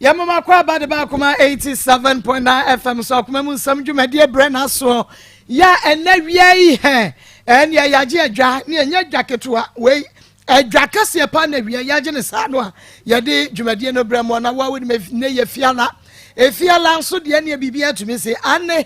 Yɛmoma kɔ aba de ba Akoma 87.9 FM so akoma mu nsɛm dwumadie brɛ n'asoɔ yɛ ɛnɛ wia yi hɛ ɛneɛ yɛagye adwa ne ɛnyɛ adwa ketewa wei adwa kɛseɛ paa na wia yɛagye ne saa no a yɛde dwumadie no brɛ mɔ na woa wonim ne yɛ fiala efiala nso deɛ neɛ biribi atumi se ane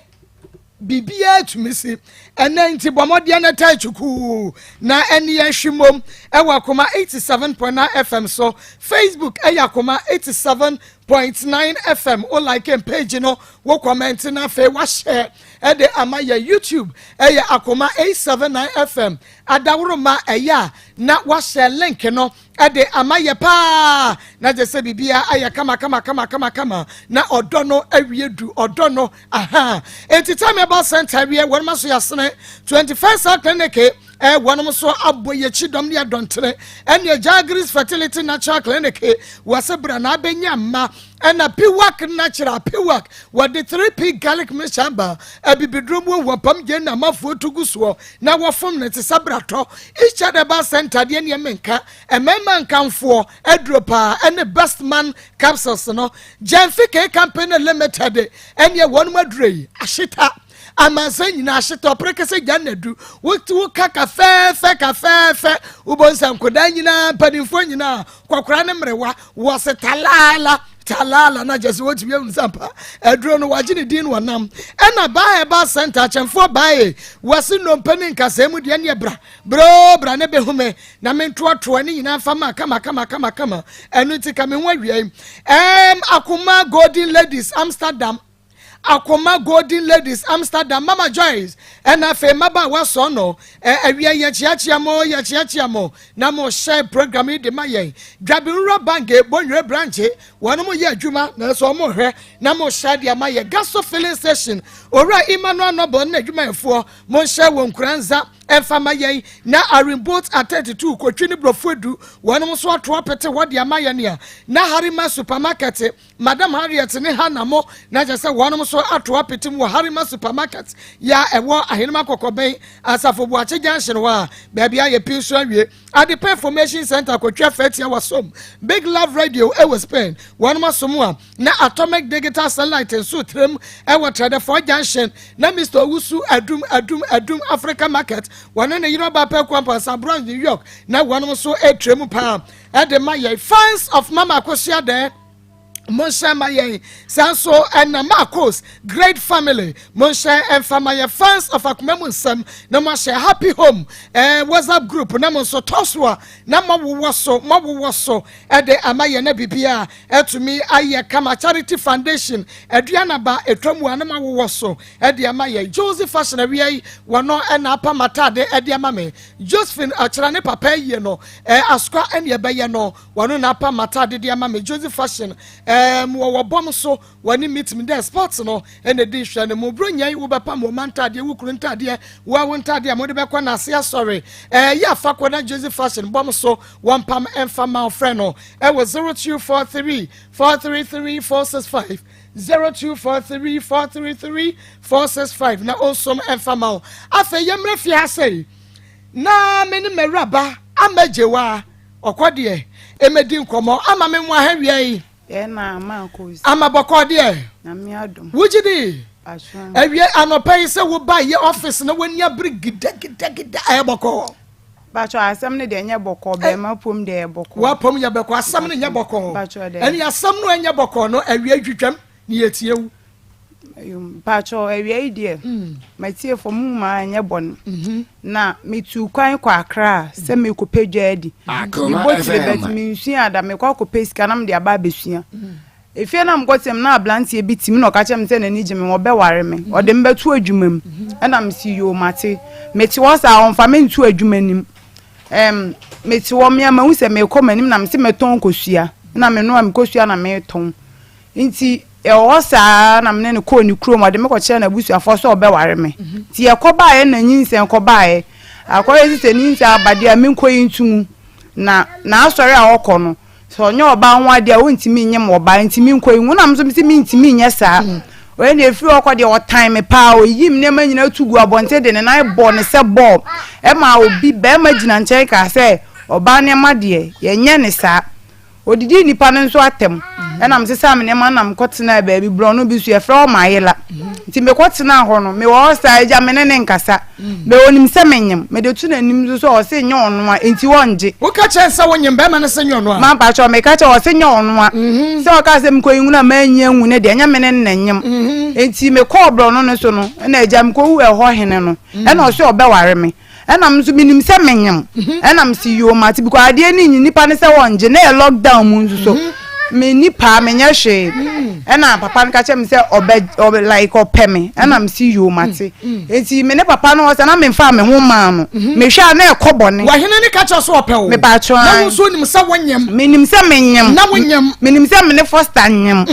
Biribiara tumi si. Ɛnnɛ nti bɔ mmɔdeɛ na taa kyukuu na ɛne yɛn hwe mmom ɛwɔ Akoma 87.9 FM so. Facebook ɛyɛ Akoma 87.9 FM. Wo like page no, wo comment na afei wahyɛ ɛde ama yɛ. YouTube ɛyɛ Akoma 879 FM. Adaworoma ɛyɛ a na wahyɛ link no ɛde ama yɛ paa na gye sɛ biribiara ayɛ kama kama kama kama kama na ɔdɔ no awie du ɔdɔ no aha eti time ɛba center awie wɔn aso yasene 21st cell clinic ɛ wɔn nso abɔ yɛkyi dɔm ne yɛdɔntene ɛne Jagris Fertility Natural Clinic wɔsɛ bra na abɛnya mma ɛna Piwak Natural Piwak wɔde 3P garlic mixture aba abibiduro mu wɔ pam gye na amafoɔ tu gu soɔ na wɔfom ne te sɛ bratɔ each other ba center deɛ nneɛma nka mmarima nkamfoɔ aduro paa ɛne Best Man capsules no Gyɛnfi K Company Limited ɛneɛ wɔn mu aduro yi ahyeta amansa nyinaa ahyeta ɔpere kɛsɛ gya nadu wotu wo ka kafɛɛfɛ kafɛɛfɛ wobɔ nsa nkodaa nyinaa mpanimfoɔ nyinaa kɔkora ne mmerewa wɔse talaala talaala na gyesɛ wɔtumi ahu sampa aduro no wagye ne din wɔnam ɛna baa ɛba center akyɛmfoɔ baaye wɔse nnompe ne nkasɛɛ mu deɛ neɛ bra bro bra ne bɛhu me na mentoatoa ne nyinaa fa ma kama kama kama kama ɛno nti ka me ho awia yi Akoma Golden Ladies Amsterdam, Akoma Golden Ladies Amsterdam, Mama Joyce ɛna afei mmabaawa sɔɔ no awia yɛkyeakyea mo, yɛkyeakyea mo na mo hyɛ program yi de ma yɛn. Dwabinwura Bank Bonwere branch wɔn mo yɛ adwuma na nso wɔn hwɛ na mo hyɛ de ama yɛ. Gaso Filling Station, Owura Emmanuel Noble ne adwumayɛfoɔ mo nhyɛ wɔn nkuranza ɛmfa ma yɛn na Arimboat at 32 kotwi ne borɔfo edu wɔn nso ato apete hɔ de ama yɛn nea na Harima Supermarket, Madam Harriet ne Hana mo na kyerɛ sɛ wɔn nso ato apete mu wɔ Harima Supermarket yɛ a ɛwɔ Ahenema Kɔkɔbɛn Asafo Buakye Junction hɔ a baabi a yɛ pii nso awie. Adepa Information Center kotwa fɛtia wasom Big Love Radio ɛwɔ Spain wɔn asom a na Atomic Digital Satellite nso tirim ɛwɔ Trɛdɛfoɔ Junction na Mr Owusu Adum Adum Adum Africa Market wɔne ne yere ɔba pɛ Kwampansa Bronx, New York na wɔn nso ɛtire mu paa ɛde ma yɛ. Fans of Mama Akosua dɛ monhyɛ ma yɛn saa nso ɛna Marcos Great Family monhyɛ ɛmfa ma yɛ. Fans of Akoma mu nsɛm na moahyɛ Happy Home WhatsApp group na mo nso tɔ so a na moawowɔ so moawowɔ so ɛde ama yɛn na biribi a ɛtumi ayɛ kama. Charity Foundation Aduanaba ɛtwa a na moawowɔ so ɛde ama yɛn. Joseph Fashion awia yi wɔno ɛna apam atade ɛde ama me. Josephine akyerɛ ne papa yie no asoka ɛne ɛbɛyɛ no wɔno na apam atade de ama me. Joseph Fashion wɔwɔ bɔm so wɔne meet me dɛ sports no ɛna di hwɛ no mu buro nya yi wobɛpam wɔ ma ntadeɛ wo kuru ntadeɛ wo ntadeɛ a mode bɛkɔ n'ase asɔre yɛ afa kɔ na Joseph Fashion bɔm so wɔmpam ɛmfa ma ɔfrɛ no ɛwɔ 0243 433 465, 0243 433 465 na ɔnsom ɛmfa ma wo. Afei yɛmmerɛ fie ha sɛi na me ne mawuraba amagye wa ɔkɔ deɛ ɛmɛdi nkɔmmɔ ama me mu ahawia yi. Ama bɔkɔ deɛ wogye di awie anɔpa yi sɛ woba yɛ office na w'ani abere gidagidagida ɛyɛ bɔkɔɔ. Bàtò asɛm no deɛ nyɛ bɔkɔɔ bɛrima pom deɛ yɛ bɔkɔɔ. Wapom yɛ bɔkɔɔ, asɛm no nyɛ bɔkɔɔ. Ɛne asɛm no ɛnyɛ bɔkɔɔ no awie twitwam ne yɛtie wo. Mpatsɔ awia yi deɛ matie fɔ mu maa nyɛ bɔne na metu kwan kɔ Akra sɛ mekɔpɛ dwa adi mebɔ tire bɛt mensua ada mekɔ akɔpɛ sika na mede aba abɛsua efie na mekɔ tɛm na aberanteɛ bi tim na ɔka kyerɛ me sɛ n'ani gye me wɔbɛware me ɔde me bɛto adwuma mu ɛna mesi yoo mate mete hɔ saa ɔmfa me nto adwuma nim mete hɔ mmea mahu sɛ mekɔ m'anim na mese mɛtɔn kosua na menoa me kosua na metɔn nti ɛwɔ hɔ saa na mene ne kɔɔ ne kurom ɔde me kɔkyerɛ n'abusuafoɔ sɛ ɔbɛware me nti yɛkɔ baeɛ na nyinsɛn kɔ baeɛ akɔyɛ sɛ nyinsɛn abadeɛ a menkɔ yi nto na n'asɔre a ɔkɔ no sɛ ɔnyɛ ɔbaa ho adeɛ a ɔntumi nyɛ ma ɔbaa nti menkɔ yi mu na nso sɛ mentumi nyɛ saa ɔyɛ ne efiri ɔkɔ deɛ ɔtan me paa oyi mi nneɛma nyinaa tu gu abɔnten de ne nan bɔ ne sɛ bɔɔl ɛma obi bɛrima gyina nkyɛn kaa sɛ ɔbaa nneɛma deɛ yɛnyɛ ne saa odidi nipa no nso atɛm. Ɛna mesesaa me nneɛma na mekɔtenaa baabi borɔno bi so yɛfrɛ hɔ Mayela. Nti mekɔtenaa hɔ no, mewɔ hɔ saa agya me ne ne nkasa. Bɛ onim sɛ menyem, mede to n'anim nso sɛ ɔse nyɛ ɔno a, nti ɔngye. Woka kyerɛ no sɛ wonyem, bɛrima no se nyɛ ɔno a? Ma mpakyɛw, meka kyerɛ ɔse nyɛ ɔno a. Sɛ ɔkaa sɛ mekɔyi nwunu a manyi anwu no deɛ, ɛnyɛ me ne no na ɛnyem. Nti mekɔɔ borɔno no so no, ɛna agya mekɔhuu ɛhɔ hene no, ɛna ɔse ɔbɛware me. Ɛna me nso menim sɛ menyem. Ɛna mese yoo mate because adeɛ no nyi nipa no sɛ wɔngye na yɛ lockdown mu nso so menni paa menyɛ hwee. Ɛna papa no ka kyerɛ me sɛ ɔbɛ ɔbɛ like ɔpɛ me. Ɛna mese yoo mate. Nti me ne papa no wɔ sɛ na memfaa me ho maa no. Mehwɛ a na ɛkɔ bɔne. Wahene no ka kyerɛ sɛ ɔpɛ wo. Mepatwo Na wo nso nim sɛ wonyem. Menim sɛ menyem. Na wonyem. Menim sɛ me ne Foster nyem.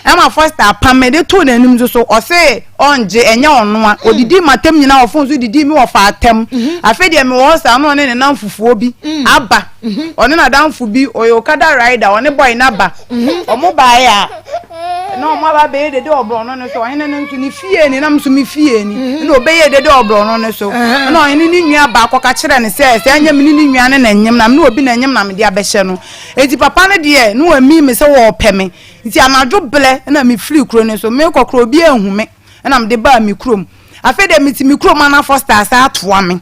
Ɛma Foster apam me de too n'anim nso so ɔse Ɔngye, ɛnyɛ ɔnoa. Ɔdidii m'atam nyinaa wɔ fon so didii me wɔfa atam. Afei deɛ mewɔ hɔ saa na ɔne ne namfofoɔ bi aba. Ɔne n'adamfo bi, ɔyɛ okada rider, ɔne boy no aba. Wɔn baeɛ a, na wɔn aba abɛyɛ dede wɔ borɔno no so. Ɔhene no nso, ne fie ni, na me nso me fie ni. Ɛna ɔbɛyɛɛ dede wɔ borɔno no so. Ɛna ɔhene ne nua baa kɔka kyerɛɛ no sɛ, sɛ ɛnyɛ me ne ne nua no na ɛnyem na me ne obi na ɛnyem na mede abɛhyɛ no. Enti papa no deɛ, na wamii me sɛ ɔrepɛ me. Nti anadwo berɛ na mefirii kuro no so, merekɔ koraa obiara anhu me, ɛna mede baa me kurom. Afei deɛ mete me kurom a na Foster asan atoa me.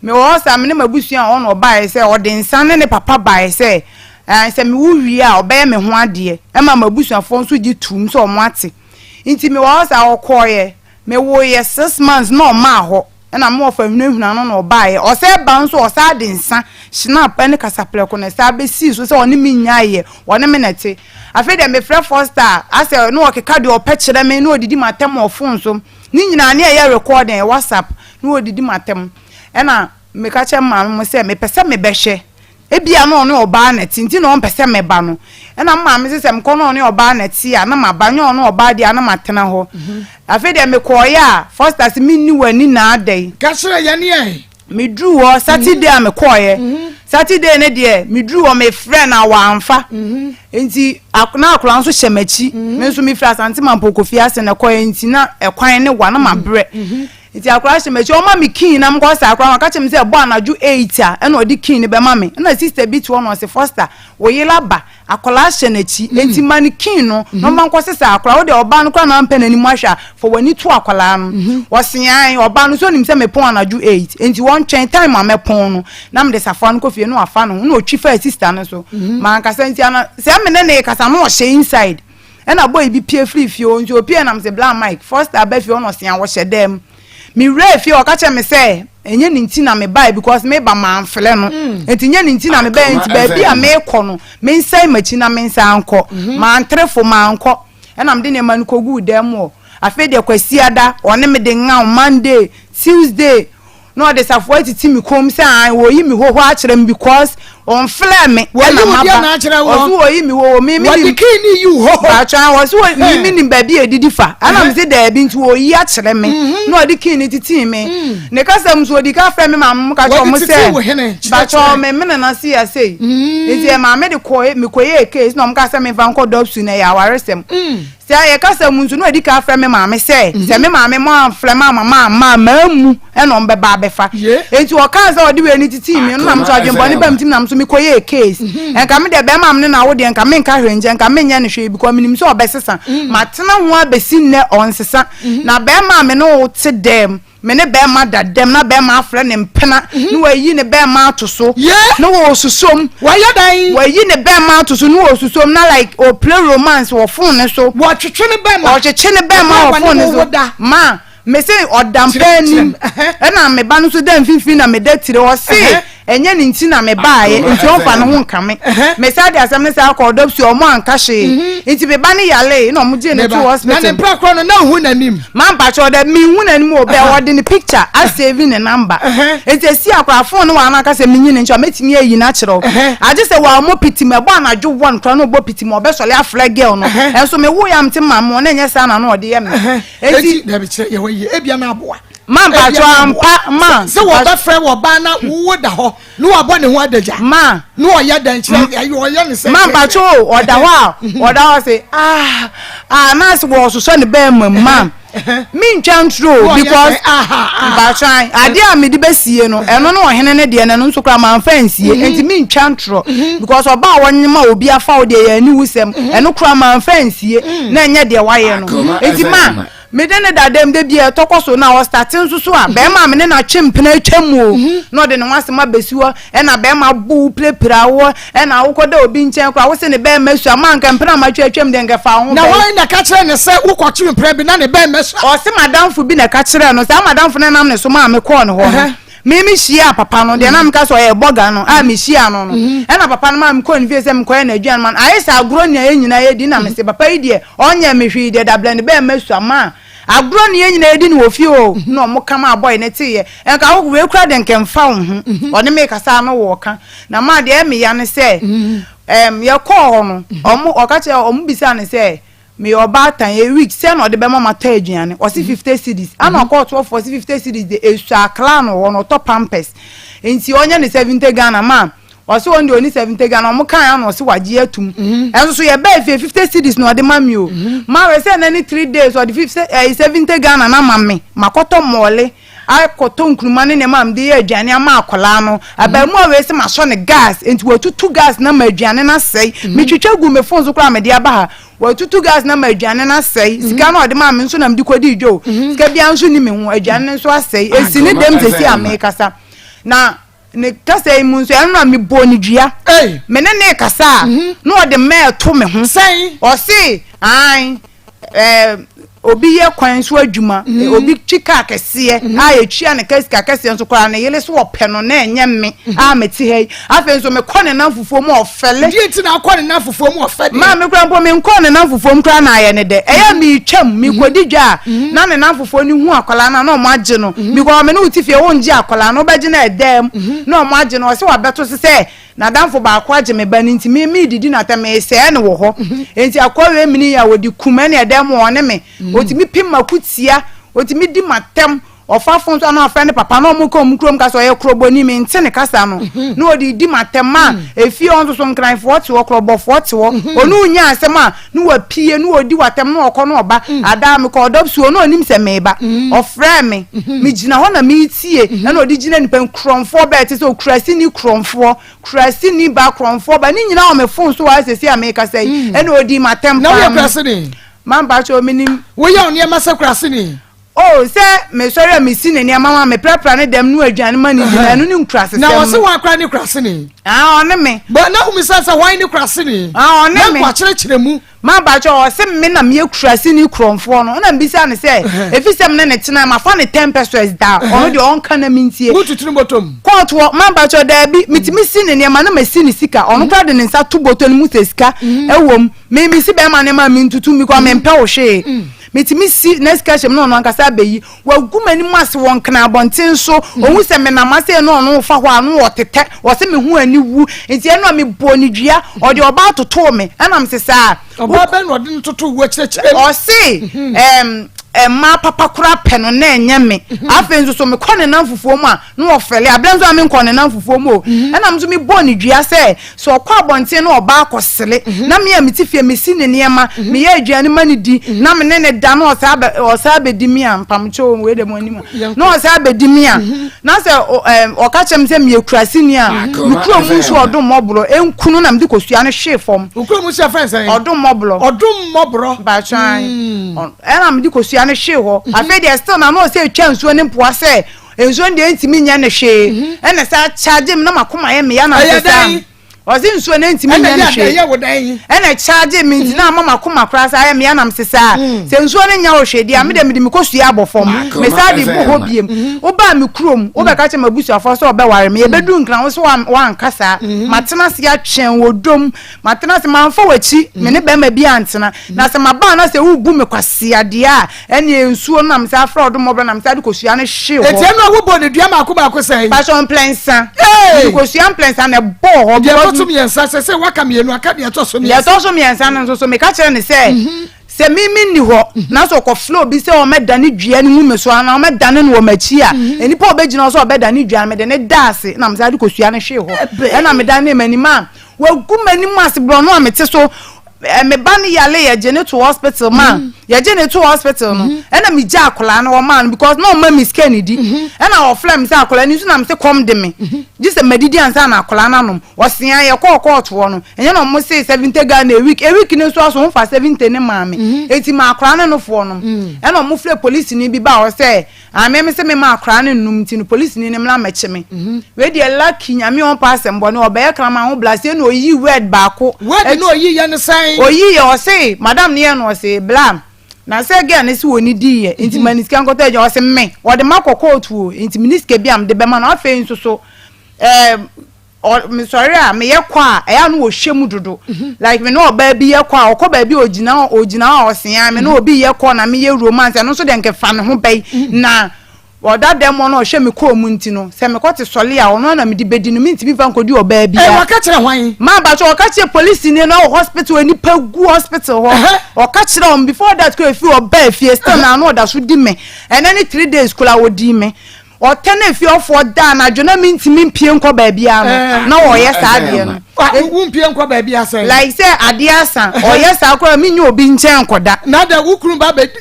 Mewɔ hɔ saa, me ne m'abusua wɔ hɔ na ɔbaeɛ sɛ ɔde nsa ne ne papa baeɛ sɛ ɛɛ sɛ mewo wie a ɔbɛyɛ me ho adeɛ. Ɛma m'abusuafoɔ nso gye toom sɛ wɔate. Nti mewɔ hɔ saa, ɔkɔeɛ. Mewoeɛ 6 months na ɔmaa hɔ. Ɛna me wɔfa hunahuna no na ɔbaeɛ. Ɔsɛ ba nso ɔsan de nsa, schnapp ne kasaprɛko na ɛsan bɛsii so sɛ ɔne me nnyaeɛ, ɔne me na ɛte. Afei deɛ mefrɛ Foster a, asɛ na ɔkeka deɛ ɔpɛ kyerɛ me na ɔdidi m'atɛm wɔ phone so. Ne nyinaa ne ɛyɛ recording, ɛyɛ WhatsApp, na ɔdidi m'atɛm. Ɛna meka kyerɛ me maame mo sɛ mepɛ sɛ mebɛhwɛ. Ebia na ɔne ɔbaa na ɛte nti na ɔmpɛ sɛ mɛba no. Ɛna me maame se sɛ mekɔ na ɔne ɔbaa na ɛte a na maba, nyɛ ɔne ɔbaa deɛ a na matena hɔ. Afei deɛ mekɔeɛ a, Foster se menni w'ani na adɛn. Ka kyerɛ yɛn ɛ. Meduruu hɔ Saturday a mekɔeɛ. Saturday no deɛ meduruu hɔ mefrɛɛ no a wamfa. Nti na akwadaa nso hyɛ m'akyi. Me nso mefiri Asante Mampong Kofi ase na ɛkɔeɛ nti na ɛkwan ne wa na mabrɛ. Nti akwadaa hyɛ m'akyi, ɔma me key na mekɔ sa akwadaa no, ɔka kyerɛ me sɛ ɛbɔ anadwo 8 a ɛna ɔde key no bɛma me. Ɛna sister bi te hɔ na ɔse Foster, wo yere aba, akwadaa hyɛ n'akyi, enti ma no key no na ɔmfa nkɔ sesa akwadaa. Wo deɛ ɔbaa no koraa na ampɛ n'anim ahwɛ a, fa w'ani to akwadaa no. Ɔse ae, ɔbaa no nso ɔnim sɛ mepɔn anadwo 8, enti ɔntwɛn time a mɛpɔn no na mede safoa no kɔ fie na wafa ne ho. Ɛna ɔtwi faa sister no so. Mankasa nti ana sɛ me ne no rekasa na ɔhyɛ inside. Ɛna boy bi pue firii fie hɔ nti opue na mese bla Mike Foster aba fie hɔ na ɔsea wɔhyɛ dan mu. Me wuraa fie hɔ ɔka kyerɛ me sɛ ɛnyɛ ne nti na me bae because me ba manfrɛ no nti nyɛ ne nti na me bae nti baabi a mekɔ no mensan makyi na mensan nkɔ. Mantere fo mankɔ ɛna mede nneɛma no kɔguu dan mu hɔ. Afei deɛ Kwasiada ɔne me de ngaw Monday, Tuesday Na ɔde safoa atiti me kɔn mu sɛ ae wɔyi me hoho akyerɛ me because ɔnflɛ me ɛna maba. Wɔyi wo deɛ na akyerɛ wɔ. Ɔso wɔyi me hoho me me nim. Wɔde kii ne yi wo hoho. Baatwa ɔso wɔ me me nim baabi a edidi fa ɛna me se daabi nti wɔyi akyerɛ me na ɔde kii ne titii me ne kasa mu so odi ka frɛ me maame mo ka kyerɛ ɔmo sɛ baatwa me me nana se ya sei nti ɛmaa me de kɔ me kɔ yɛ case na ɔmo ka sɛ me nfa nkɔ dɔpsu na ɛyɛ awaresɛm. Sɛ yɛ kasa mu nso, na wadi kan afrɛ me maame sɛ, sɛ me maame mo amfrɛ me ama mamma a, mammu ɛna wɔn bɛba abɛfa. Enti ɔkaa sɛ ɔde wei no titii me no, na me nso adwemmɔne baa me tirim na me nso mekɔyɛɛ case. Nka me deɛ bɛrima a me ne no awo deɛ, nka menka hwee nkyɛ, nka menyɛ no hwee because menim sɛ ɔbɛsesa. Matena ho abɛsi nnɛ, ɔnsesa. Na bɛrima a me ne wo te dɛm, Me ne bɛɛma da dɛm na bɛɛma afrɛ ne mpena na wayi ne bɛɛma ato so na wɔɔsusom. Wayɛ dɛn? Wayi ne bɛɛma ato so na wɔɔsusom na like ɔplay romance wɔ phone ne so. Wɔtwetwe ne bɛɛma. Ɔtwetwe ne bɛɛma wɔ phone ne so. Ma me se ɔda mpa anim ɛna me ba no nso da mfimfini na me da tire ɔse Ɛnyɛ ne nti na mebaeɛ, nti ɔmfa ne ho nka me. Mesan de asɛm no san kɔɔ dɔpsi, ɔmo anka hwee. Nti me ba no yaree, na ɔmo gyee no too hospital. Na ne mpra korɔ no, na nhu n'anim? Ma mpakyɛw dɛ, menhu n'anim o, bɛ ɔde ne picture asave ne number. Nti esi a koraa phone no wɔ ano aka sɛ menyi no nkyerɛ wo, mɛtumi ayi no akyerɛ wo. Agye sɛ wammɔ pitim, ɛbɔ anadwo one koraa na ɔbɔ pitim a, ɔbɛsɔre afrɛ girl no. Ɛnso mewoeɛ a mete maame hɔ, na ɛnyɛ saa na na ɔde yɛ me. Enti, dabi kyerɛ yɛ hɔ yie, ebia na aboa. Ma mpatsɔ ampa ma. Sɛ wɔbɛfrɛ wɔ baa na wo da hɔ na wabɔ ne ho adagya. Ma. Na ɔyɛ dɛn kyerɛ ɔyɛ ne sɛ. Ma mpatsɔ o ɔda hɔ a ɔda hɔ se ah ah naase wɔsosɔ ne bɛɛma mu ma. Mentwa nturo o because mpatsɔ adeɛ a mede bɛsie no ɛno ne ɔhene ne deɛ no ɛno nso koraa mamfa nsie nti mentwa ntorɔ because ɔbaa a wɔnyem a obi afa wo deɛ yɛ aniwusɛm ɛno koraa mamfa nsie na ɛnyɛ deɛ wayɛ no nti ma Mede no da dɛm da biara ɛtɔ kɔ so na ɔstate nso so a bɛrima a me ne no atwe mpena atwa mu o mhm. na ɔde ne ho asɛm abɛsi hɔ ɛna bɛrima bo wo pirapira woɔ ɛna wokɔda obi nkyɛn koraa wo se ne bɛrima sua ma nka mpena matwe atwam deɛ nka fa ho na wɔn na ka kyerɛ ne sɛ wokɔtwe mpena bi na ne bɛrima sua ɔse madamfo bi na ɛka kyerɛ no saa madamfo no nam ne so maa mekɔɔ ne hɔ no Me me hyiaa papa no deɛ na meka sɛ ɔyɛ bɔga no a me hyia no no ɛna papa no maa me kɔɔ ne fie sɛ mekɔyɛ n'aduane ma no ayɛ sɛ agorɔ nea yɛn nyinaa yɛdi na mese papa yi deɛ ɔnyɛ me hwee deɛ dabrɛ ne bɛɛ masua ma agorɔ ne yɛn nyinaa yɛdi no wɔ fie o na ɔmo ka ma abɔe ne teeɛ ɛnka wo wei kura deɛ nka mfa wo ho ɔne me kasa no wɔ ka na ma deɛ ɛme ya ne sɛ ɛm yɛkɔɔ hɔ no ɔmo ɔka kyerɛ ɔmo bisa ne sɛ Meyɛ ɔbaatan, a week sɛn na ɔde bɛma matɔ aduane? Ɔse 50 cedis. Ana ɔkɔɔ toɔfoɔ ɔse 50 cedis de esua akra no hɔ no ɔtɔ pampers. Nti ɔnyɛ ne 70 Ghana ma ɔse ɔno deɛ ɔni 70 Ghana ɔmo kae ana ɔse wagye atum. Ɛnso so yɛbaa fie 50 cedis na ɔde ma me o. Ma wɛ sɛ ɛnɛ ne 3 days ɔde 50 ɛyi 70 Ghana na ama me makɔtɔ mɔle akɔtɔ nkruma ne nneɛma a mede yɛ aduane ama akwadaa no. Abarimaa wei sɛ masɔ ne gas, nti watutu gas no ama aduane no asɛe. Metwitwa gu me phone so koraa a mede aba ha. Watutu gas no ama aduane no asɛe. Sika no a ɔde maa me nso na mede kɔdii dwa o. Sika biara nso nni me ho, aduane no nso asɛe. Ɛsi ne dɛm seesei a merekasa. Na ne kasa yi mu nso, ɛno na mebɔɔ ne dua. Me ne no rekasa a, na ɔde mmɛ reto me ho. Ɔse, ae. ɛɛ obi yɛ kwan so adwuma mm. obi twi kaa kɛseɛ mm-hmm. a yɛtua ne ka sika kɛseɛ nso koraa ne yere so ɔpɛ no na ɛnyɛ me mm-hmm. a mete ha yi afei nso mekɔ ne nam fufuo mu ɔfɛle deɛ nti na akɔ ne nam fufuo mu ɔfɛ deɛ maa me koraa mpo menkɔ ne nam fufuo mu koraa na ayɛ ne dɛ ɛyɛ mm-hmm. metwam mekɔdi dwa a na ne nam fufuo no hu akwadaa no na ɔmo agye no because me ne wo ti fie wongye akwadaa no wobɛgye no ɛdaa mu na ɔmo agye no ɔsɛ wabɛto so sɛ N'adamfo baako agye me ba no nti me meredidi no atɛm, meresɛɛ no wɔ hɔ. Enti akoa wei mene yi a ɔde kum ɛne ɛdɛn mu ɔne me. Ɔtumi pem m'akotia, ɔtumi di m'atɛm, ɔfa fon so a na wafrɛ ne papa na wɔka wɔn kurom kasa, ɔyɛ korɔbɔni, mente ne kasa no. Na ɔde redi m'atɛm ma efie hɔ nso so nkranfoɔ te hɔ, korɔbɔfoɔ te hɔ. Ɔne wo nya asɛm a na wapue na ɔdi w'atɛm na ɔkɔ na ɔba. Ada mekɔ ɔdɔ suo na ɔnim sɛ mereba. Ɔfrɛɛ me, megyina hɔ na meretie ɛna ɔde gyina nipa nkurɔmfoɔ bɛɛ te sɛ okurasini kurɔmfoɔ, kurasini ba kurɔmfoɔ ba ne nyinaa wɔ me fon so wɔ ha seesei a merekasa yi ɛna ɔdii m'atɛm Na paa. woyɛ kurasini? Mampakyɛw menim. Woyɛ wo nneɛma sɛ kurasini? Oh, sɛ mesɔre a mesi ne nneɛma ma meprapra ne dɛm no aduane ma ne di na ɛno ne nkurasesɛm no. Na ɔse wɔn akora ne kuraseni. Ah, ɔne me. Bɔ na womisa sɛ wɔn ne kuraseni. Ah, ɔne me. Na nkwakyerɛkyerɛ mu. Ma bakyɛ ɔse me na meyɛ kuraseni kurɔnfoɔ no ɛna mbisa ne sɛ efi sɛ me ne ne tena mafa ne ten pesos da ɔno deɛ ɔnka na mentie. Wotutu ne bɔtɔ mu. Kɔɔtoɔ ma bakyɛ daabi metumi si ne nneɛma na masi ne sika ɔno koraa de ne nsa to bɔtɔ no mu sɛ sika ɛwɔ mu me mesi bɛrima nneɛma mentutu mi kɔ mempɛ wo hwee. Metumi si na sika hyɛ mu na ɔno ankasa abɛyi. Wagu m'anim ase wɔ Nkran abɔnten so. Ɔhu sɛ menam ha sei na ɔno refa hɔ a, na ɔtetɛ. Ɔse me ho aniwu. Nti ɛno a mebɔɔ no dua. Ɔde ɔbaa totoo me. Ɛna mese saa. Ɔbaa bɛn na ɔde no totoo wo akyerɛkyerɛ mu? Ɔse ɛɛm mmaa papa koraa pɛ no na ɛnyɛ me. Afei nso so mekɔ ne nnamfofoɔ mu a, na ɔfɛle. Aberɛ nso a menkɔɔ ne nnamfofoɔ mu o. Ɛna me nso mebɔɔ no dua sɛ Sɛ ɔkɔ abɔnten na ɔba akɔsere, na me a mete fie mesi ne nneɛma, meyɛ aduane ma no di, na me ne no da na ɔsan bɛ ɔsan bɛdi me a, mpamokyɛ o, wei deɛ mo anim a, na ɔsan bɛdi me a, na sɛ ɛɛ ɔka kyerɛ me sɛ meyɛ kuraseni a, me kurom nso ɔdom mmɔborɔ, nkunu na mede kosua no hwee fam. Wo kurom nso yɛfrɛ no sɛn? Ɔdom mmɔborɔ. Ɔdom mmɔborɔ. Mpakyɛ ɛna mede kosua no hwee hɔ. Afei deɛ still na na ɔsɛ etwa nsuo ne mpoa sɛ Nsuo no deɛ ɛntumi nyɛ no hwee ɛna saa charge me na makoma yɛ meya na ɛyɛ dɛn ɔse nsuo no ɛntumi nyɛ no hwee ɛyɛ wo dɛn ɛna charge me nti na ama makoma koraa saa yɛ meya na mese saa sɛ nsuo no nyɛ wo hwee deɛ me deɛ mede me kɔsua abɔ fam me saa de bɔ hɔ biem wobaa me kurom wobɛka kyerɛ m'abusuafoɔ sɛ ɔbɛware me yɛbɛduru nkran wo so wanka saa matena ase atwɛn wɔ dom matena ase mamfa w'akyi me ne bɛrima bi antena na sɛ mabaa na sɛ wobu me kwasea deɛ a Ɛnneɛ nsuo no na mesan frɛ ɔdommɔborɔ na mesan de kosua no hwee hɔ. Eti ɛno a wobɔ no dua mmaako mmaako sɛn? Pastor mplɛnsa. Hey! Mede kosua mplɛnsa na ɛbɔɔ hɔ. Deɛ ɛtɔ so mmiɛnsa sɛ sɛ waka mmienu aka deɛ ɛtɔ so mmiɛnsa. Deɛ ɛtɔ so mmiɛnsa no nso so meka kyerɛ no sɛ. Mhm. Sɛ me menni hɔ na sɛ ɔkɔfrɛ obi sɛ ɔmmɛdane dua no ngu me so anaa ɔmmɛdane no wɔ m'akyi a, nnipa a ɔbɛgyina hɔ sɛ ɔbɛdane dua no, mede no da ase na mesan de kosua no hwee hɔ. Ɛnna medanee m'anim a wagu m'anim ase borɔno a mete so. Me ba no yare, yɛgye no to hospital ma yɛgye no to hospital no, ɛnna megyaa akwadaa no wɔmaa no because na ɔmma me sika nnidi. Ɛnna ɔfrɛɛ me sɛ akwadaa no nsu na mese kɔm de me, gye sɛ madidi ansa na akwadaa no anom. Ɔsea yɛkɔɔ kɔɔto hɔ no, ɛnyɛ na ɔmo see 70 Ghana a week, a week no nso aso ɔmo fa 70 no maa me, enti maa akwadaa no nofoɔ nom. Ɛna ɔmo frɛ polisini bi baa hɔ sɛ ah me me se me ma akwadaa no nnom nti no polisini no mmra mmɛkye me. Wei deɛ lucky Nyame ɔmpa asɛm bɔne ɔbɛyɛ kraman ho blaseɛ na ɔyii word baako. Word no ɔyii yɛ ne sɛn? Ɔyii yɛ ɔse madam no yɛ no ɔse bla na sɛ girl no se ɔni dii yɛ nti ma ne sika nkɔtɔ aduane ɔse me ɔde makɔ kɔɔto o nti meni sika bi a mede bɛma no afei nso so ɛɛm Ɔ mesɔre a meyɛ kɔ a ɛyɛ a na wɔhwɛ mu dodo like me ne ɔbaa bi yɛ kɔ a ɔkɔ baabi a ɔgyina hɔ ɔgyina hɔ a ɔsea me ne obi yɛ kɔ na meyɛ romance ɛno nso deɛ nka fa ne ho bɛyi na ɔda dɛm hɔ na ɔhwɛ me kɔɔ mu nti no sɛ mekɔ te sɔle a ɔno ara na mede bɛdi no mentumi mfa nkɔdi ɔbaa Ɛ biara. waka kyerɛ hwan? Ma mpakyɛ ɔka kyerɛ polisini no wɔ hospital hɔ nipa gu hospital hɔ ɔka kyerɛ wɔn before that kora efi ɔbaa fie still na ano ɔda so di me ɛnɛ ne 3 days kora ɔdii me Ɔtɛ na efiewfoɔ da anadwo na mentumi mpie nkɔ baabiara no, na ɔyɛ saa adeɛ no. Wompie nkɔ baabi asɛn? Like sɛ adeɛ asa, ɔyɛ saa koraa menyɛ obi nkyɛn nkɔda. Na dɛ wo kunu ba bɛdi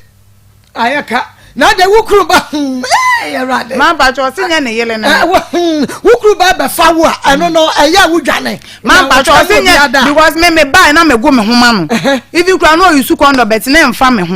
ayɛ ka. Na dɛ wo kunu ba hmm ee Awurade. Maa mpakyɛ ɔse nyɛ ne yere no. Wo kunu ba bɛfa wo a ɛno no ɛyɛ a wodwane. Maa mpakyɛ ɔse nyɛ because me me ba na me go me ho ma no. Even koraa na ɔyi su kɔndɔm but na ɛnfa me ho.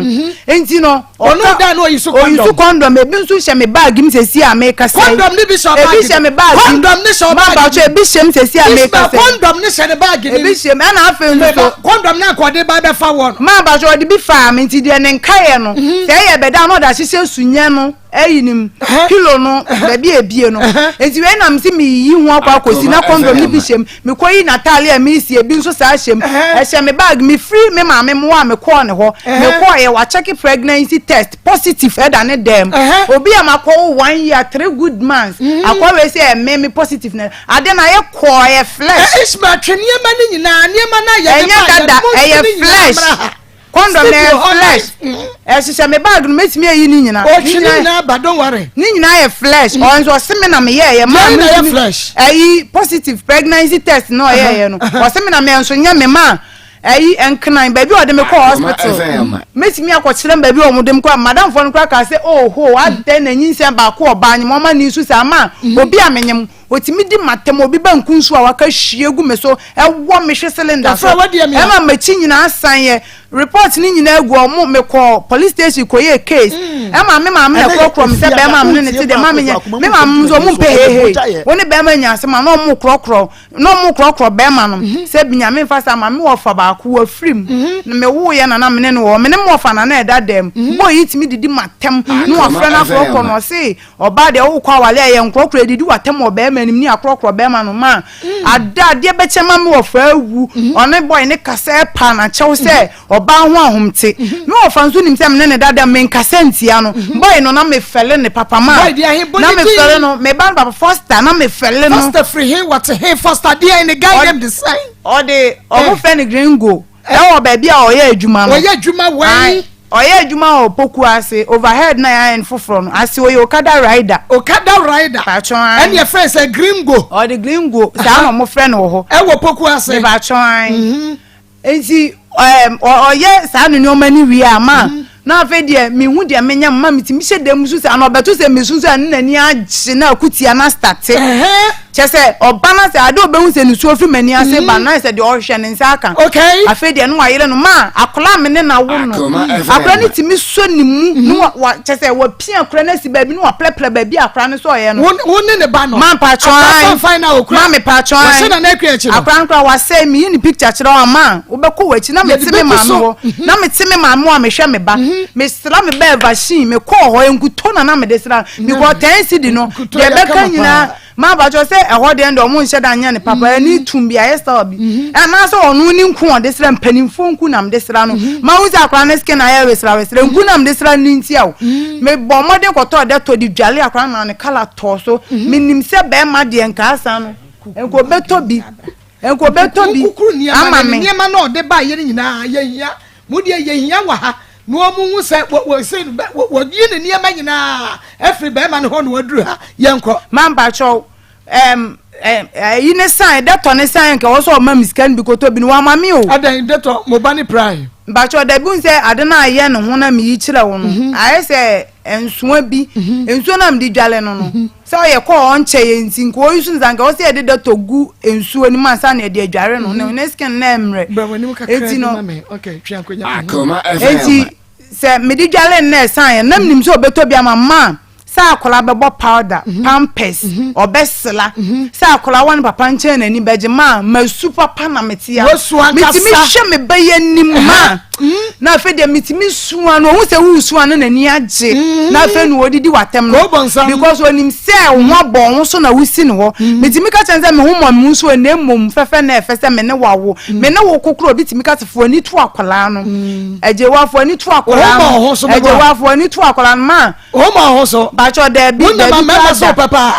Nti no. Ɔno da no oyi so kɔndɔm. Oyi so kɔndɔm ebi nso hyɛ me baagi mu sɛsi a meka sɛ. Kɔndɔm ne bi hyɛ ɔbaagi. Ebi hyɛ me baagi. Kɔndɔm ne hyɛ ɔbaagi. Maa bàtɔ ebi hyɛ mu sɛsi a meka sɛ. Kɔndɔm ne hyɛ ne baagi ni. Ebi hyɛ mu ɛna afei nso so. Kɔndɔm ne akɔde ba bɛfa wɔn. Maa bàtɔ ɔde bi faa mi nti deɛ ne nkaeɛ no. Sɛ ɛyɛ bɛda na ɔde ahyehyɛ sunyɛ no ɛyi ne mu pilo no baabi a ebie no nti wei nam si mi yi ho akɔ akɔsi na kɔndɔm ne bi hyɛ mu mekɔ yi n'ataale a mesi ebi nso saa hyɛ mu ɛhyɛ me bag mefiri me maame mu a mekɔɔ ne hɔ mekɔɔ yɛ wakyɛke pregnancy test positive ɛda ne dɛm obi a makɔ wo one year three good months akɔ wei sɛ ɛmɛ me positive na ade na ayɛ kɔɔ ɛyɛ flesh. Ismael twe nneɛma no nyinaa nneɛma no a yɛde ba yɛ no mo ntwe ne nyinaa mmra ha. Condom no ɛyɛ flesh. Ɛhyehyɛ me bag no mɛtumi ayi ne nyinaa. Ɔtwe ne nyinaa ba don't worry. Ne nyinaa yɛ flesh. Ɔno nso ɔse me na meyɛɛyɛ. Deɛ na yɛ flesh. Ɛyi positive pregnancy test na ɔyɛɛyɛ no. Ɔse me na meyɛ nso nyɛ me ma ɛyi nkran baabi a ɔde me kɔ hospital. Mɛtumi akɔkyerɛ baabi a wɔde me kɔ. Madamfoɔ no koraa kaa sɛ oho adɛn na nyinsɛn baako ɔbaa nyem ɔma ne nsu saa ma obi a menyem. Otumi di m'atɛm, obi banku nso a waka hwie gu me so, ɛwɔ me hwe cylinder so, ɛma m'akyi nyinaa san yɛ, report no nyinaa gu ɔmo, mekɔɔ police station kɔyɛɛ case, ɛma me maame na ɛkorɔkorɔ me sɛ bɛrima me ne ne te deɛ ma menyɛ, me maame nso ɔmo mpɛ heihei, wo ne bɛrima nya asɛm a na ɔmo korɔkorɔ, na ɔmo korɔkorɔ bɛrima no, sɛ Nyame mfa saa ma me wɔfa baako wafiri mu, na mewoeɛ na na me ne no wɔ hɔ, me ne me wɔfa na na ɛda dan mu, boy yi tumi didi m'atɛm, na wafrɛ no akorɔkorɔ no, ɔse Ɔbaa deɛ wokɔ awale a yɛ nkorɔkorɔ adidi watam wɔ bɛɛma anim ne akorɔkorɔ bɛɛma no ma ada adeɛ bɛkyɛ ma me wɔfa awu ɔne boy ne kasa ɛpa na kyɛw sɛ ɔbaa ho ahomte me wɔfa nso nim sɛ me ne ne dada me nkasa ntia no boy no na me fɛle ne papa ma na me fɛle no me ba no papa Foster na me fɛle no Foster firi he wɔte he Foster deɛ ne guy name de sɛn ɔde ɔmo fɛ ne gringo Ɛwɔ baabi a ɔyɛ adwuma no. Ɔyɛ adwuma wɛn? Ɔyɛ adwuma wɔ Poku ase, overhead na yɛayɛ no foforɔ no ase. Ɔyɛ Okada rider. Okada rider. Paatwɔn ae. Ɛne yɛfrɛ sɛ Gringo. Ɔde Gringo, saa na wɔfrɛ no wɔ hɔ. Ɛwɔ Poku ase. Mepaatwɔn ae. Nti ɔyɛ saa ne nneɛma no wie a ma na afei deɛ mehu deɛ menyɛ mma metumi hyɛ dan mu su saa na ɔbɛto sɛ mesu nso a ne n'ani agye na akutia na astate kyɛ sɛ ɔba no sɛ ade ɔbɛhu sɛ nisuo firi m'ani ase ba na sɛ deɛ ɔhwehwɛ ne nsa aka afei deɛ ne wayere no ma akwadaa me ne na wo no akwadaa no tumi sɔ ne mu ne wa wa kyɛ sɛ wapia akwadaa no asi baabi ne waprɛprɛ baabi a akwadaa no sɔ ɔyɛ no wo ne ne ba no ma mpakyɛw ma me pakyɛw akwadaa no koraa wasɛe meyi ne picture kyerɛ wo ama wobɛkɔ w'akyi na mete me maame hɔ mhm. na mete me maame hɔ a mehwɛ me ba mhm. mesra me ba vaccine mekɔɔ hɔ nkuto na na mede sra mhm. because ten cedi no deɛ ɛbɛka nyinaa maa bakyɛ sɛ ɛhɔ deɛ deɛ ɔmo nhyɛ da nyɛ ne papa ɛne tum bi ayɛ style bi anaasɛ ɔno ne nku ɔde sra mpanimfoɔ nku na mede sra no maa wo sɛ akora ne skin ayɛ wesra wesra nku na mede sra ne nti a o mebɔ mmɔden kɔtɔ dɛ tɔ de dwale akora maa ne kala tɔɔ so menim sɛ bɛrima deɛ nka asa no nka ɔbɛtɔ bi Nka ɔbɛtɔ bi Monkukuru nneɛma ama no, me. nneɛma no a ɔde baeɛ no nyinaa, yɛhia. Mo deɛ, yɛhia wɔ ha. Na wɔn hu sɛ wɔ wɔ se wɔ wɔyi ne nneɛma nyinaa afiri bɛrima no hɔ na wɔaduru ha. Yɛnkɔ. Ma mpakyɛw, ɛm ɛ ɛyi ne san dɛtɔ ne san nka wɔ sɛ ɔma me sika no bi kɔtɔ bi no wama me o. Adɛn dɛtɔ mo ba ne pirae? Mpakyɛw dabi wohu sɛ ade no a ayɛ ne ho na meyi kyerɛ wo no ayɛ sɛ nsoa bi nsuo no a mede dwale no no sɛ ɔyɛ kɔɔ ɔnkyɛ yɛ nti nka ɔyi so nsa nka ɔsɛ yɛde dɛtɔ gu nsuo no mu ansa na yɛde adware no ne ne skin na ɛmmerɛ enti no enti sɛ mede dwale no na ɛsan yɛ na menim sɛ ɔbɛtɔ bi ama ma Sɛ akwadaa bɛbɔ powder, pampers, ɔbɛsela. Sɛ akwadaa wɔ ne papa nkyɛn n'ani bɛgye ma masu papa na mete a. Wosu ankasa. Metumi hwɛ me ba yi anim ma. Na afei deɛ metumi sua no, ohun sɛ wosua no n'ani agye. Na afei no odidi w'atɛm no. Because onim sɛ wo ho abɔ wo ho so na wosi ne hɔ. Metumi ka kyerɛ no sɛ me ho mmɔ me ho so na mmom fɛfɛ na ɛfɛ sɛ me ne wo awo. Me ne wo ko koraa obi tumi ka sɛ fa w'ani to akwadaa no. Agyewa fa w'ani to akwadaa no. Agyewa fa w'ani to akwadaa no ma. O ma ho so. Bakyɛ daabi daabi kura da. Mɛma so papa.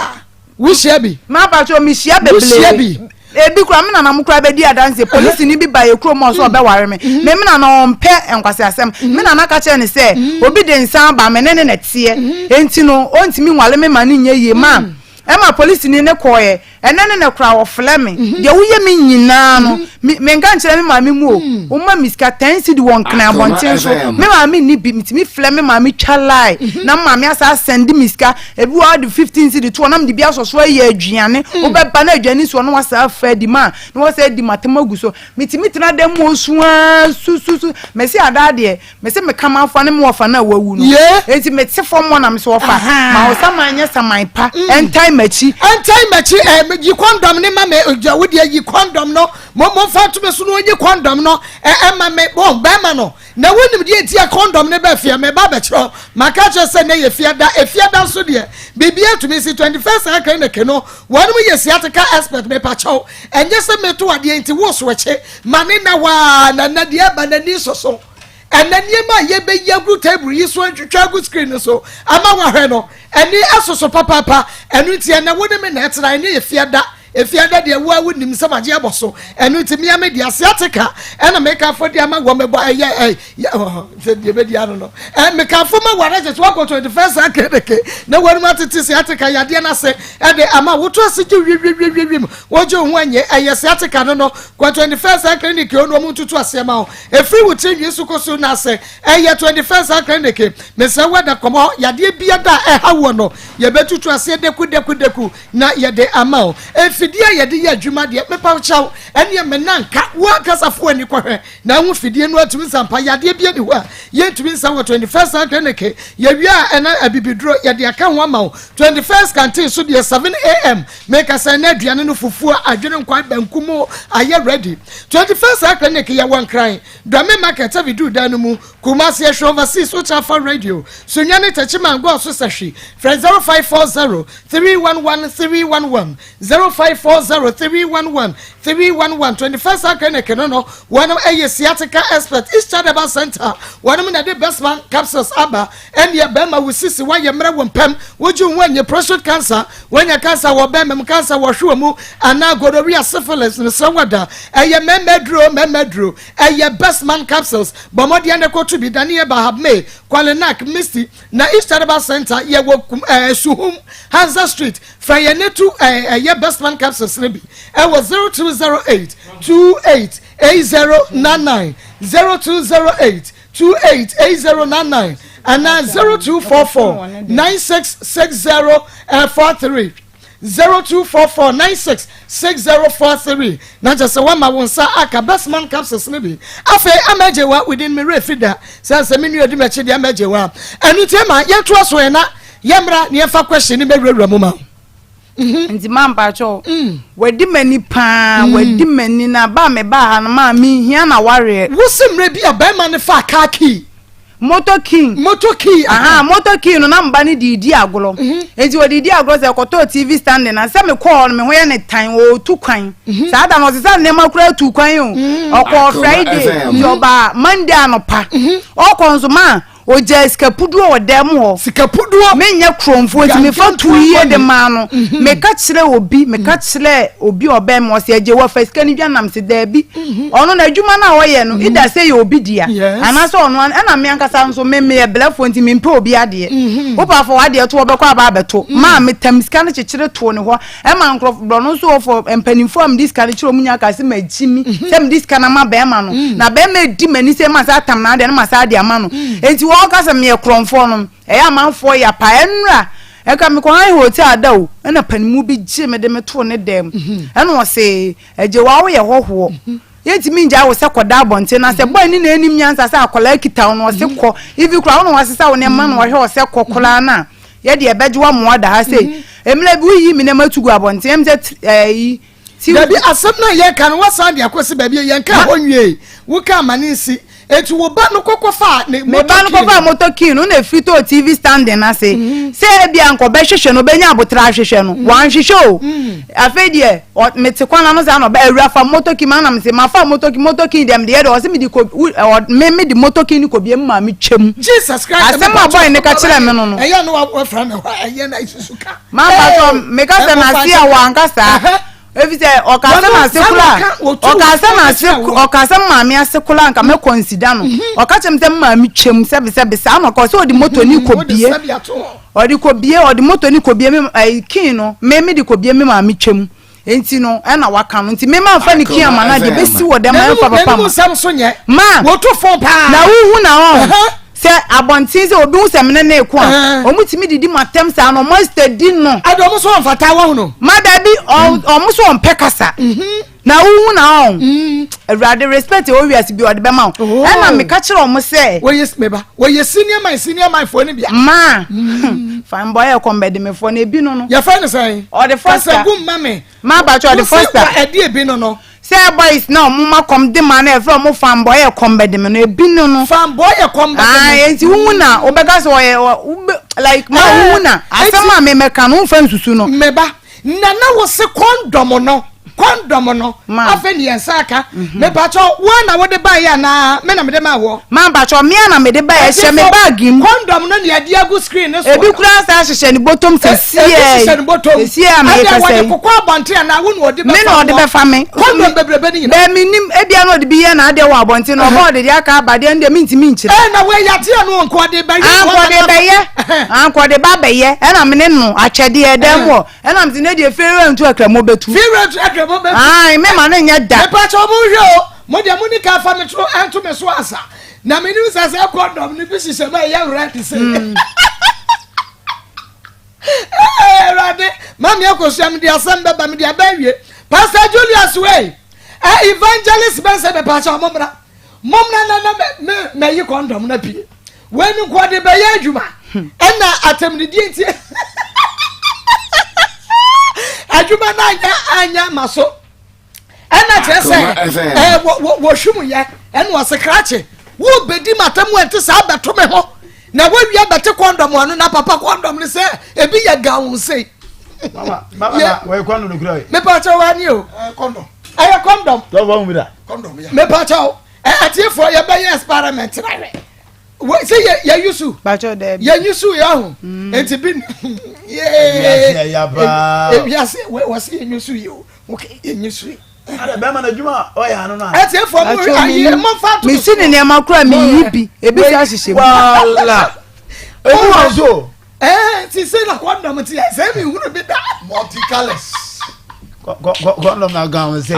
Wuhyia bi. Ma bakyɛ mi hyia bebree. Wuhyia bi. Ebi kura mi nana mo kura bɛ di adanse. Polisi ni bi ba yɛ kurom ɔsɛ ɔbɛware mi. Me mi nana ɔmpɛ nkwasi asɛm. Me nana ka kyerɛ ne sɛ obi de nsa aba me ne ne na teɛ. Enti no ontumi nwale me ma ne nyɛ yie ma. Ɛma polisini no kɔɔɛ. Ɛnɛ ne nɛ koraa wɔfrɛ me. Deɛ woyɛ me nyinaa no, me menka nkyerɛ me maame mu o. Woma me sika ten cedi wɔ Nkran abɔnten so. Me maame nni bi. Metumi frɛ me maame twa line na me maame asan asɛnde me sika. Ebi wɔ hɔ a ɔde 15 cedi to hɔ na mede bi asɔ so ayɛ aduane. Wobɛba na aduane si hɔ na wasan afa adi ma na wasan adi m'atam agu so. Metumi tena dan mu osu ara su su su. Mese adaa deɛ Mese me kamafoɔ ne me wɔfa no a wawu no. Enti mete fam hɔ na mese wɔfa, ma wo saman nyɛ saman pa, ɛntae m'akyi. Ɛntae m'akyi, ɛ, yi kɔndɔm no ma me, gya wo deɛ yi kɔndɔm no, mo, momfa nto me so na ɔnyi kɔndɔm no, ɛ, ɛma me, wɔn, bɛrima no. Na wonim deɛ nti a kɔndɔm no bɛ fie, meba abɛkyerɛ wo. Maka akyerɛ sɛ nnɛ yɛ fiada, efiada nso deɛ, biribiara tumi si, 21st Akra ne Keno, wɔnom yɛ sciatica expert, mepakyɛw, ɛnyɛ sɛ meto adeɛ nti wo so akyi, ma ne nna hɔ ara, na nnɛ deɛ ɛba n'ani soso. Ɛnnɛ nneɛma a yɛbɛyi agu table yi so atwitwa agu screen no so ama woahwɛ no, ani soso papaapa. Ɛno nti ɛnnɛ wo ne me na ɛtena, ɛnyɛ Efiada. Efiada deɛ wo a wonim sɛ magye abɔ so. Ɛno nti mea me deɛ sciatica ɛna mekamfo de ama wɔ mebɔ ɛyɛ ɛ sɛ deɛ bɛdi ano no. Ɛ mekamfo ma wɔ anakyɛ sɛ woakɔ 21st akedeke na wɔnom atete sciatica yadeɛ no ase ɛde ama woto ase gye wiewiewiewie wogye wo ho anyɛ ɛyɛ sciatica no no kɔ 21st clinic o na wɔn ntutu aseɛ ma wo. Ɛfiri wo tiri nwi so kɔsi wo nan ase, ɛyɛ 21st Century Clinic. Mesrɛ wo da kɔm hɔ, yadeɛ biara a ɛha woɔ no, yɛbɛtutu aseɛ deku deku deku na yɛde ama wo. Mfidie a yɛde yɛ adwuma deɛ, mepa wo kyɛw, ɛneɛ me nan nka, wo ankasa fa w'ani kɔhwɛ na ahu fidie no atumi nsa mpa. Yadeɛ biara nni hɔ a yɛntumi nsa wɔ 21st Century Clinic. Yɛwie a ɛna abibiduro yɛde aka ho ama wo. 21st Canteen so deɛ 7am, meka sɛ ɛnɛ aduane no fufuo, adwene nkwan, banku mo ayɛ ready. 21st Eye Clinic yɛ wɔ Nkran, Dwame Market, Aviduru dan no mu, Kumasi, Ɛhwɛ Overseas, Wokyɛ Afa Radio, Sunyani, Techiman, Goaso Sahwi. Frɛ 0540 311 311, 0540 311 311. 21st Eye Clinic no no, wɔnom ɛyɛ sciatica expert, East Chadaba Center, wɔnom na ɛde Bestman capsules aba. Ɛneɛ bɛrima wo sisi woayɛ mmerɛ wo mpɛm, wogye wo ho anye prostate cancer, Woanya kansa wɔ bɛrima mu, kansa wɔ hwewa mu, anaa gonorrhea, syphilis, mesrɛ wo ada. Ɛyɛ mmarima aduro, mmarima aduro. Ɛyɛ Bestman capsules. Bɔ mmɔden na kɔto bi. Daniel Bahabme, Kwalenak, Misty, na East Herbal Center yɛwɔ kum ɛɛ Suhum, Hansa Street. Frɛ yɛn na tu ɛɛ ɛyɛ Bestman capsules no bi ɛwɔ 0208 28 8099 0208 28 8099 anaa 0244 9660 43 0244 966043 na kyerɛ sɛ woama wo nsa aka Bestman capsules no bi. Afei ama agye wa within me werɛ fi da sɛ sɛ me nua di m'akyi deɛ ama agye wa. Ɛno nti ma yɛntoa so ɛna yɛmmra na yɛmfa question no bɛwurawura mu ma wo. Mhm. Nti ma mpakyɛw mm. wadi m'ani paa mm. wadi m'ani na ba a mebaa ha no maa menhia na wareɛ. Wosi mmerɛ bi a bɛrima no faa car key. Motor key. Motor key. Aha motor key no na mba no de di agorɔ. Mhm. Nti wɔde di agorɔ sɛ ɛkɔtɔɔ TV stand na sɛ mekɔɔ no me ho yɛ ne tan ɔɔtu kwan. Mhm. Saa da no ɔsesa nneɛma koraa tu kwan o. Ɔkɔɔ Friday nti ɔbaa Monday anɔpa. Ɔkɔ nso maa. Ɔgyaa sika puduo wɔ dan mu hɔ. Sika puduo. Menyɛ korɔmfoɔ nti mefa tu yie de maa no. Mhm. Meka kyerɛ obi, meka kyerɛ obi a ɔbɛn me ɔsɛ agye wafa sika no dwa nam sɛ daabi. Mhm. Ɔno na adwuma no a ɔyɛ no ida sɛ yɛ obi dea. Anaasɛ ɔno ano ɛna me ankasa nso me meyɛ brɛfoɔ nti mempɛ obi adeɛ. Mhm. Wopɛ afa w'adeɛ to wɔbɛkɔ aba abɛto. Maa metam sika no kyekyere too ne hɔ. Ɛma nkurɔfo borɔno nso wɔ fɔ mpanimfoɔ a mede sika no kyerɛ wɔn nyinaa kaa sɛ magyi mi mhm. sɛ mede sika no ama bɛrima no mm. na bɛrima edi m'ani sɛ ma sɛ atam n'adeɛ no ma sɛ ade ama no mm. enti wɔn ka sɛ meyɛ korɔmfoɔ no ɛyɛ amanfoɔ yɛ pa ɛnura ɛka mekɔ han hotel da o ɛna panimu bi gye me de me too ne dɛm mhm. ɛna ɔse agye wa woyɛ hɔhoɔ mhm. Yɛntumi ngyae wo sɛ kɔda abɔnten na sɛ boy no na ɛnim nyansa sɛ akwadaa kita wo no ɔse kɔ even koraa wo na wasesa wo nneɛma na ɔhwɛ wo sɛ kɔ koraa no a yɛde ɛbɛgye wo ama wada ha sei mmerɛ bi woyiyi me nneɛma tu gu abɔnten ɛm sɛ ɛyi ti Dabi asɛm no a yɛka no woasan de akɔsi baabi a yɛnka hɔ nwiei woka ama no nsi Eti wo ba no kɔkɔ faa ne Me ba no motor kɔfaa key no? motor key no na efiri tɔɔ TV standing no ase sɛ ebia nka ɔbɛhwehwɛ no ɔbɛnya aboterɛ ahwehwɛ no wanhwehwɛ o afei deɛ ɔ mete kwan ano saa na ɔba awura fa motor key ma na mese mafa motor key motor key deɛ mede yɛ deɛ ɔse mede kɔ wo ɔ me mede motor key no kɔbie me maame twam Jesus Christ asɛm a boy no ka kyerɛɛ me no no ɛyɛ no wafra me hɔ a ɛyɛ na isusu ka Mampakyɛ meka sɛ n'ase a wanka saa Efisɛ ɔkaa sɛ n'ase koraa ɔkaa sɛ n'ase ɔkaa sɛ maame ase koraa nka mɛ kɔnsida no mhm. ɔka kyerɛ me sɛ maame twam sɛbesɛbe saa na ɔka sɛ ɔde moto ne mhm, kɔ bie ɔde kɔ bie ɔde moto ne kɔ bie me ɛyi kin no me me de kɔ bie me maame twam nti no ɛna waka no nti me ma nfa ne kin ama na deɛ besi wɔ dɛm ɛnfa papa ma ma na wohu na ɔn. Sɛ abɔnten sɛ obi hu sɛ mene ne reko a, wɔn tumi didi mu atɛm saa na wɔn asitadi no. Ɛde wɔn so wɔn fata wɔn no. Ma dabi wɔn so wɔn pɛ kasa. Na wohu na wɔn. Awurade respect ɛwɔ wiase bi ɔde bɛma wo. Ɛna meka kyerɛ wɔn sɛ. Wɔyɛ meba wɔyɛ senior man senior man foɔ no bia. Ma fine boy ɛkɔm bɛde me foɔ na ebi no no. Yɛfrɛ no sɛn. Ɔde foster. Kasa gu mma me. Ma abakyɛ ɔde foster. Wosi wa ɛde ebi no no. Sɛ boys na ɔmo ma kɔm de ma na ɛfrɛ ɔmo fanboy yɛ kɔm bɛde me no ebi no no. Fanboy yɛ kɔm bɛde me. Ae nti wohu na wobɛka sɛ ɔyɛ wobɛ like ma wohu na asɛm a me mɛka no womfa nsusu no. Me ba na na wose kɔndɔm no kɔndɔm no afei ne yɛn nsa aka mepakyɛw woa na wode baeɛ anaa me na mede maa woɔ. Ma mpakyɛw mea na mede baeɛ ɛhyɛ me bag mu. Kɔndɔm no nea ɛde agu screen no so. Ebi koraa saa hyehyɛ ne bɔtɔm sɛsiɛ. Ebi hyehyɛ ne bɔtɔm. Sɛsiɛ a meyɛ kasa yi. Ɛdeɛ wɔde kokɔ abɔnten anaa wo na ɔde bɛfa Me na ɔde bɛfa me. Kɔndɔm bebrebe ne nyinaa. Bɛɛ menim ebia na ɔde bi yɛ n'adeɛ wɔ abɔnten na ɔba ɔde deɛ aka aba deɛ no deɛ mentumi nkyerɛ. Ɛɛ na wei yateɛ no nko ɔde bɛyɛ. Anka ɔde bɛyɛ. Anka ɔde ba bɛyɛ ɛna me ne no akyɛdeɛ ɛdan mu hɔ ɛna me se ne deɛ fie rentu akramo bɛtu. Fie rentu akramo bɛtu. Ae me ma no nyɛ da. Mepa kyɛw mo nhwɛ o mo deɛ mo ni ka fa me to ɛnto me so ansa. Na menim sɛ sɛ kɔndɔm no bi hyehyɛ mu a ɛyɛ red sɛ. Mm. Awurade, maame akosua mede asɛm bɛba mede aba awie. Pastor Julius wei, eh, evangelist bɛnsɛ bɛpa kyɛ ɔmo mmra. Mo mmra na na me mɛyi kɔndɔm no apue. Wei no nko ɔde bɛyɛ adwuma. Hmm. Ɛna atɛmdidie nti adwuma no anyɛ anyɛ ma so. ɛna kyerɛ sɛ ɛɛ wɔhwe mu yɛ ɛna ɔse krakye wobɛdi matam ɛnte saa bɛto me ho na woawia bɛte kɔndɔm ano na papa kɔndɔm no sɛ ebi yɛ gawo sei mepakyɛw ane o ɛyɛ kɔndɔm mepakyɛw atiefoɔ yɛbɛyɛ experiment na hwɛ sɛ yɛ yusu yɛ yusu yɛ ho mm. nti bi yee ewiase wɔsi yɛ yusu yi o yɛ yusu yi. Ada bɛrima na adwuma a ɔyɛ ano no a. Ɛtiɛfoɔ mo ayi mo nfa to. Mesi ne nneɛma kura mi yi bi ebi si ahyehyɛ mu. Wala ebi wɔ so. Ɛɛ ti se na kɔndɔm ti yɛ sɛ mi hunu bi da. Multicolours. Kɔndɔm na gan wɔn se.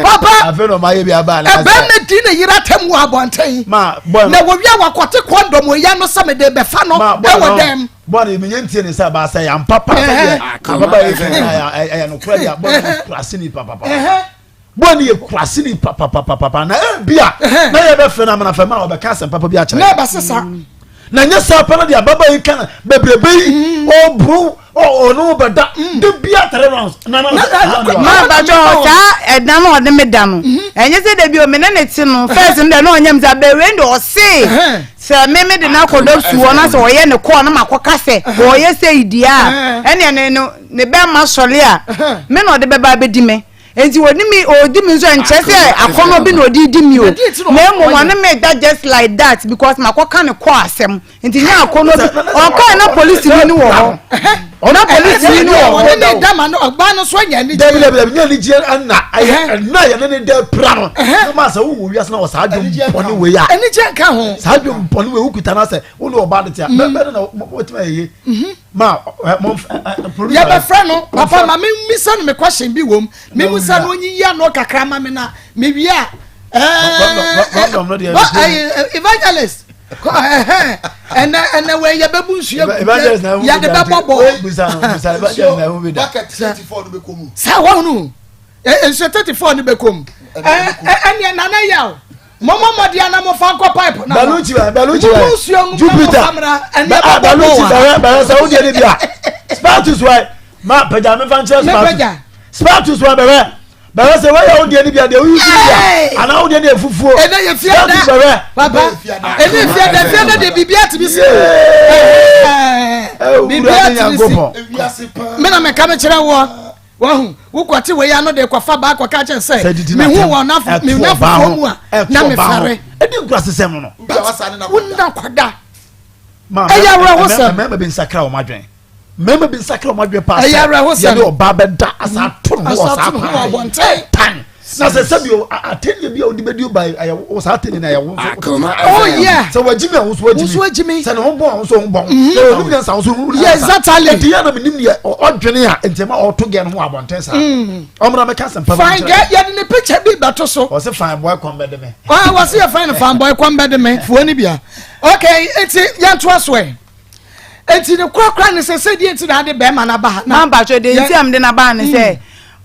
Papa afei na ɔmo ayɛ bi aba na. Ɛbɛn mi di ne yere atɛm wɔ abɔnten. Ma bɔn. Na wɔwia wakɔte kɔndɔm wɔ ya no sɛ mi de bɛfa no ɛwɔ dɛm. Bɔne menyɛ ntie ne sɛ baasa yɛ ampa pa sɛ deɛ ababa yɛ fi na ɛyɛ nokorɛ deɛ bɔne yɛ kuraseni papapapa bɔne yɛ kuraseni papapapapa na ebia na yɛbɛfrɛ no amana fam a ɔbɛka asɛm papa bi akyerɛ na ɛbɛsesa na nyɛ saa pɛ no deɛ ababa yi ka bebrebe yi ɔboro ɔno bɛda de bia three rounds na na ma bàtɔ saa ɛdan na ɔde me da no ɛnyɛ sɛ dabi o me ne ne te no first no deɛ na ɔnyɛ me sɛ abɛwɛ de ɔse Sɛ me mede no akɔdɔ su hɔ na sɛ ɔyɛ ne kɔɔ na makɔka sɛ ɔyɛ sei deɛ a, ɛneɛ ne ne ne bɛrima sɔre a, me na ɔde bɛba abɛdi me. Nti ɔdi mi ɔdi mi nso nkyerɛ sɛ akɔnɔ bi na ɔdi di mi o. Na mmom ɔne me da just like that because makɔka ne kɔ asɛm. Nti nyɛ akɔnɔ bi ɔkɔɛ na polisi ni ni wɔ hɔ. Na polisi ni ni wɔ hɔ. Ɔne ne da ma no ɔbaa no so anya anigye. Dabi dabi dabi nyɛ anigye ɛna ɛyɛ ɛna yɛ ne ne da pira no. Ne ma sɛ wo wɔ wiase na wɔ saa dwom bɔne wei a. Anigye nka ho. Saa dwom bɔne wei wokuta na sɛ wo ne ɔbaa de te a bɛ bɛ na wɔtumi ayɛ yie. Ma ɛ mo ɛ producer. Yɛbɛfrɛ no papa ma memmisa no me question bi wom. Memmisa no ɔnyiyi ano kakra ma me na mewie a. Ɛɛ evangelist. Ɛnɛ ɛnɛ wei yɛbɛbu nsuo yɛde bɛbɔ bɔ. Sɛ wɔn no nsuo 34 no bɛkɔ mu. Ɛnɛ nana yaw. Mɔmɔ mɔdi ana mo fa nkɔ pipe na. Baluchi wa baluchi wa. Mo nsuo mu Jupiter. Mo famra ɛnɛ bɛbɔ bɔ Baluchi wa. bɛrɛ bɛrɛ sɛ wodi ɛni bia. Spartus wa ma pɛgya mi fa nkyɛn Spartus. Spartus wa bɛrɛ bɛrɛ sɛ wɔyɛ wodi ɛni bia deɛ oyi si bia ana wodi ɛni efufuo. Ɛnɛ yɛ fia da. Spartus bɛrɛ. Papa ɛnɛ fia da fia da deɛ biribi atumi si. Biribi atumi si. Mi na mɛ ka mi kyerɛ wɔ. Wahu, wokɔte wei ano de kɔfa baa kɔka kyerɛ sɛ mehu wɔ me nafofoɔ mu a na mefɛre. Ɛdi nkurasesɛm no. Wonna kɔda. Ɛyɛ awerɛhosɛm. Mmarima bi nsakra wɔn adwene. Mmarima bi nsakra wɔn adwene paa sɛ yɛne ɔbaa bɛda asa ato ne ho wɔ saa kwan tan. Na sɛ sɛbi o atɛnniɛ bi a wode bɛdi ɔbaa ɛyɛ wo saa atɛnniɛ na ɛyɛ wo nso. Oh yeah. Sɛ wagyi mi a wo nso wagyi mi. Sɛ ne ho bɔn a wo nso ho bɔn. Sɛ onim nyansa wo nso wo nyansa. Exactly. Eti yɛ na menim deɛ ɔdwene a nti ɛma ɔto gɛ no ho abɔnten saa. Ɔmra mɛka asɛm pa Fine girl yɛde ne picture bi bɛto so. Ɔse fine boy kɔm bɛde me. Wɔse yɛ fine fine boy kɔm bɛde me fuo no bia. Okay eti yɛntoa so ɛ. Enti ne korakora ne sɛ sɛdeɛ nti na ade bɛrima no aba ha. Na mpatsɔ deɛ nti a mede no aba ha ne sɛ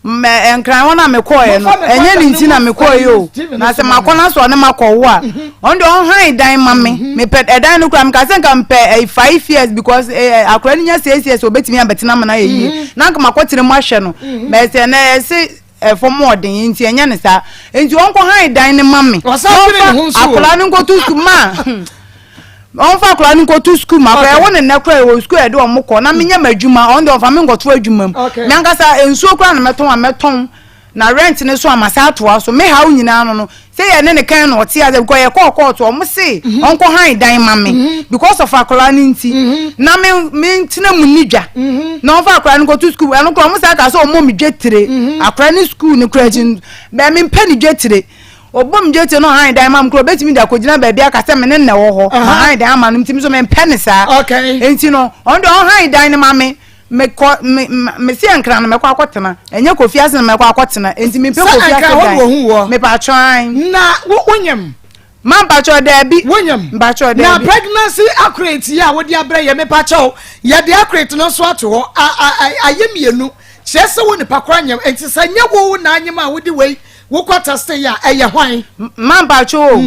mɛ nkran hɔ na mekɔɔɛ no ɛnyɛ ne nti na mekɔɔɛ o na sɛ makɔ na sɛ ɔne makɔwo a ɔno deɛ ɔnhan dan ma me mepɛ ɛdan no kora meka sɛ nka mepɛ ɛyi 5 years because ɛɛ akora no nya 6 years obetumi abɛtena ma no ayɛ yie na nka makɔtena mu ahwɛ no mɛ sɛ na ɛse ɛfam ɔden nti ɛnyɛ ne saa nti ɔnkɔ han dan no ma me ɔmfa akwadaa no nkɔto sukuu ma ɔmfa akwadaa no nkɔto sukuu ma akwadaa ɛwɔ ne nnɛ koraa ɛwɔ sukuu a yɛde wɔn kɔ na menyɛ m'adwuma ɔno deɛ ɔmfa me nkɔto adwuma mu me ankasa nsuo koraa na mɛtɔn a mɛtɔn na rent no so ama saa atoa so me haw nyinaa no no sɛ yɛ ne ne kan na ɔte ase because yɛkɔɔ kɔɔto ɔmo se mhm. ɔnkɔ han dan ma me mhm. because of akwadaa no nti mhm. na me me ntena mu ni dwa na ɔmfa akwadaa no nkɔto sukuu ɛno koraa ɔmo saa ka sɛ ɔmɔ me dwa tire akwadaa no sukuu no koraa akyi bɛn me mpɛ ne dwa tire ɔbɔ me dwa tire na ɔhan dan ma me koraa ɔbɛtumi de akɔgyina baabi aka sɛ me ne na ɛwɔ hɔ ɔhan dan ama no nti me so me mpɛ ne saa nti no ɔno deɛ ɔhan dan no ma me. Mekɔ me me se Nkran na mɛkɔ akɔtena. Ɛnyɛ Kofi ase na mɛkɔ akɔtena. Enti mempɛ Sɛ Kofi ase Nkran hɔ na dan. wɔhu woɔ. Mepatwɔ an. Na wo wonyem? Ma mpakyɛw daabi. Wonyem? Mpakyɛw Na daabi. pregnancy accurate yi a wode abrɛ yɛ mepakyɛw yɛde accurate no nso ato hɔ a a a ayɛ mmienu kyerɛ sɛ wo nipa koro anyem enti sɛ nyɛ wo na anyem a wode wei Wokɔ tɛste yɛ a, ɛyɛ hwan? Ma mpakyɛ o.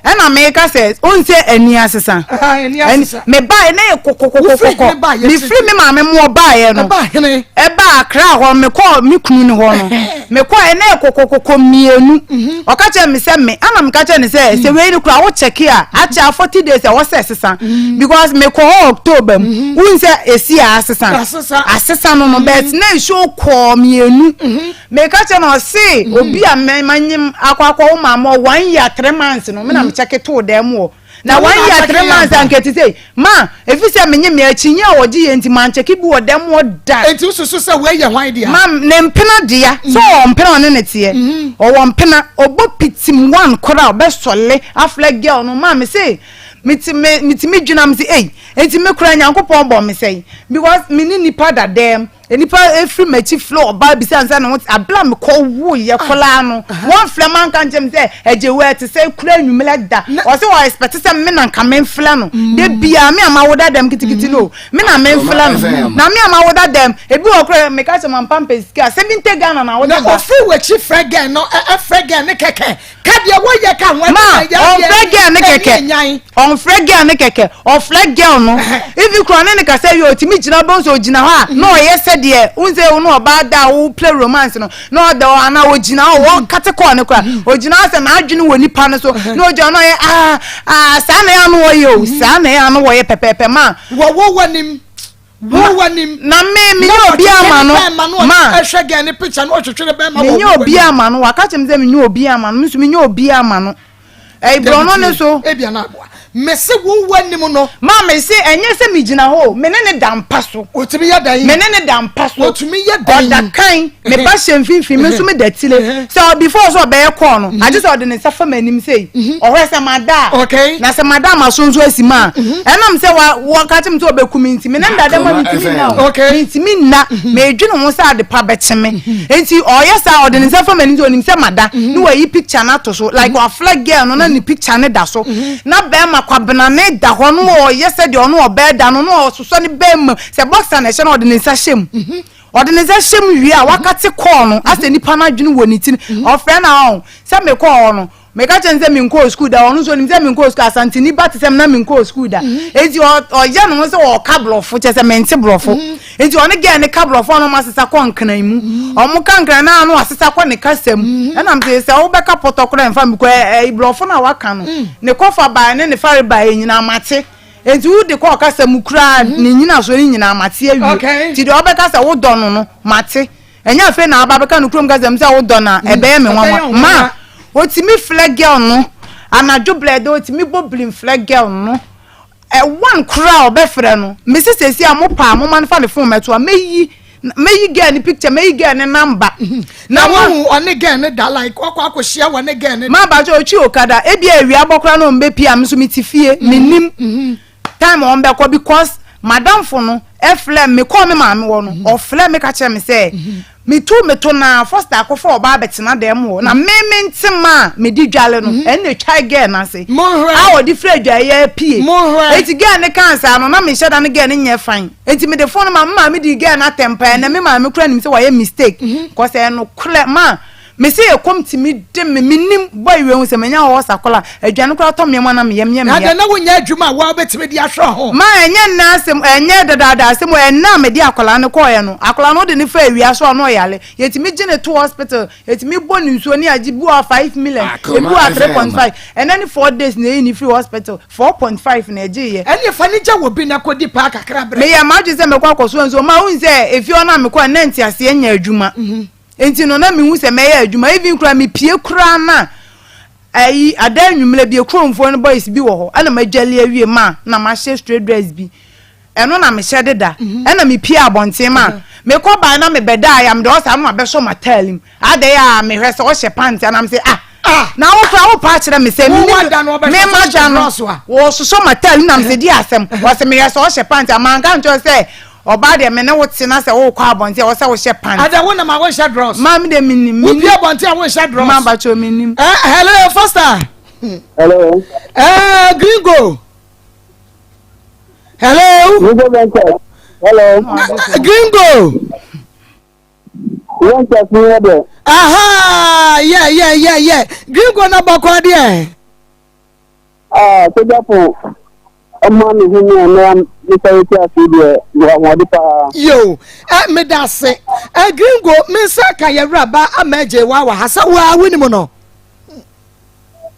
Ɛna meka sɛ, wohu sɛ ani asesa. Ani asesa. Mebaeɛ na yɛ kɔkɔkɔkɔkɔ. Mefiri me maame mu ɔbaeɛ no. Ɛbaa hene? Ɛbaa Accra hɔ, mekɔɔ me kunu no hɔ no. Mekɔɛ na yɛ kɔkɔkɔkɔ mmienu. Ɔka kyerɛ me sɛ me, ɛna meka kyerɛ no sɛ, sɛ wei no koraa wo kyɛke a, akyɛ a 40 days ɛwɔ sɛ ɛsesa. Because mekɔ hɔ October mu. Wohu sɛ ɛsi a asesa. Asesa no no, but na nsuo kɔɔ mmienu. Meka kyerɛ no ɔse obi a me manyem akɔ akɔ wo maame wɔ one year 3 months no me na mekyɛke too dɛm wɔ na one year 3 months anka ti sɛ ma efi sɛ menye me akyinnye a wɔgye yɛ nti mankyɛke bi wɔ dɛm wɔ da. Enti wosusu sɛ wei yɛ hwan dea? Ma ne mpena dea sɛ ɔwɔ mpena ɔne ne teɛ ɔwɔ mpena ɔbɔ pitim one koraa ɔbɛsɔle aflɛ girl no ma me se mete me metumi dwena me se ei enti me koraa Nyankopɔn bɔ me sɛn because me ne nipa da dɛm. Nnipa firi m'akyi frɛ ɔbaa bisa no sɛ ne ho te abere a mekɔ woeɛ koraa no wɔmfrɛ ma nka nkyɛm sɛ agye wɔ ɛte sɛ kura anwummerɛ da ɔsɛ wɔ expect sɛ me na nka memfrɛ no da biara me a mawo da dɛm kitikiti no me na memfrɛ no na me a mawo da dɛm ebi wɔ koraa meka sɛ mampa mpɛ sika 70 Ghana na wode ba. Na ɔfiri w'akyi frɛ gɛn no ɛfrɛ gɛn ne kɛkɛ Ka deɛ wɔyɛ ka ho Ma ɔnfrɛ girl no kɛkɛ ɔnfrɛ girl no kɛkɛ ɔfrɛ girl no even kura ɔne ne kasa wie ɔtumi gyina bɛn sɛ ɔgyina hɔ a na ɔyɛ sɛdeɛ n sɛ wo ne ɔbaa da a wo play romance no na ɔda hɔ anaa ɔgyina hɔ wɔkate kɔɔ no kora ɔgyina hɔ sɛ n'adwene wɔ nipa no so na ɔgyina na ɔyɛ ah ah saa na ɛyɛ ano wɔyɛ o saa na ɛyɛ ano wɔyɛ pɛpɛɛpɛ ma wɔwɔ w'anim. Wo w'anim. Na me menyɛ obi ama no. Ma. Ɛhwɛ gɛn ne picture na ɔtwetwe ne bɛrima wɔ Menyɛ obi ama no. Waka kyerɛ me sɛ menyɛ obi ama no. Me nso menyɛ obi ama no. Ɛyi borɔno ne so. Ebia na aboa. Mese wo w'anim no. Ma mese ɛnyɛ sɛ megyina hɔ o. Me ne ne da mpa so. Otumi yɛ dɛn? Me ne ne da mpa so. Otumi yɛ dɛn? Ɔda kan. Me ba hyɛ mfimfini, me nso me da tire. Sɛ before sɛ ɔbɛyɛ kɔɔ no, agye sɛ ɔde ne nsa fa m'anim sei. Ɔhwɛ sɛ mada a. Okay. Na sɛ mada a m'aso nso asi mu a. Ɛnam sɛ wa wɔka kyerɛ me sɛ ɔbɛku me nti, me ne no da dɛm a mentumi nna o. Okay. Mentumi nna. Medwene ho sɛ ade pa bɛkye me. Nti ɔyɛ saa ɔde ne nsa fa m'anim sɛ ɔnim sɛ mada. Ne wayi picture no ato so. Like waflɛ girl no na ne picture no da so. Na bɛrima Kwabena ne da hɔ no ɔyɛ sɛdeɛ ɔno ɔbɛɛ da no na ɔsosɔ ne bɛrima mu. Sɛ boxer na ɛhyɛ no ɔde ne nsa hyɛ mu. Ɔde ne nsa hyɛ mu wie a, wakate kɔɔ no asɛ nipa no adwene wɔ ne ti no. Ɔfrɛ no a ɔn sɛ mekɔɔ hɔ no, meka kyerɛ no sɛ menkɔɔ sukuu da, ɔno nso onim sɛ menkɔɔ sukuu, Asanteni ba te sɛ me na menkɔɔ sukuu da. Enti ɔyɛ ne ho sɛ ɔɔka borɔfo, kyerɛ sɛ mente borɔfo. Enti ɔne girl no ka borɔfo a na ɔmo asesa kɔ nkran mu. Ɔmo ka nkran no a na wasesa kɔ ne kasa mu. Ɛna mese sɛ wobɛka pɔtɔ koraa ɛmfa me kɔ ɛ borɔfo no a waka no, ne kɔfa baeɛ ne ne fare baeɛ nyinaa mate. Enti wo de kɔ ɔkasa mu koraa ne nnyinasoɔ no nyinaa mate awie. Okay. Nti deɛ ɔbɛka sɛ wodɔ no no mate. Ɛnyɛ afei na aba bɛka no kurom kasa mu sɛ wodɔ no a ɛbɛyɛ me nwanwa. Ma ɔtumi frɛ girl no anadwo blɛɛdɛ ɔtumi bɔ blim frɛ girl no. One koraa ɔbɛfrɛ no. Mese seesei a mo paa moma no fa ne phone mɛto a mɛyi mɛyi girl ne picture mɛyi girl ne number. Na wohu ɔne girl ne da like ɔkɔ akɔhyia wɔ ne girl ne. Ma bakyɛ otwi okada ebi a awia bɔ koraa na ɔmo bɛpie a me nso mete fie menim time a ɔmo bɛkɔ because madamfo no ɛfrɛ me mekɔɔ me maame hɔ no ɔfrɛ me ka kyerɛ me sɛ metu me to na Foster akɔfa ɔbaa abɛtena dɛm hɔ na me me ntema a mede dwale no ɛna etwa girl no ase a ɔde firi adwaeɛ apue eti girl no kaa saa no na mehyɛ da no girl no nyɛ fine. Enti mede phone no ma me maame dii girl no atɛm paa ɛnɛ me maame koraa nim sɛ wayɛ mistake cause ɛyɛ nokorɛ ma me se ɛkɔm tumi de me menim boy wei ho sɛ manya hɔ sakola aduane koraa tɔ meɛmu a na meyam yɛ Na meya. adɛn na wonyɛ adwuma a woa wobɛtumi de ahwɛ ho? Ma ɛnyɛ nnɛ asɛm ɛnyɛ dadaada asɛm o ɛnnɛ a mede akwadaa no kɔɔeɛ no akwadaa no wode no fa awia so a na ɔyare yɛtumi gye no to hospital yɛtumi bɔ no nsuo ne agye bi wɔ hɔ a 5 million ebi wɔ hɔ a 3.5 ɛnnɛ ne 4 days na yɛyi no firi hospital 4.5 na ɛgyeeɛ. Ɛneɛ fa no gya wɔ bi na kɔdi paa kakra brɛ. Meyɛɛ m'adwene sɛ mɛkɔ akɔsoa nsuo. Ma wohu sɛ efie hɔ no a mekɔɛ no na nteaseɛ nyɛ adwuma. Nti no na mehu sɛ mɛyɛ adwuma. Even koraa mepie koraa no a ayi ada anwummerɛ bi kuromfoɔ no boys bi wɔ hɔ ɛna madwale awie ma na mahyɛ straight dress bi. Ɛno na mehyɛ deda. Ɛna mepie abɔnten ma mekɔ bae na mebɛdaeɛ a mede ɔsaa no mabɛsɔ m'ataade mu. Adɛn a mehwɛ sɛ ɔhyɛ pant anam sɛ ah Ah! Na wo koraa wopɛ akyerɛ me sɛ Wo menim wada no ɔbɛhwɛ me sɛ ɔhyɛ mada no drɔs a. wɔsosɔ m'ataade nam sɛ di asɛm wɔsɛ mehwɛ sɛ ɔhyɛ pant a manka nkyerɛ sɛ ɔbaa deɛ me ne wo te na sɛ wokɔ abɔnten a ɛwɔ sɛ wohyɛ pant. Ada wo nam a wonhyɛ drɔs. Maa me deɛ menim Wopie menim abɔnten a wonhyɛ drɔs. maa bakyɛ menim. Eh, hello Foster. Hello. Eh, Gringo. Hello. Gringo Ventures. Hello. Gringo. Ventures ni yɛ dɛ. Aha, yeah, yeah, yeah, yeah. Gringo na bɔkɔ deɛ. Ah, sogyafo ɔma me ho mu a na mesɔre te ase deɛ mewɔ ahoɔde paa. Yo, eh, meda ase. Eh, Gringo, me nsa ka yɛ wura ba ama agye wa wɔ ha sɛ waa wonim no.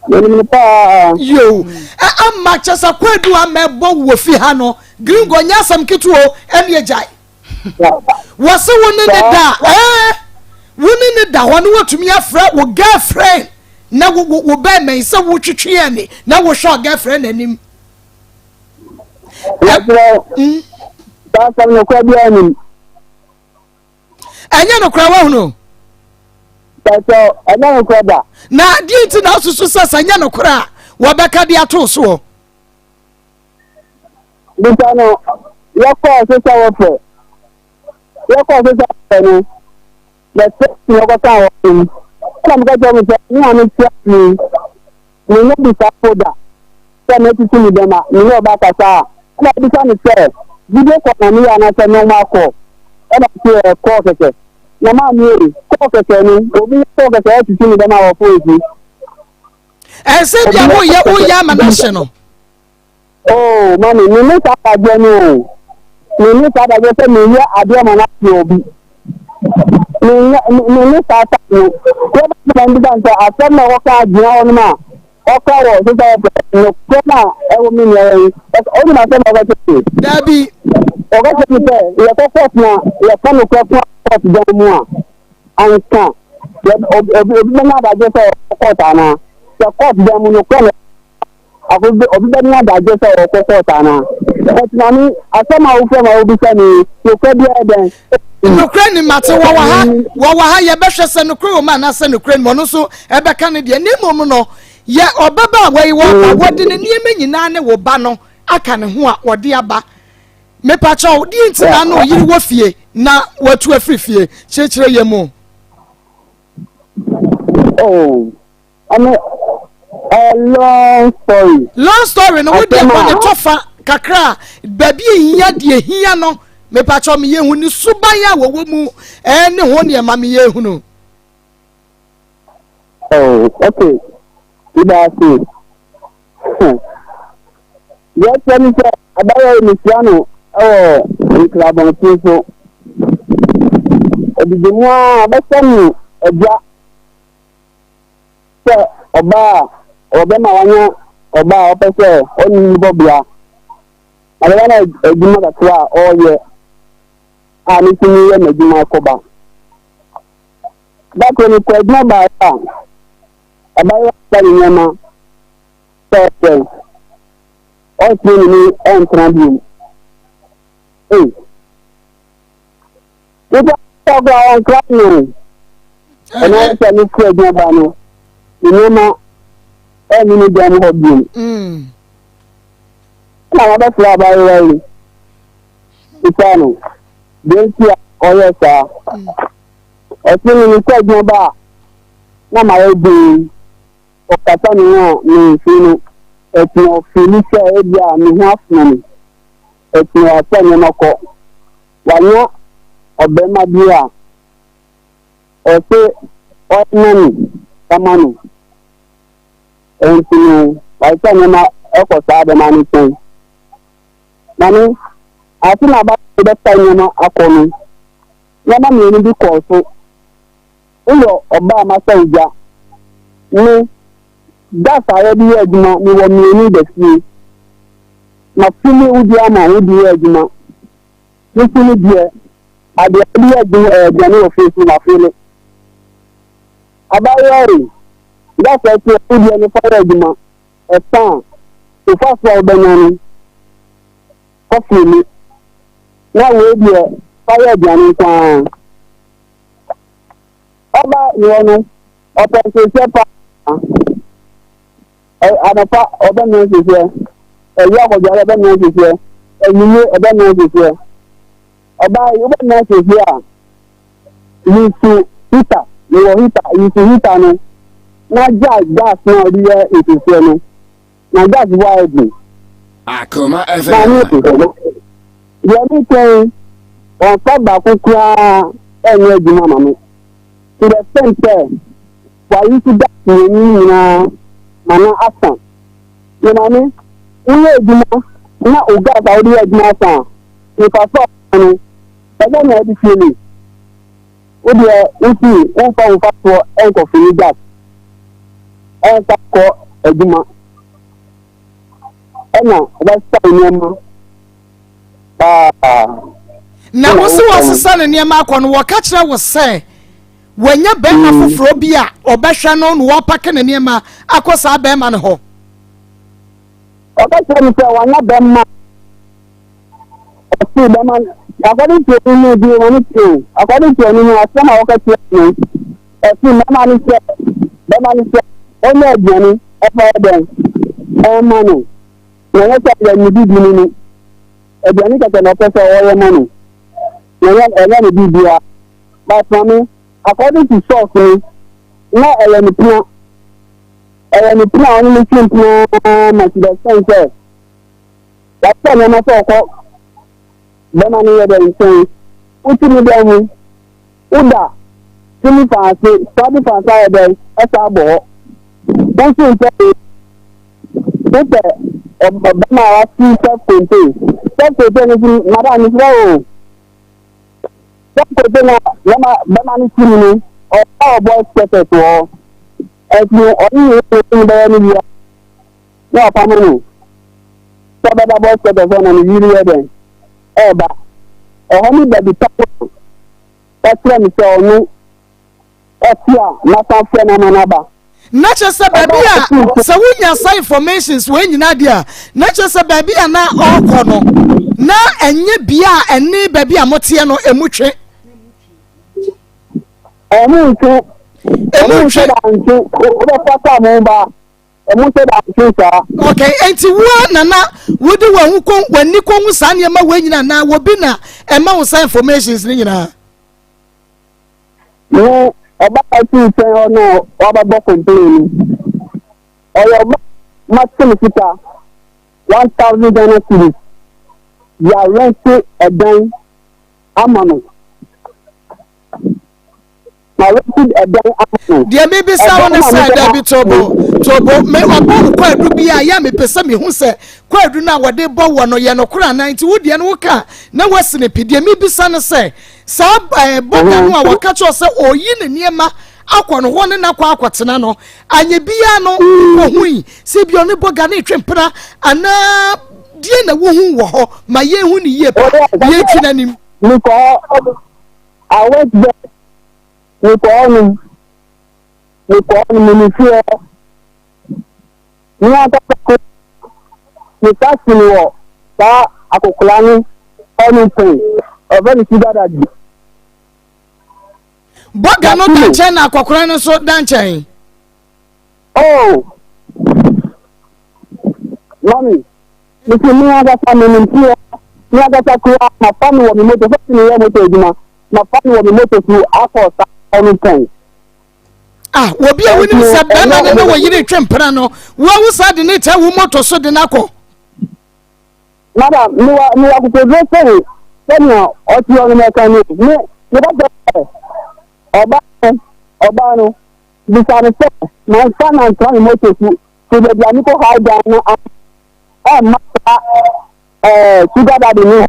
Menim no paa. Yo, eh, ama kyɛ sɛ kwadu ama ɛbɔ wɔ fi ha no. Gringo, nyɛ asɛm ketewa o, ɛne agyae. Wɔse wo ne ne da a, ɛɛ, wo ne ne da hɔ no watumi afrɛ wo girlfriend na wo wo wo bɛrima yi sɛ wotwetwe ɛne na wohwɛ ɔ girlfriend n'anim. Yɛsrɛ mm. saa asɛm no kora biara nim. Ɛnyɛ no kora wahunu. Pɛsɛ ɛnyɛ no kora da. Na deɛ nti na asusu sɛ sɛ ɛnyɛ no kora a wɔbɛka de ato soɔ. Bisa no, yɛkɔɔ social welfare, yɛkɔɔ social welfare no, the first thing wɔkɔkaa wɔ no, ɛna meka kyerɛ mo sɛ me a metia mi, menyɛ bisafo da sɛ mɛtutu me dɛm a, me ne ɔba kasa a, ɛna bisa me sɛ video call na meyɛ anaasɛ normal call, ɛna ɔse ɛ call kɛkɛ, na maame ei, call kɛkɛ no, obi yɛ call kɛkɛ ɛtutu me dɛm a wɔ phone so. Ɛsɛ bia woyɛ woyɛ ama no ahye no. Oh, mami, me ne saa adeɛ no o. Me ne saa adeɛ sɛ meyɛ adeɛ ma no ahye obi. Me ne saa saa no. Yɛbɛtena mbisa sɛ asɛm na wɔka gyina hɔ nom a. Ɔka wɔ social welfare nokorɛ no a ɛwɔ me nua yi, wonim asɛm a ɔka kyerɛ me? Daabi. Ɔka kyerɛ me sɛ yɛkɔ court na yɛka nokorɛ ko court dan mu a, anka obi obi bɛnya adagyeɛ sɛ ɔkɔ court anaa? Sɛ court dan mu nokorɛ na Afei obi bɛnya adagyeɛ sɛ ɔkɔ court anaa? But maame, asɛm a wofrɛ ma wobisa me yi, nokorɛ biara dɛn? Nokorɛ nim mate, wɔwɔ ha, wɔwɔ ha, yɛbɛhwɛ sɛ nokorɛ wɔ mu anaasɛ nokorɛ nim, ɔno nso ɛbɛka ne deɛ. Na mmom no, yɛ ɔbabaawa yi wɔba, wɔde ne nneɛma nyinaa ne wo ba no aka ne ho a wɔde aba. Mepakyɛw, deɛ nti na na ɔyere wɔ fie na watu afiri fie? Kyerɛkyerɛ yɛn mu. Oh. Ɛno ɛyɛ long story. Long story no wo deɛ bɔ ne tɔfa kakra a baabi ehia deɛ ehia no mepakyɛw me yɛ hu ne suban a wɔwɔ mu ɛne ho nneɛma me yɛ hunu. Oh, okay. Ida ase. Deɛ ɛkyɛ ne sɛ abayewa yi mehyia no wɔ nkrabɔnten so. Odidi mu a ɔbɛsɛ me agya sɛ ɔbaa a ɔbɛma wanya ɔbaa a ɔpɛ sɛ ɔne no bɔ bra. Na bɛma no adwuma kakra a ɔreyɛ a ne nso meyɛ m'adwuma kɔba. Da koro mekɔ adwuma baeɛ a, abayewa ba ne nneɛma sɛ ɔsɛ ɔntumi ne me ɛntena bio. Ei, Nipa koraa ɔnkra no ɛna sɛ ne kura adwuma ba no ne nneɛma ɛne ne dan mu hɔ biom ɛna wɔbɛfrɛ abayewa yi bisa no deɛ nti a ɔyɛ saa. Ɔse me mekɔ adwuma ba a na mayɛ den ɔkasa ne ho a memfiri no ɛtena ɔfiri sɛ ebi a me ho afono me ɛtena wasɛ nneɛma kɔ Wanya ɔbarima bi a ɔse ɔrema no ɔma no. Ɛnti no, wayɛ nneɛma ɛkɔ saa bɛma no nkyɛn. Maame, ase na aba bɛfa nneɛma akɔ no, nneɛma mmienu bi kɔɔ so. Woyɛ ɔbaa masa wo gya. Me, gas a yɛde yɛ adwuma mewɔ mmienu da fie. Mafili wo deɛ ama wo de yɛ adwuma. Me nso me deɛ, adeɛ a yɛde yɛ adwuma ɛyɛ aduane wɔ fie nso mafili. Abaayewa ei, gas a ɛte wo deɛ no fa yɛ adwuma. Ɛsa a, wo fa so a wobɛnya no, kɔ fili. Na wei deɛ, fa yɛ aduane nko ara. Ɔba wɔ no, ɔpɛ nseseɛ paa. Anɔpa ɔbɛnoa nseseɛ, awia akɔdware ɔbɛnoa nseseɛ, anwummerɛ ɔbɛnoa nseseɛ. Ɔbaa yi wobɛnoa nseseɛ a, yusu hita, mewɔ hita, yusu hita no na gyae gas no a wode yɛ nseseɛ no. Na gas bo ayɛ den. Akoma FM. Maame, deɛ meka yi, wɔmfa baako koraa ɛnyɛ adwuma ma me. To the extent sɛ, wayi so gas mmienu no nyinaa ma no asa. Me maame, woyɛ adwuma na o gas a wode yɛ adwuma asa a, mfaso a no, ɛbɛ na ɛde fie ni. Wo deɛ wosi womfa wo mfasoɔ nkɔfili gas ɛmfa kɔ adwuma ɛna wobɛsesa wo nneɛma paa. Na wo se wɔsesa ne nneɛma akɔ no wɔka kyerɛ wo sɛ wɔanya bɛrima foforɔ bi a ɔbɛhwɛ no na wɔapake ne nneɛma akɔ saa bɛrima no hɔ. Ɔka kyerɛ me sɛ wanya bɛrima ɔse bɛrima according to ɛno no bi wɔn ti o according to ɛno no asɛm a wɔka kyerɛ no ɔse bɛrima no sɛ bɛrima no sɛ ɔnyɛ aduane ɛfa yɛ dɛn ɛma no na ɛnyɛ sɛ yɛ ne bibi no no aduane kɛkɛ na ɔpɛ sɛ ɔyɛ ma no na ɛnyɛ ɛnyɛ ne bibia but maame according to source no na ɛyɛ ne pia Ɛyɛ ne pene a ɔne no twe mpena ara ma to the extent sɛ wahyɛ nneɛma sɛ ɔkɔ bɛma no yɛ dɛ nkyɛn. Wote ne dan mu, woda tumi fa ase, saa bi fa ase ayɛ dɛn ɛsa abɔ hɔ. Wo nso mpɛ wopɛ ɔbɛma a wasi self contain. Self contain no nso madam mesrɛ o. Self contain na bɛma bɛma no si mu no ɔba ɔbɔ quarters wɔ hɔ. Ɛnti no ɔne ne yere no bɛyɛ no wia. Na wapamo no sɛ ɔbɛba bus stop hɔ na ne yere yɛ dɛn ɛreba. Ɛhɔ ne baabi pa no a ɔkyerɛ me sɛ ɔno ɔte a masan frɛ no ama no aba. Na kyerɛ sɛ baabi a sɛ wonya saa informations wei nyinaa deɛ a, na kyerɛ sɛ baabi a na ɔrekɔ no na ɛnyɛ bea a ɛne baabi a moteɛ no emu twe. Ɛmu ntwe. Emu ntwe. Ntwe. Wobɛfa kaa mu ba. Ɛmu nhyɛ da ntwe saa. Okay, enti wo ara na na wode w'ahu kɔ w'ani kɔhu saa nneɛma wei nyinaa anaa obi na ɛma wo saa informations no nyinaa? Me ɔba a ɔte nkyɛn hɔ no a wabɛbɔ complain no, ɔyɛ ɔba a mate ne sika 1000 Ghana cedis de arɛnte ɛdan ama no. Deɛ mebisa wo ne sɛ, dabi Tobo, Tobo, me ɔbɔ wo kwaadu bi a yɛ a mepɛ sɛ mehu sɛ kwaadu no a wɔde bɔ wɔ no yɛ nokorɛ anaa nti wo deɛ no woka na woasi no pi. Deɛ mebisa ne sɛ, saa eh, bɔga no a wɔka kyerɛ sɛ ɔyi ne nneɛma akɔ no hɔ ne no akɔ akɔtena no, anyɛ biara no wokɔhui sɛ bi ɔne bɔga no retwe mpena anaa deɛ na wohu wɔ hɔ ma yɛnhu ne yie pa yɛntwi n'anim. Mekɔ I went there. Mekɔ hɔnom. Mekɔ hɔnom, me fie hɔ. Me ankasa ko, me cousin wɔ saa akɔkora no hɔnom pɛn. Ɔfrɛ no sugar daddy. Bɔga no da nkyɛn na akɔkora no nso da nkyɛn. Oh, mami, mesi me ankasa menim fie hɔ. Me ankasa koraa mafa no wɔ me moto, fɛsi meyɛ moto adwuma. Mafa no wɔ me moto so akɔ saa hɔ no pɛn. Ah, obi a wonim sɛ bɛrima no ne wo yere retwe mpena no, woawo saa de ne tɛ wo moto so de no akɔ. Madam, mewɔ mewɔ akokoduro sɛne sɛnea ɔte hɔ no mɛka ni. Me meka kyerɛ sɛ ɔbaa no ɔbaa no bisa no sɛ mamfa no antra me moto so firi baabi a mekɔ hae dan no ɛmma saa ɛɛ sugar daddy no hɔ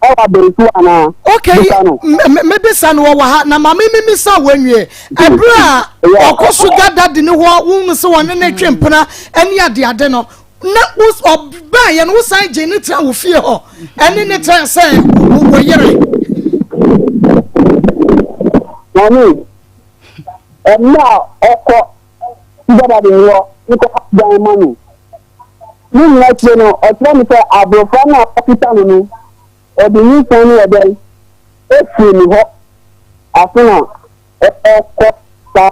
ɛwɔ abɛntu anaa? Okay, mebisa no wɔwɔ ha na maame mimisa wɔ nwie. Ɛberɛ a ɔkɔ sugar daddy no hɔ wohunu sɛ wɔne ne twe mpena ne adeade no na ɔbaeɛ no wosan gye ne tena wo fie hɔ ɛne ne tena sɛ wo yere. Maame, ɛmɛ a ɔkɔ sugar daddy no hɔ nkɔ dan ma no. Ne nyinaa akyire no, ɔkyerɛ me sɛ abofra no a ɔkita no no, ɔde nyinsɛn no yɛ dɛn? Efiri ne hɔ ansa na ɔrekɔ saa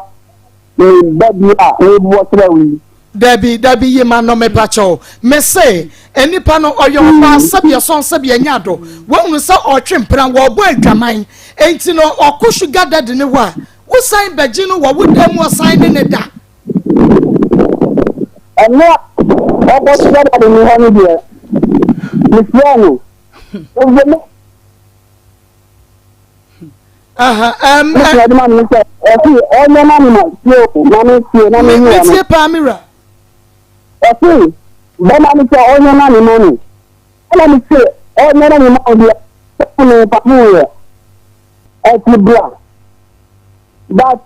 ne ba bi a merebɔ kyerɛ wo yi. Dabi dabi yi ma no mepa kyɛw. Mese nnipa no ɔyɛ ɔbaa sɛbi ɛsɔn sɛbi ɛnyɛ ado. Wahunu sɛ ɔretwe mpena wɔrebɔ adwaman enti no ɔkɔ sugar daddy no hɔ a wosan bɛgye no wɔ wo dan mu ɔsan ne no da. Ɛno a ɔkɔsrɛ no me hɔ no deɛ, mefrɛɛ no. Ɔfiri me. Mefrɛ de ma no sɛ, ɔse ɔnyɛ ma me ma tie o, ma me tie na me nyɛ no. Metie paa me wura. Ɔse bɛma no sɛ ɔnyɛ ma me ma no. Ɛna me se ɔnyɛ na me ma wo deɛ, sɛ me mfa ho yɛ. Ɛti bra. But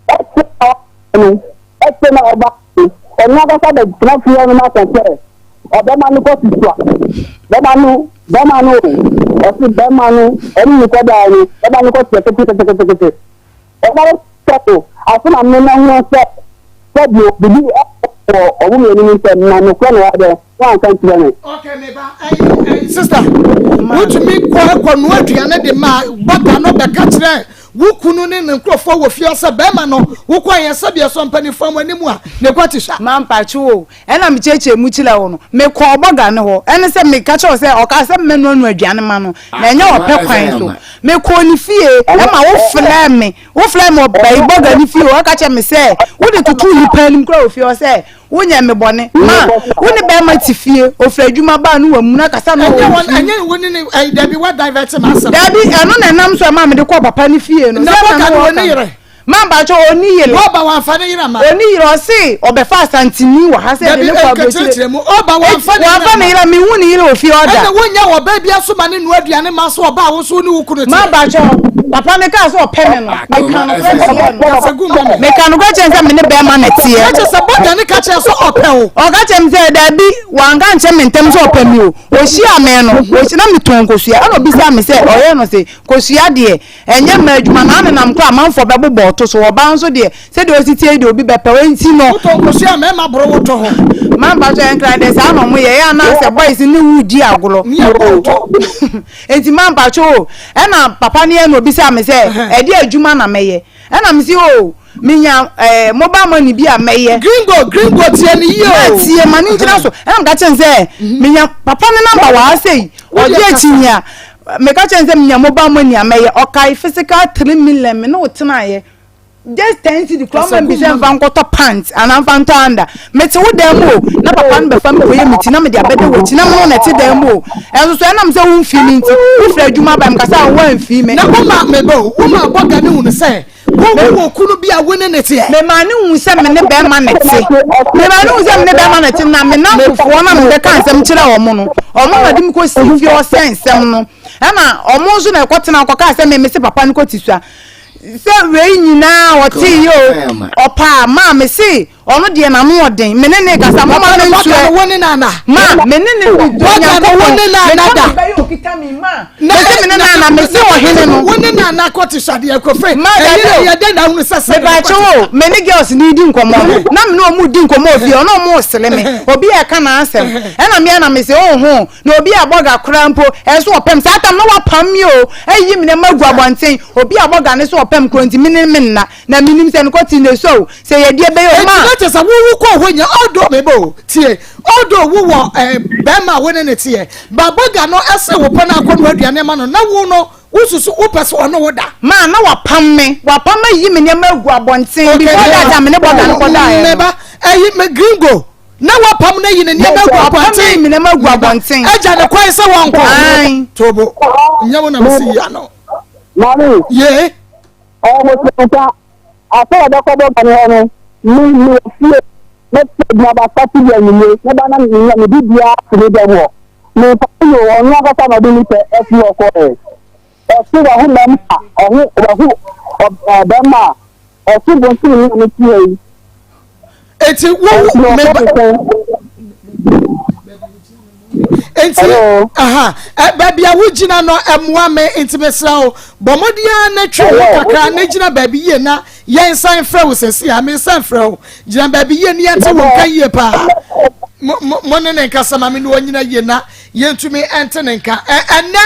Ɛte na ɔba no, ɛte na ɔba no, ɔno ankasa bɛtena fie hɔ nom aka sɛ, ɔbɛma no kɔ susua. Bɛma no, bɛma no o, ɔse bɛma no, ɔne ne kɔdaa no, bɛma no kɔ susua keteketekete. Ɔba no sɛ o, aso na me mɛhu sɛ, sɛdeɛ biribi wɔ ɔmo mmienu no ntɛm, na nokorɛ na wayɛ dɛn, wanka nkyerɛ me. Okay, me ba, ɛyi, ɛyi, sister, wotumi kɔ kɔ noa aduane de ma bɔga no bɛka kyerɛ Wo kunu ne ne nkurɔfoɔ wɔ fie hɔ sɛ barima no, wokɔeɛ sɛdeɛ ɛsɔ mpanimfoɔ mo anim a, ne kwati hwa. Mampakye wo, ɛna mekyerɛkyerɛ mu kyerɛ wo no, mekɔɔ bɔga no hɔ, ɛne sɛ meka kyerɛ wo sɛ ɔkaa sɛ mɛnoanoa aduane ma no, na ɛnyɛ ɔpɛ kwan so. Mekɔɔ ne fie, ɛma wofrɛɛ me, wofrɛɛ me wɔ bɛyi bɔga no fie hɔ, ɛka kyerɛ me sɛ wode totoo nnipa anim koraa wɔ fie hɔ sɛ Wonyɛ me bɔne. Ma wo ne bɛrima te fie, ofiri adwuma ba a ne wamuna kasa na ɔwɔ fie. Ɛnyɛ wo ne ne ɛyi dabi wa divert ma asɛm. Dabi ɛno na ɛnam so ɛma mede kɔɔ papa ne fie no. Na bɔka no wɔ ne yere. Ma mpakyɛ ɔni yere. Wɔba wɔnfa ne yere ama. Ɔni yere ɔse ɔbɛfa asantini wɔ ha sɛ ɛde ne kɔ aburokyire. Dabi ɛnka mu ɔba wɔnfa ne yere ama. Wɔnfa ne yere mehu ne yere wɔ fie ɔda. Ɛna wonya ɔbaa bi aso ma ne nua aduane ma so ɔbaa wo so ne wo kunu te. Ma mpakyɛ. Papa no kaa sɛ ɔpɛ me no, meka nokorɛ kyerɛɛ no. Kasa gu ma me. Meka nokorɛ kyerɛɛ no sɛ me ne bɛrima na ɛteɛ. Na kyerɛ sɛ bɔga no ka kyerɛɛ sɛ ɔpɛ wo. Ɔka kyerɛɛ me sɛ daabi, wanka ankyerɛ me ntɛm sɛ ɔpɛ me o. Ɔhyiaa me no, ɔhy na metɔn nkosua. Ɛna ɔbisaa me sɛ ɔyɛ no se, kosua deɛ, ɛnyɛ mmaa adwuma na anenam koraa amanfoɔ bɛbobɔ wo to so. Ɔbaa nso deɛ, sɛdeɛ ɔsi teɛ yi deɛ obi bɛpɛ wo. Enti no. Wotɔn kosua a mmarima boro wo to ho. Ma mpakyɛ Nkran deɛ saa na wɔyɛ. Ɛyɛ a na sɛ boys ne wo redi agorɔ. Ne yɛbɔ wo to. Enti ma mpakyɛ o, ɛna papa no yɛ na obisaa me sɛ ɛdeɛ adwuma na mɛyɛ, ɛna me se o menya eh, mobile money bi a mɛyɛ. Gringo, gringo tie ne yie o. Ma tie, ma ne ngyina so. Ɛna meka kyerɛ no sɛ menya papa no number wɔ ha sei, ɔgye akyinnye a, meka kyerɛ no sɛ menya mobile money a mɛyɛ, ɔkae physical 3 million me ne wo tenaeɛ. Just 10 cedi koraa ɔma mi sɛ nfa nkɔtɔ pant anaa nfa ntɔ anda. Mete wo dan mu o, na papa no bɛfa me kɔyɛ me ti na mede abɛda w'akyi na me ne wo na ɛte dan mu o. Ɛnso so ɛnam sɛ womfii me nti, wofiri adwuma bae meka sɛ a woamfii me. Na woma me ba o, woma bɔga no hunu sɛ wo wowɔ kunu bi a wo ne no teɛ. Memaa no huu sɛ me ne bɛrima na ɛte. Memaa no huu sɛ me ne bɛrima na ɛte na me nnamfofoɔ no a mebɛka nsɛm kyerɛɛ wɔn no, wɔn na wɔde me kɔsii fie hɔ sɛ nsɛm no. Ɛna wɔn nso na ɛkɔtena kɔkaa sɛ me mese papa no kɔte sua. Sɛ wei nyinaa ɔtee yɛ o, ɔpaa maa me se ɔno deɛ n'ano ɔden, me ne ne kasa, moma me nsuɛ. Wo ne nana. Ma, me ne ne dɔ Nyankopɔn, wo ne nana da. Me bɛyɛ okita mi ma. Me se me ne nana, me se ɔhene no. Wo ne nana kɔ te sɔdeɛ kɔfɛ. Ma dabi o. Ɛyɛ dɛ na ahunu sɛ sɛ. Mepaakyɛw o, me ne girls ne di nkɔmɔ no, na me ne ɔmo di nkɔmɔ ofie, ɔno ɔmo sele me, obi a ɛka n'asɛm, ɛna me a na me se oho, Na obi a bɔga koraa mpo, ɛsɛ sɛ ɔpam. Saa tam no wapam me o, ayi me nneɛma agu abɔnten. Obi a bɔga ne sɛ ɔpam koro nti, me ne me nna. Na menim sɛ nokɔ te na esua o, sɛ yɛdeɛ bɛyɛ o, Enti ma. na kyerɛ sɛ wo wo kɔɔ hɔ nyinaa, although me ba o, tie, although wo wɔ eh, bɛrima a wo ne no teɛ, but bɔga no se wo pɛ no akɔnoa aduane ama no, na wo no, wo susu, wo pɛ sɛ ɔne wo da. Ma, na wapam me, wapam ayi me nneɛma agu abɔnten, Okay, before that a me ne bɔga no kɔdaeɛ no. Me ba, ɛyi, me gringo. Na wapam no ayi ne nneɛma agu abɔnten. Wapam ne nneɛma agu abɔnten. Agya ne kwan sɛ wɔnkɔ. Tobo, nyɛ wo na mesi yi ano. Maame. Yee. Ɔwɔ mo sɛnta. Afɔ a ɔbɛkɔ bɔ gane hɔ no, me me wɔ fie. Mɛte adwuma ba Saturday anwummere. Mɛba na me me biribiara to me dɛm hɔ. Memfa no o, ɔno ankasa na ɔde ne pɛ afi hɔ kɔɛ. Ɔse wahu bɛrima a, ɔho wahu ɔbɛrima a ɔso bonsen ne a mete ha yi. Eti wo me ba. Enti aha baabi a wogyina no ɛmoa me nti mesrɛ wo bɔ mmɔden ara na twe wo kakra na gyina baabi yie na yɛnsan frɛ wo sɛsi a mensan frɛ wo gyina baabi yie ne yɛnte wo nka yie paa mo ne ne nkasa ma me ne ɔnyina yie na yɛntumi ɛnte ne nka ɛnɛ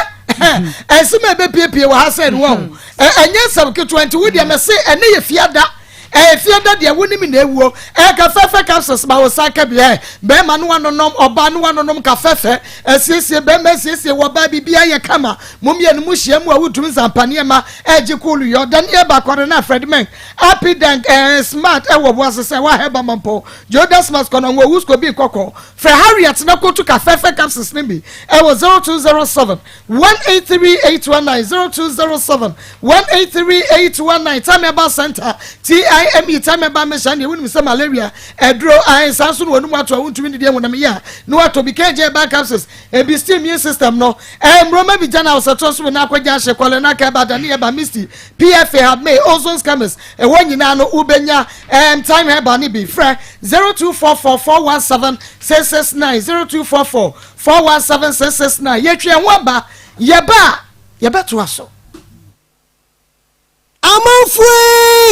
ɛnsɛm a ɛbɛpiepie wɔ ha sɛ no wɔn ɛnyɛ nsɛm ketewa nti wo deɛ mɛse ɛnɛ yɛ fiada. Ɛyɛ fie da deɛ wonim na ewuo. Ɛyɛ kafɛfɛ capsules ma wo san ka bi ɛ. Bɛɛma no anonom, ɔbaa no anonom kafɛfɛ. Asiesie bɛɛma asiesie wɔ baa biribiara yɛ kama. Mo mmienu mo hyia mu a wotumi zampa nneɛma ɛgye cool yɔ. Daniel Bakware na Fred Meng. Api Deng ɛɛ smart ɛwɔ bo ase sɛ wa hɛba mampɔn. Joe Desmas kɔnɔ ngo wusko bi nkɔkɔ. Frɛ Harriet na kotu kafɛfɛ capsules no bi ɛwɔ 0207 183 819 0207 183 819 Time Herbal Center TIME Time Herbal Mission deɛ wonim sɛ malaria aduro ae saa nso na wɔnum ato a wontumi didi ahunam yie a na watɔ bi KJ Herbal Capsules ebi steam immune system no mmuroma bi gya na awosɛtoɔ so na akɔgya ahye kɔlɛ na kɛba dane ɛba misty PFA Habme ozone scammers ɛhɔ nyinaa no wobɛnya um, Time Herbal ne bi frɛ 0244 417 669 0244 417669 Yɛtwe yɛn ho aba, yɛba a, yɛbɛtoa so. Amanfoɔ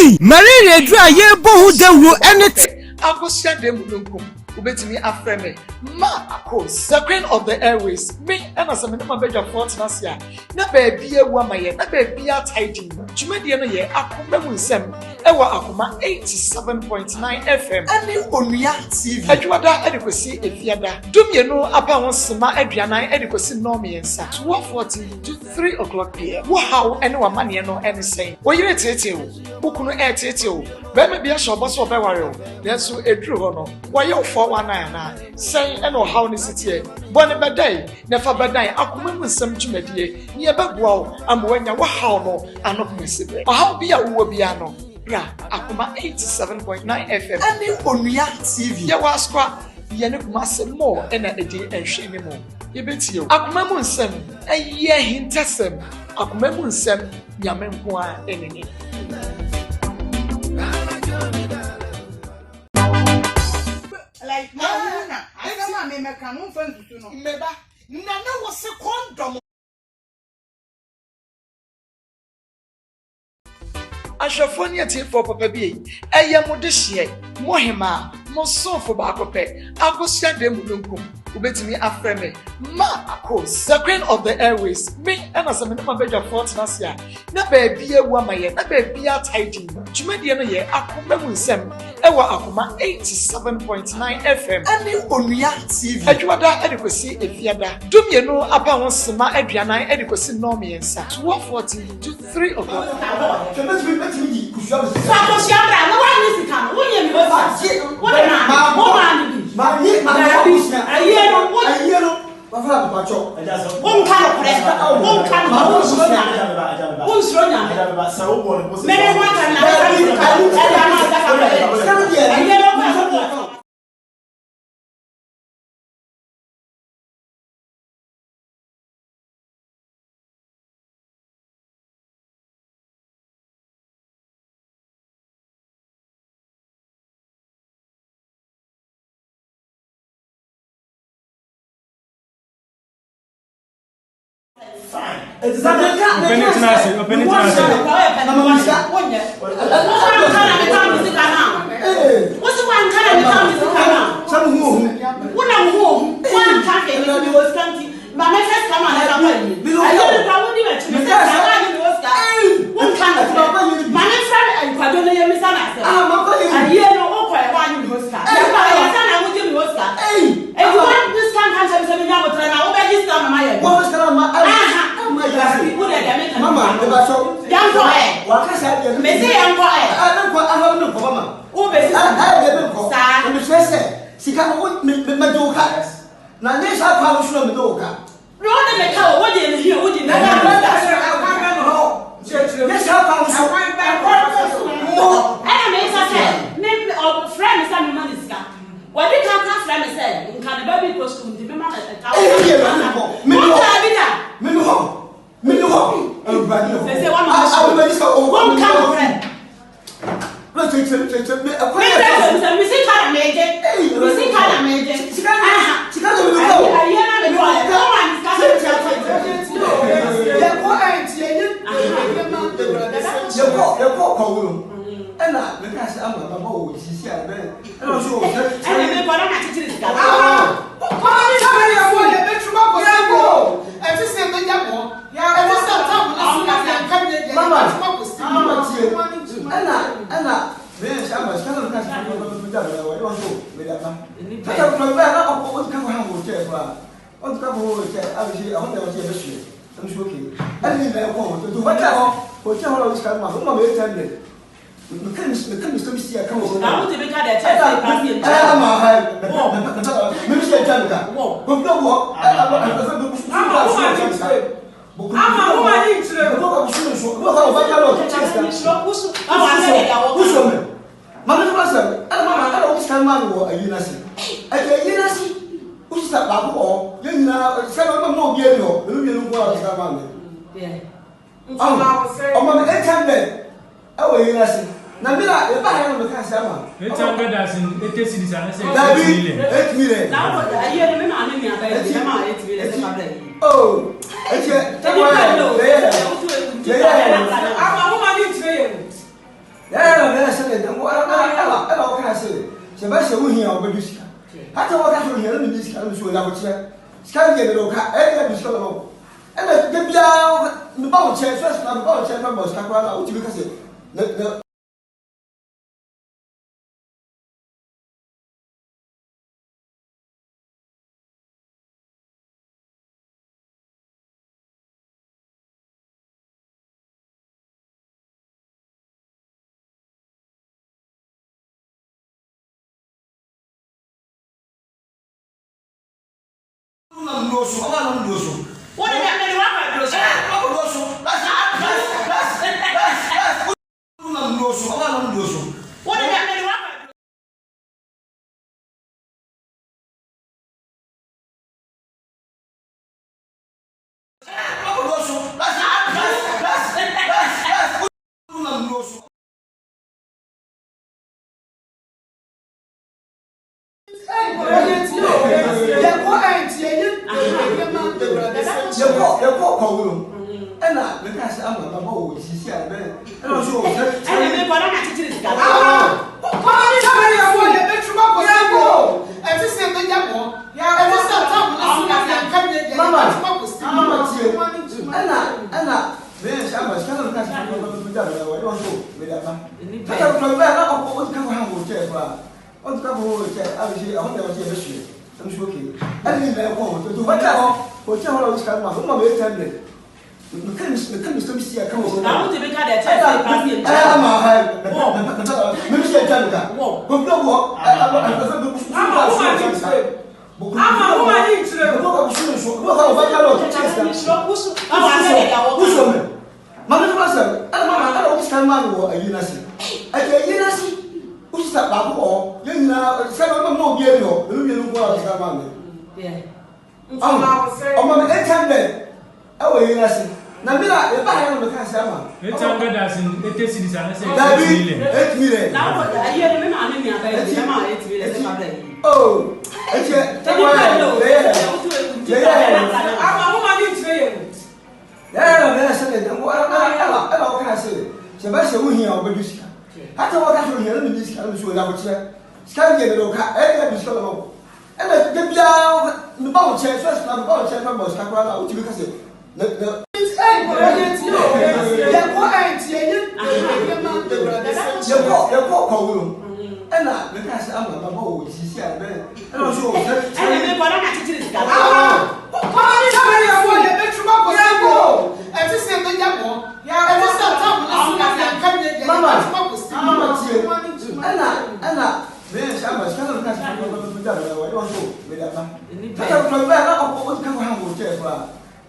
ei! Malaria aduru a yɛrebɔ ho dawuro ne te. Akosua da mu no nkum. Wobɛtumi afrɛ me Ma Akos, the queen of the airways. Me ɛna sɛ me ne m'abadwafoɔ tena ase a, na baabi awu ama yɛn, na baabi atae din. Dwumadie no yɛ Akoma mu Nsɛm ɛwɔ Akoma 87.9 FM ɛne Onua TV. Adwumada de kɔsi Efiada. Dumienu apa ho sema aduanan de kɔsi nnɔnmiɛnsa, 12:40 to 3 o'clock pm. Wo haw ne w'amanneɛ no ne sɛn? Wo yere reteetee wo? Wo kunu reteetee wo? Barima bi ahyɛ wo bɔ sɛ ɔbɛware wo, nanso ɛduru hɔ no, wayɛ wo 419 anaa? Sɛn na ɔhaw no si teɛ? Bɔ no bɛdae na fa bɛdan akoma mu nsɛm dwumadie na yɛbɛboa wo ama woanya wo haw no ano homasiberɛ. Ɔhaw bi a wowɔ biara no, bra Akoma 87.9 FM ne Onua TV. Yɛwɔ Asokwa. Yɛne Kumase more na ɛdi nhwɛanimu. Yɛbɛtie wo. Akoma mu nsɛm, ɛyɛ ahintasɛm. Akoma mu nsɛm, Nyame nko ara ne nim. Like, ma wo na asɛm a memɛka no womfa nsusu no. Meba, na na wo se kɔndɔm. Ahwɛfoɔ ne atiefoɔ papa bi ei, ɛyɛ mo dehyeɛ, mo hemaa, mo somfo baako pɛ, Akosua Damununkum. Wobɛtumi afrɛ me Ma Akos, the queen of the airways. Me ɛna sɛ me ne m'abadwafoɔ tena ase a, na baabi awu ama yɛn, na baabi atae din. Dwumadie no yɛ Akoma mu nsɛm ɛwɔ Akoma 87.9 FM ɛne Onua TV. Adwumada de kɔsi Efiada, dumienu apa ho sema aduanan de kɔsi nnɔnmiɛnsa, 12:40 to 3 o'clock. Fa kosua bra na woanye sika no wonyɛ me kosua wode maa me wo maa me bi daabi ayie no wo wonka nokorɛ wonka nokorɛ wonsuro nyame wonsuro nyame mene ho aka na meka me sika ɛde ama sɛ fa bɛyɛ ayie no kɔ ɛho Ɔpɛni tena ase, ɔpɛni tena ase. Ma me fɛ sika ma ne ka kɔ ayi. Ɛyɛ ne kura wodi m'akyi me sɛ sika maa ne mi wɔ sika. Wonka no korɛ. Ma me fɛ nkwadwo no yɛ misa na asɛm. Ayie no wokɔ ɛhɔ anyi mi hɔ sika. Yɛ ba yɛ sɛ na wogye mi hɔ sika. Eti wɔn de sika nka nkyɛn mi sɛ mi nya abotrɛ na wobɛgye sika ma ma yɛ. Aha. Wo deɛ deɛ me ka no. Yɛn kɔ ɛ. Me se yɛn kɔ ɛ. Wo bɛ sisi. Saa. Na nye saa kwan no so na mede wo ka. Na wode me ka o, wode me he o, wode me ka. Ɛkwan bɛn hɔ? Nye saa kwan no so. Mo. Ɛna meka sɛ, me, ɔfrɛ me sɛ mema ne sika. Wɔde ka ka frɛ me sɛ, nka ne ba bi kɔ sukuu nti mema no ɛka. Eyi yɛ mene hɔ. Mene hɔ. Wonkaa bi da. Mene hɔ. Mene hɔ. Awurade hɔ. Sɛ sɛ wama me so. Awurade sɛ ɔwɔ. Wonka nokorɛ. Yɛkɔ kwawu no ɛna meka sɛ ama baba wɔ sisi a ɛbɛn ɛna ɔsɛ wɔ sɛ ɛna mekɔ na makyekyere sika ɛte sɛ ɛbɛnya bɔ ɛte sɛ tam no so na yɛnka nyɛ deɛ yɛbɛtuma kɔsi mama tie ɛna ɛna meyɛ sɛ ama sika na meka sɛ meda meda wɔde wɔn so meda ba kata kura bɛɛ na ɔkɔ ɔdi kakɔ ha wɔ kyɛ koraa ɔdi kakɔ wɔ kyɛ abɛsi ɛhɔ na ɛwɔ sɛ yɛbɛsoɛ ɛmu so oke ɛne ne nyinaa ɛkɔ hɔ nti hɔ kyɛ hɔ hɔ kyɛ hɔ na ɔdi sika no ma so ɔma meyɛ ten million meka meka mesɛm si ɛka wɔ na wote bi ka deɛ kyɛ sɛ pasi nkyɛn ɛɛ ma ha mɛ mɛ sɛ ɛtwa mi ka kɔkɔ wɔ ɛɛ ɛɛ Ama wo ma ne nkyerɛ Ama wo ma ne nkyerɛ Mame no asɛm ɛna mama ɛna wo sika ma no wɔ ayi n'ase ɛdi ayi n'ase wo sisa baako wɔ hɔ yɛn nyinaa sɛ ɔma ma obi ani hɔ mɛ mmienu nko ara sika ma mi ɔma mi 800 ɛwɔ ayi n'ase na mi na eba ha na mi ka sɛ ama. 800 as in 80 cedis and say Dabi 8 million. 8 million. Na wo ayi no me maame nua bɛyɛ bi ma 8 million sɛ fa brɛ yi. Oh, eti tɛkwa yɛ yɛ yɛ yɛ Ama wo ma ne nkyerɛ yɛ mu. yɛ na bɛyɛ sɛ ne dɛm ɛna ɛna ɛna ɔka sɛ sɛ bɛ sɛ wohia ɔbɛdu sika hata wɔka sɛ ohia na ne sika na so ɔnya ahokyerɛ sika deɛ ne ɔka ɛyɛ bi sika bɛma wo ɛna da biara meba wo nkyɛn first na meba wo nkyɛn na mɔ sika koraa na wotumi ka sɛ na na nam duro so ɔma nam duro so. Wo de mede wakɔ aduro so. Wakɔ duro so. Wo nam duro so ɔma nam duro so. Wo de mede wakɔ aduro. Wakɔ duro so. Yɛkɔ ɛnti yɛyɛ nneɛma awurade sɛ. Yɛkɔ yɛkɔ kɔwo no ɛna meka sɛ ama baba wɔ sisi a ɛbɛn ɛna ɔsɛ wɔ sɛ. Ɛna mekɔ na makyekyere sika. Ɛte sɛ ɛbɛgya bɔ ɛte sɛ tam no so na yɛnka wie deɛ Mama yɛbɛtuma kɔ si. Mama tie ɛna ɛna meyɛ sɛ ama sika na meka sɛ mede bɛgya me na wɔde wɔn so mede aba. Kata kura bɛɛ na ɔkɔ ɔdi kakɔ ha wɔ kyɛ koraa ɔdi kakɔ wɔ kyɛ abɛhyɛ ɛhɔ na ɛwɔ sɛ yɛbɛhyɛ ɛmu so okay ɛna ne nyinaa kɔ hɔ nti hɔ kyɛ hɔ hɔ kyɛ hɔ na ɔdi sika no ma so mma meyɛ 10 million meka meka mesɛm si a ka wɔ Na wo tumi ka deɛ kyerɛ sɛ paase yɛ nkyɛn. Ama ha mɛmɛ si ɛtwa mi ka. Kɔkɔ wɔ Ama wo ma ni nkyerɛ. Wosɔ mi. Maame tó bá sɛ ɛna mama ɛna wo sika maa mi wɔ ayi n'ase. Ɛdi ayi n'ase wosisa baako wɔ hɔ yɛn nyinaa sɛ ɛna ɔmo obi ɛni hɔ ɛnu mmienu nko ara sika maa mi. Ɔmo mi 800 ɛwɔ ayi n'ase na mi na yɛ ba ha yɛn na mi ka se ama. 800 as in 80 cedis anaasɛ Dabi 8 million. 8 million. Na wo ayie no me maame nua bɛyɛ bi ɛma 8 million sɛ fa brɛ yi. Oh, eti Ɛni bɛyɛ o. yɛ yɛ yɛ Ama wo ma ni nkyerɛ yɛn. yɛ na bɛyɛ sɛ ɛna ɛna ɛna wɔka sɛ sɛ bɛ sɛ wohia wɔbɛdu sika hata wɔka sɛ ohia no ne sika no so wɔde abokyerɛ sika no deɛ mede wo ka ɛyɛ bi sika bɛma wo ɛna da biara meba wo nkyɛn first na meba wo nkyɛn mɛbɔ sika koraa na wotumi ka sɛ na na Yɛkɔ ɛnti yɛyɛ nneɛma awurade sɛ. Yɛkɔ yɛkɔ kɔwo no ɛna meka sɛ ama baba wɔ sisi a ɛbɛn ɛna ɔsɛ wɔ sɛ Ɛna mekɔ na makyekyere sika. Yɛbɛtuma kɔ si ɛte sɛ ɛbɛgya bɔ ɛte sɛ tam no so na yɛnka wie deɛ Mama yɛbɛtuma kɔ si. Mama tie ɛna ɛna meyɛ sɛ ama sika na meka sɛ mede aba na wɔde wɔn so mede aba. Kata kura bɛɛ na ɔkɔ ɔdi kakɔ ha wɔ kyɛ koraa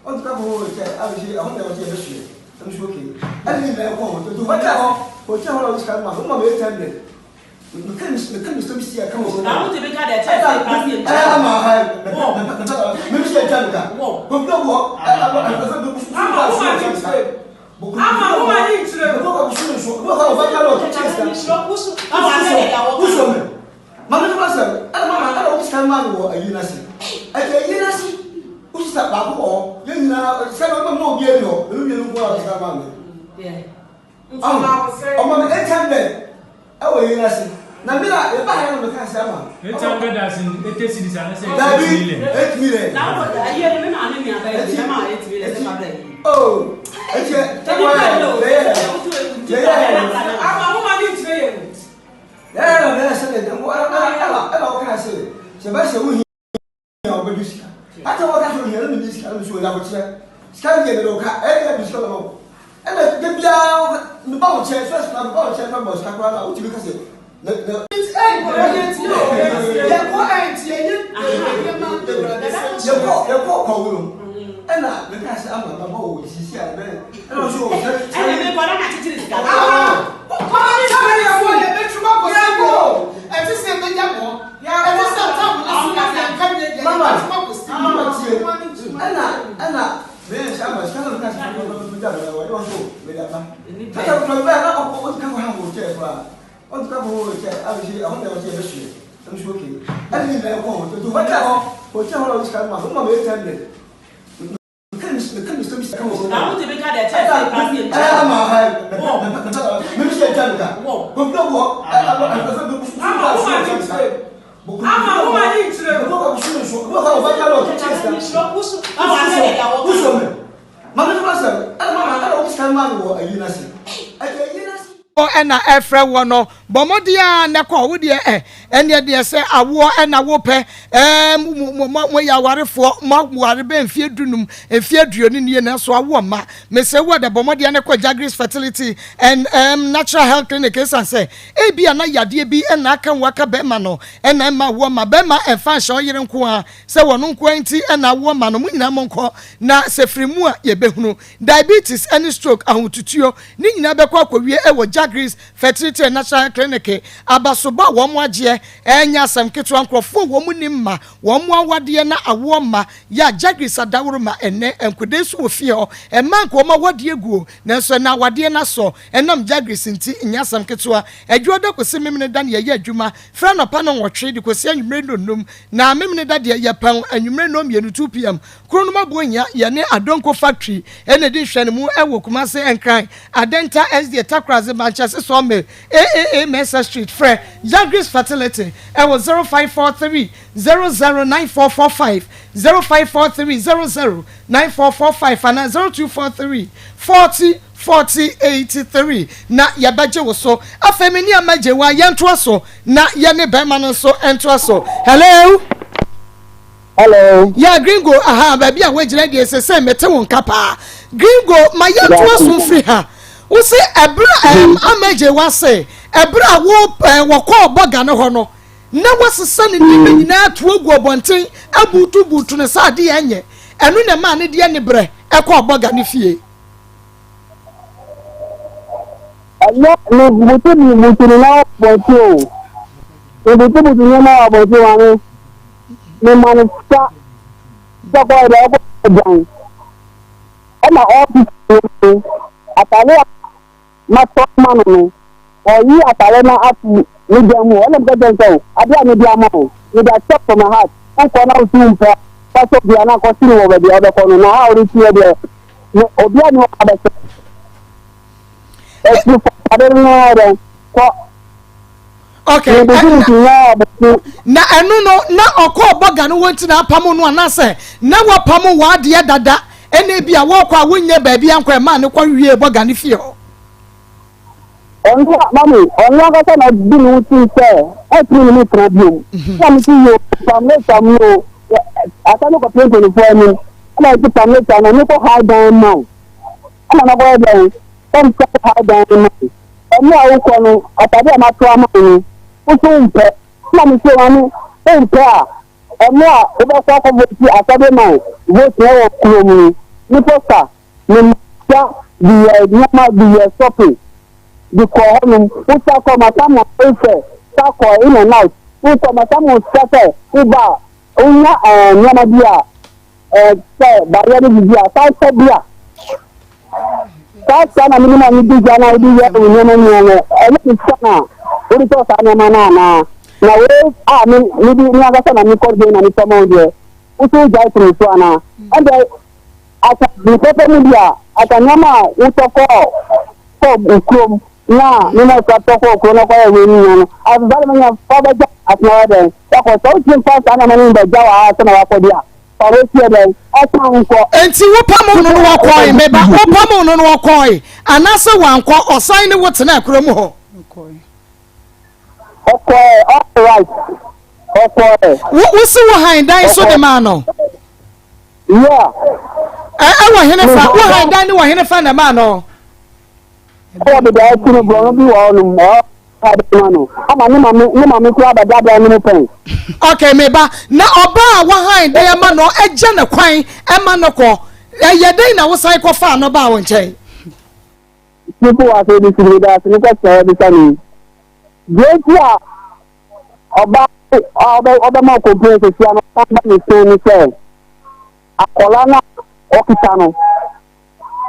ɔdi kakɔ wɔ kyɛ abɛhyɛ ɛhɔ na ɛwɔ sɛ yɛbɛhyɛ ɛmu so okay ɛna ne nyinaa kɔ hɔ nti hɔ kyɛ hɔ hɔ kyɛ hɔ na ɔdi sika no ma so mma meyɛ 10 million meka meka mesɛm si a ka wɔ Na wo tumi ka deɛ kyerɛ sɛ paase yɛ nkyɛn. Ama ha mɛmɛ si ɛtwa mi ka kɔkɔ wɔ Ama wo ma ni nkyerɛ. Ama wo ma ni nkyerɛ. Wosɔ mi maame tó bá sɛ ɛna mama ɛna wo sika maa mi wɔ ayi n'ase ɛdi ayi n'ase wosisa baako wɔ hɔ yɛn nyinaa sɛ ɛna ɔmo obi ɛni hɔ ɛnu mmienu nko ara sika maa mi ɔmo mi 800 ɛwɔ ayi n'ase na mi na yɛ ba ha yɛn na mi ka se ama. 800 as in 80 cedis anaasɛ Dabi 8 million. 8 million. Na wo ayie no me maame nua bɛyɛ bi ɛma 8 million sɛ fa brɛ yi. Oh, eti Ɛni bɛyɛ o. yɛ yɛ yɛ Ama wo ma ni nkyerɛ yɛn. yɛ na bɛyɛ sɛ ɛna ɛna ɛna wɔka sɛ sɛ bɛ sɛ wohia wɔbɛdu sika hata wɔka sɛ ohia no ne sika no so wɔde abokyerɛ sika no deɛ mede wo ka ɛyɛ bi sika bɛma wo ɛna da biara meba wo nkyɛn first na meba wo nkyɛn mɛbɔ sika koraa na wotumi ka sɛ na na Yɛkɔ ɛnti yɛyɛ nneɛma awurade sɛ. Yɛkɔ yɛkɔ kɔwo no ɛna meka sɛ ama baba wɔ sisi a ɛbɛn ɛna ɔsɛ wɔ sɛ Ɛna mekɔ na makyekyere sika. Yɛbɛtuma kɔ si ɛte sɛ ɛbɛgya bɔ ɛte sɛ tam no so na yɛnka wie deɛ Mama yɛbɛtuma kɔ si. Mama tie ɛna ɛna meyɛ sɛ ama sika na meka sɛ mede aba na wɔde wɔn so mede aba. Kata kura bɛɛ na ɔkɔ ɔdi kakɔ ha wɔ kyɛ koraa ɔdi kakɔ wɔ kyɛ abɛhyɛ ɛhɔ na ɛwɔ sɛ yɛbɛhyɛ ɛmu so okay ɛna ne nyinaa kɔ hɔ nti hɔ kyɛ hɔ hɔ kyɛ hɔ na ɔdi sika no ma so mma meyɛ 10 million meka meka mesɛm si ka wɔ Na wo tumi ka deɛ kyerɛ sɛ paase yɛ nkyɛn. Ama ha mɛmɛ si ɛtwa mi ka kɔkɔ wɔ Ama wo ma ni nkyerɛ. Ama wo ma ni nkyerɛ. Wosɔ mi maame tó bá sɛ ɛna mama ɛna wo sika maa mi wɔ ayi n'ase ɛdi ayi n'ase. Ɛna ɛfrɛ wɔ no bɔ mmɔden a nɛ kɔ wo deɛ ɛ ɛneɛ deɛ sɛ awoɔ ɛna wopɛ ɛɛ mo mo mo moyɛ awarefoɔ mo aware bɛ mfie 15 mfie 20 nie nanso awoɔ mma mesɛ wo ɛdɛ bɔ mmɔden ne kɔ Jagris Fertility and Natural Health Clinic esan sɛ ebi a na yadeɛ bi ɛna aka wo aka bɛrima no ɛna ɛma awoɔ ma bɛrima ɛmfa nhyɛ ɔyere nko a sɛ wɔn nko ara nti ɛna awoɔ ma no. Mo nyinaa mo nkɔ na sɛ firi mu a yɛbɛhunu diabetes ɛne stroke ahotutuo ne nyinaa bɛkɔ akɔwie ɛwɔ Jagris. Jagris Fertility and Natural Clinic abasobɔ a wɔn agyeɛ ɛnyɛ asɛm ketewa nkorɔfoɔ a wɔn nni mma wɔn awadeɛ na awoɔ mma yɛ a Jagris adaworo ma ɛnnɛ nkodeɛ nso wɔ fie hɔ mmaa nka wɔn awadeɛ guo nanso ɛnnɛ awadeɛ no asɔ ɛnam Jagris nti nyɛ asɛm ketewa Adwuada kɔsi Memeneda na yɛyɛ adwuma firi anɔpa nnɔnwɔtwe de kɔsi anwummere nnɔnnum na Memeneda deɛ yɛpɛn anwummere nnɔnmienu 2:00 pm Kuro no mu abohia yɛne Adonko Factory na ɛdi nhwɛanimu wɔ Kumase, Nkran, Adenta, SDA, Takoradi, Mankyɛse Sawmill, AAA Mensah Street. Frɛ Yagris Fertility wɔ 0543 00 9445, 0543 00 9445 anaa 0243 40 40 83 na yɛbɛgye wo so. Afei me ne Ama Gyewa yɛntoa so na yɛne bɛrima no nso ntoa so. Hello! Hello. Yeah, Gringo, aha, baabi a woagyina deɛ sɛ sɛ mete wo nka paa. Gringo, ma yɛntoa so mfiri ha. Wo se ɛberɛ a ɛm amagye wa se ɛberɛ a wo ɛɛ wɔkɔɔ bɔga no hɔ no na wasesa ne nneɛma nyinaa ato agu ɔbɔnten abutubutu no sɛ adeɛ ɛnyɛ ɛno na ɛmaa ne deɛ ne berɛ ɛkɔɔ bɔga no fie. Ɛnyɛ mebutubutu ne nan wɔ abɔnten o. Mebutubutu nneɛma wɔ abɔnten maame. Mema no sika sɛ kɔyɛ dɛ ɔkɔ dan. Ɛna ɔɔsesa nneɛma no. Atare a matɔ ama no no, ɔyi atare no ato ne dan mu hɔ. Ɛna meka kyerɛ no sɛ, o, adeɛ a mede ama wo, mede akyɛ from my heart. Wokɔ na wosi wo mpɛ a, fa hyɛ obi anaa kɔsi no wɔ baabi a wobɛkɔ no. Na ha a wode si hɔ deɛ, me obiara nni hɔ a bɛhyɛ. Ɛti fa atade no na dɛn kɔ. Okay. Na ɛno no na ɔkɔɔ bɔga no wɔn ti na apam no anaasɛ na wapam w'adeɛ dada ɛna ebi a wɔkɔ a wonyɛ baabi ankɔ ɛmaa ne kɔ wie bɔga no fie hɔ. Ɔno a mami ɔno ankasa na ɔdi ne ho ti sɛ ɛtumi ne mu tena biom. Na mi ti yo pam ne pam no asa no kɔ pere mpanyinfoɔ anim ɛna ɛti pam ne pam no ne kɔ ha dan ma o ɛna na kɔyɛ dɛn sɛ kɔ ha dan ma o ɛne a wokɔ no atade a mato ama wo no woso wompɛ ɛna mi sɛ wame wompɛ a ɛne a wobɛkɔ akɔ vote asade man vote ɛwɔ kurom no ne posta ne mogya de yɛ nneɛma de yɛ shopping de kɔ hɔnom wosa kɔ masa ma wofɛ sa kɔ in and out wokɔ masa ma sika sɛ woba a wonya ɛɛ nneɛma bi a ɛɛ sɛ bareɛ no bibi a san kɔ bi a saa sika na mene ma medi gya na wode yɛ wo nneɛma nyinaa no ɛne ne sika na wode tɔ saa nneɛma no anaa na wei a me mede me ankasa na mekɔ deɛ na metɔ ma wo deɛ woso wogyae to me so anaa ɛnde Aka ne pɛpɛ mu deɛ a, aka nneɛma a wotɔ kɔɔ kɔɔ kurom na ne na sika tɔ kɔɔ kurom na kɔyɛ wei ne nyinaa no, afei saa nneɛma nyinaa fa bɛgya atena hɔ dɛn? Wakɔ. Sɛ wotumi mfa saa nneɛma no bɛgya wɔ ha sɛ na wakɔ deɛ a, fa wɔ fie dɛn? Ɛsan nkɔ. Enti wopamoo no no ɔkɔe, me ba, wopamoo no no ɔkɔe, anaasɛ wankɔ, ɔsan ne wo tenaa kurom hɔ? Ɔkɔe, all right, ɔkɔe. Wo, wo se wo han dan so de maa no? Yeah. Ɛ ɛwɔ hene fa wo han dan ne wɔ hene fa na ɛmaa no. Ɛwɔ baabi a ɛte no borɔno bi wɔ hɔnom ɔha de ma no ama ne maame ne maame kura abɛda dan no mu pɛn. Okay me ba na ɔbaa a wahan dan ama no ɛgya ne kwan ɛma no kɔ ɛyɛ dɛn na wosan kɔ faa no baa wo nkyɛn. Sifo wɔ asɛm bi si mi da ase ne kɔsɛ ɛbisa mi deɛ nti a Ɔbaa a ɔbɛ ɔbɛma ɔkɔmplɛn sesia no ɔsan ba ne nkyɛn ne sɛ akwadaa no a ɔkita no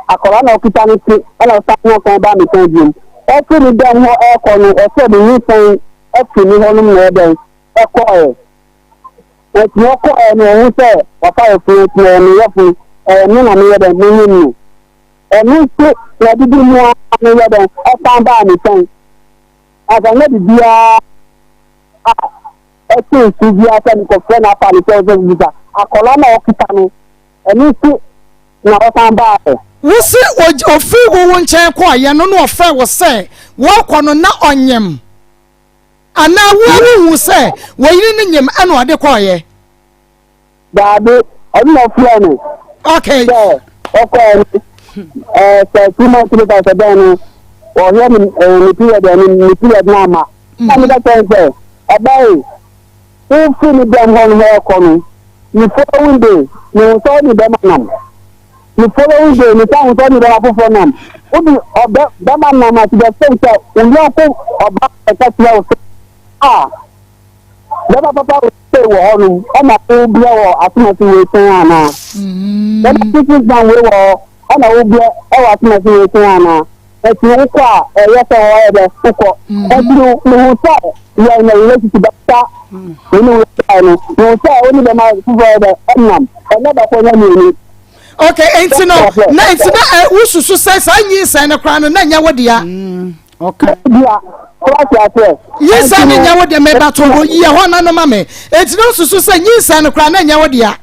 akwadaa no a ɔkita no ti ɛna ɔsan ne ɔsan ba ne nkyɛn biom ɔfiri ne dɛm hɔ ɛrekɔ no ɔsɛ ɔde nyinsɛn afiri ne hɔnom na ɛdɛn ɛkɔɛ nti ɔkɔɛ no ɔho sɛ wafa yɛfunu nti ɛyɛ me yɛfunu ɛyɛ me na meyɛ dɛn menyim no ɛno nso na ɛdidi mu a meyɛ dɛn ɔsan baa ne nkyɛn Anka nyɛ biribiara a ɛte nsu biara sɛ mekɔfrɛ no afa no sɛ ɔsɛ bisa akwadaa no a ɔkita no, ɛno nti na ɔsan baeɛ. Wo se ɔfiri wo wo nkyɛn kɔeɛ no na ɔfrɛɛ wo sɛ wɔrekɔ no na ɔnyem anaa wo a wohuu sɛ wo yere no nyem ɛna ɔde kɔeɛ? Daabi, ɔno na ɔfrɛɛ me. Okay. Sɛ ɔkɔɛ no, ɛɛ sɛ 2 months later sɛ dɛn no, ɔhwɛ ne ɛɛ ne period ɛne ne period no ama. Na meka kyerɛ no sɛ, ɔbaa yi, wofiri ne dɛm hɔ no hɔ ɛkɔ no, ne following day, mehu sɛ ɔne bɛma nam. Ne following day, mesan hu sɛ ɔne bɛma foforɔ nam. Wode ɔbɛ bɛma nam ase the same sɛ wo yɔnko ɔbaa bɛka kyerɛ wo sɛ a bɛma papa wei wɔ hɔ nom ɛna wobrɛ wɔ asomase wei sɛn anaa? Bɛma business man wei wɔ hɔ ɛna wobrɛ ɛwɔ asomase wei sɛn anaa? Ɛti wokɔ a ɛyɛ sɛ wɔyɛ dɛ wokɔ. Ɛti no mehu sɛ yɛ in a relationship bɛsa me ne wo no mehu sɛ wo ne bɛma foforɔ yɛ dɛ ɛnam ɛnyɛ baako ɛnyɛ mmienu. Ok, nti no, na nti na ɛ wosusu sɛ saa nyinsɛn no koraa no na nyɛ wo dea. Mm, ɔka. Dea, wate aseɛ. Nyinsɛn no nyɛ wo dea, meba to hɔ yɛ hɔ na no ma me. Nti na wosusu sɛ nyinsɛn no koraa na nyɛ wo dea.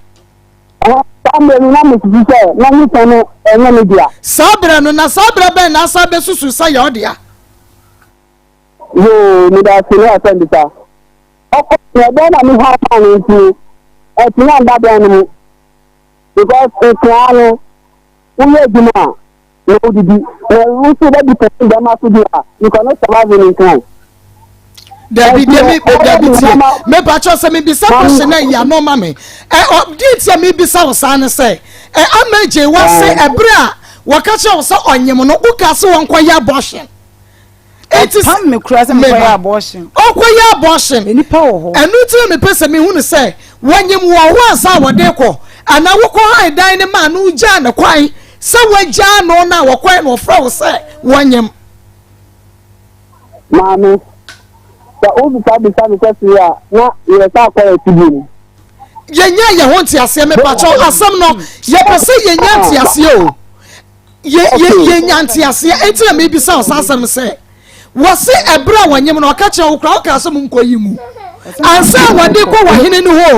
Saa mmerɛ no na mesusu sɛ na nyinsɛn no ɛnyɛ me dea. Saa berɛ no, na saa berɛ bɛn na asan bɛsusu sɛ yɛ wo dea? Yoo, meda ase ne asɛm bisa. Ɔkɔ, na ɛbɛn na me ha maa no nti no, ɛtumi anda dan no mu. Because nkoaa no woyɛ adwuma a na wodidi na wo nso wobɛ depend bɛma so deɛ a you cannot survive in Nkran. Dabi deɛ mi dabi tie mepa kyɛw sɛ mebisa question na yi ano ma me ɛ ɔ deɛ nti a mebisa wo saa ne sɛ ɛ ama gye wa se ɛberɛ a wɔka kyerɛ wo sɛ ɔnyem no woka sɛ wɔnkɔyɛ abortion. Enti Ɔpam me koraa sɛ mekɔyɛ abortion. Ɔkɔyɛ abortion. Nnipa wɔ hɔ. Ɛno nti na mepɛ sɛ mehu no sɛ wɔnyem wɔ hɔ ansa a wɔde kɔ anaa wokɔ han dan no maa no gyaa no kwan sɛ wagyaa no na wɔkɔɛ na ɔfrɛ wo sɛ wɔnyem. Maame, sɛ wobisa bisa me question a na yɛsan akɔ yɛn akyi bio. Yɛnya yɛn ho nteaseɛ mepakyɛw asɛm no yɛpɛ sɛ yɛnya nteaseɛ o. yɛ yɛ yɛnya nteaseɛ enti na mebisa wo saa asɛm sɛ wɔse ɛberɛ a wɔnyem no ɔka kyerɛ wo koraa wokaa sɛ monkɔ yi mu ansa a wɔde kɔ wahene no hɔ o.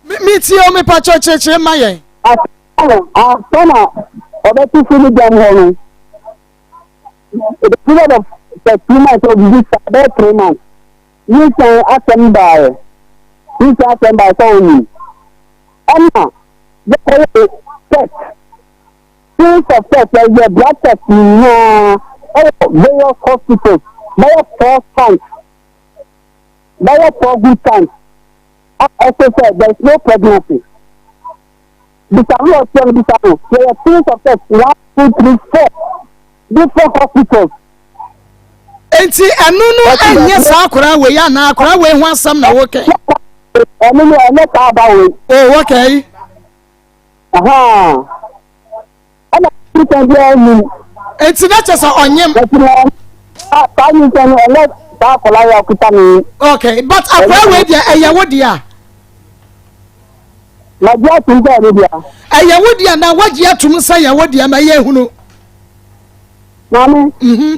Metie o mepa kyɛ kyerɛkyerɛ ma yɛn. Ansa na ɔbɛte fi ne dɛm hɔ no, the period of 2 months or bibi saa bɛyɛ 3 months. Nyinsɛn asɛm baeɛ. Nyinsɛn asɛm baeɛ sɛ ɔnyin. Ɛna yɛkɔyɛ test. Series of test yɛyɛ blood test nyinaa ɛwɔ various hospitals bɛyɛ four times. Bɛyɛ four good times. A ɛsɛ sɛ there is no pregnancy. Bisa no ɔkyerɛ no bisa no yɛyɛ series of test one two three four different hospitals. Enti ɛno no ɛnyɛ saa akwaraa wei anaa akwaraa wei ho asɛm na wokɛ. Ɛno no ɛnyɛ saa aba wei. Oh okay. Ɛna nyinsɛn biara nnim. Enti na kyɛ sɛ ɔnyem. Ɛti na saa nyinsɛn no ɛnyɛ saa akwaraa yi a ɔkuta no yi. Okay but akwaraa wei deɛ ɛyɛ wo deɛ. Magye atum sɛ ɛne dea. Ɛyɛ wo dea na wagye atum sɛ ɛyɛ wo dea ma yɛ hunu. Maame. Mhm.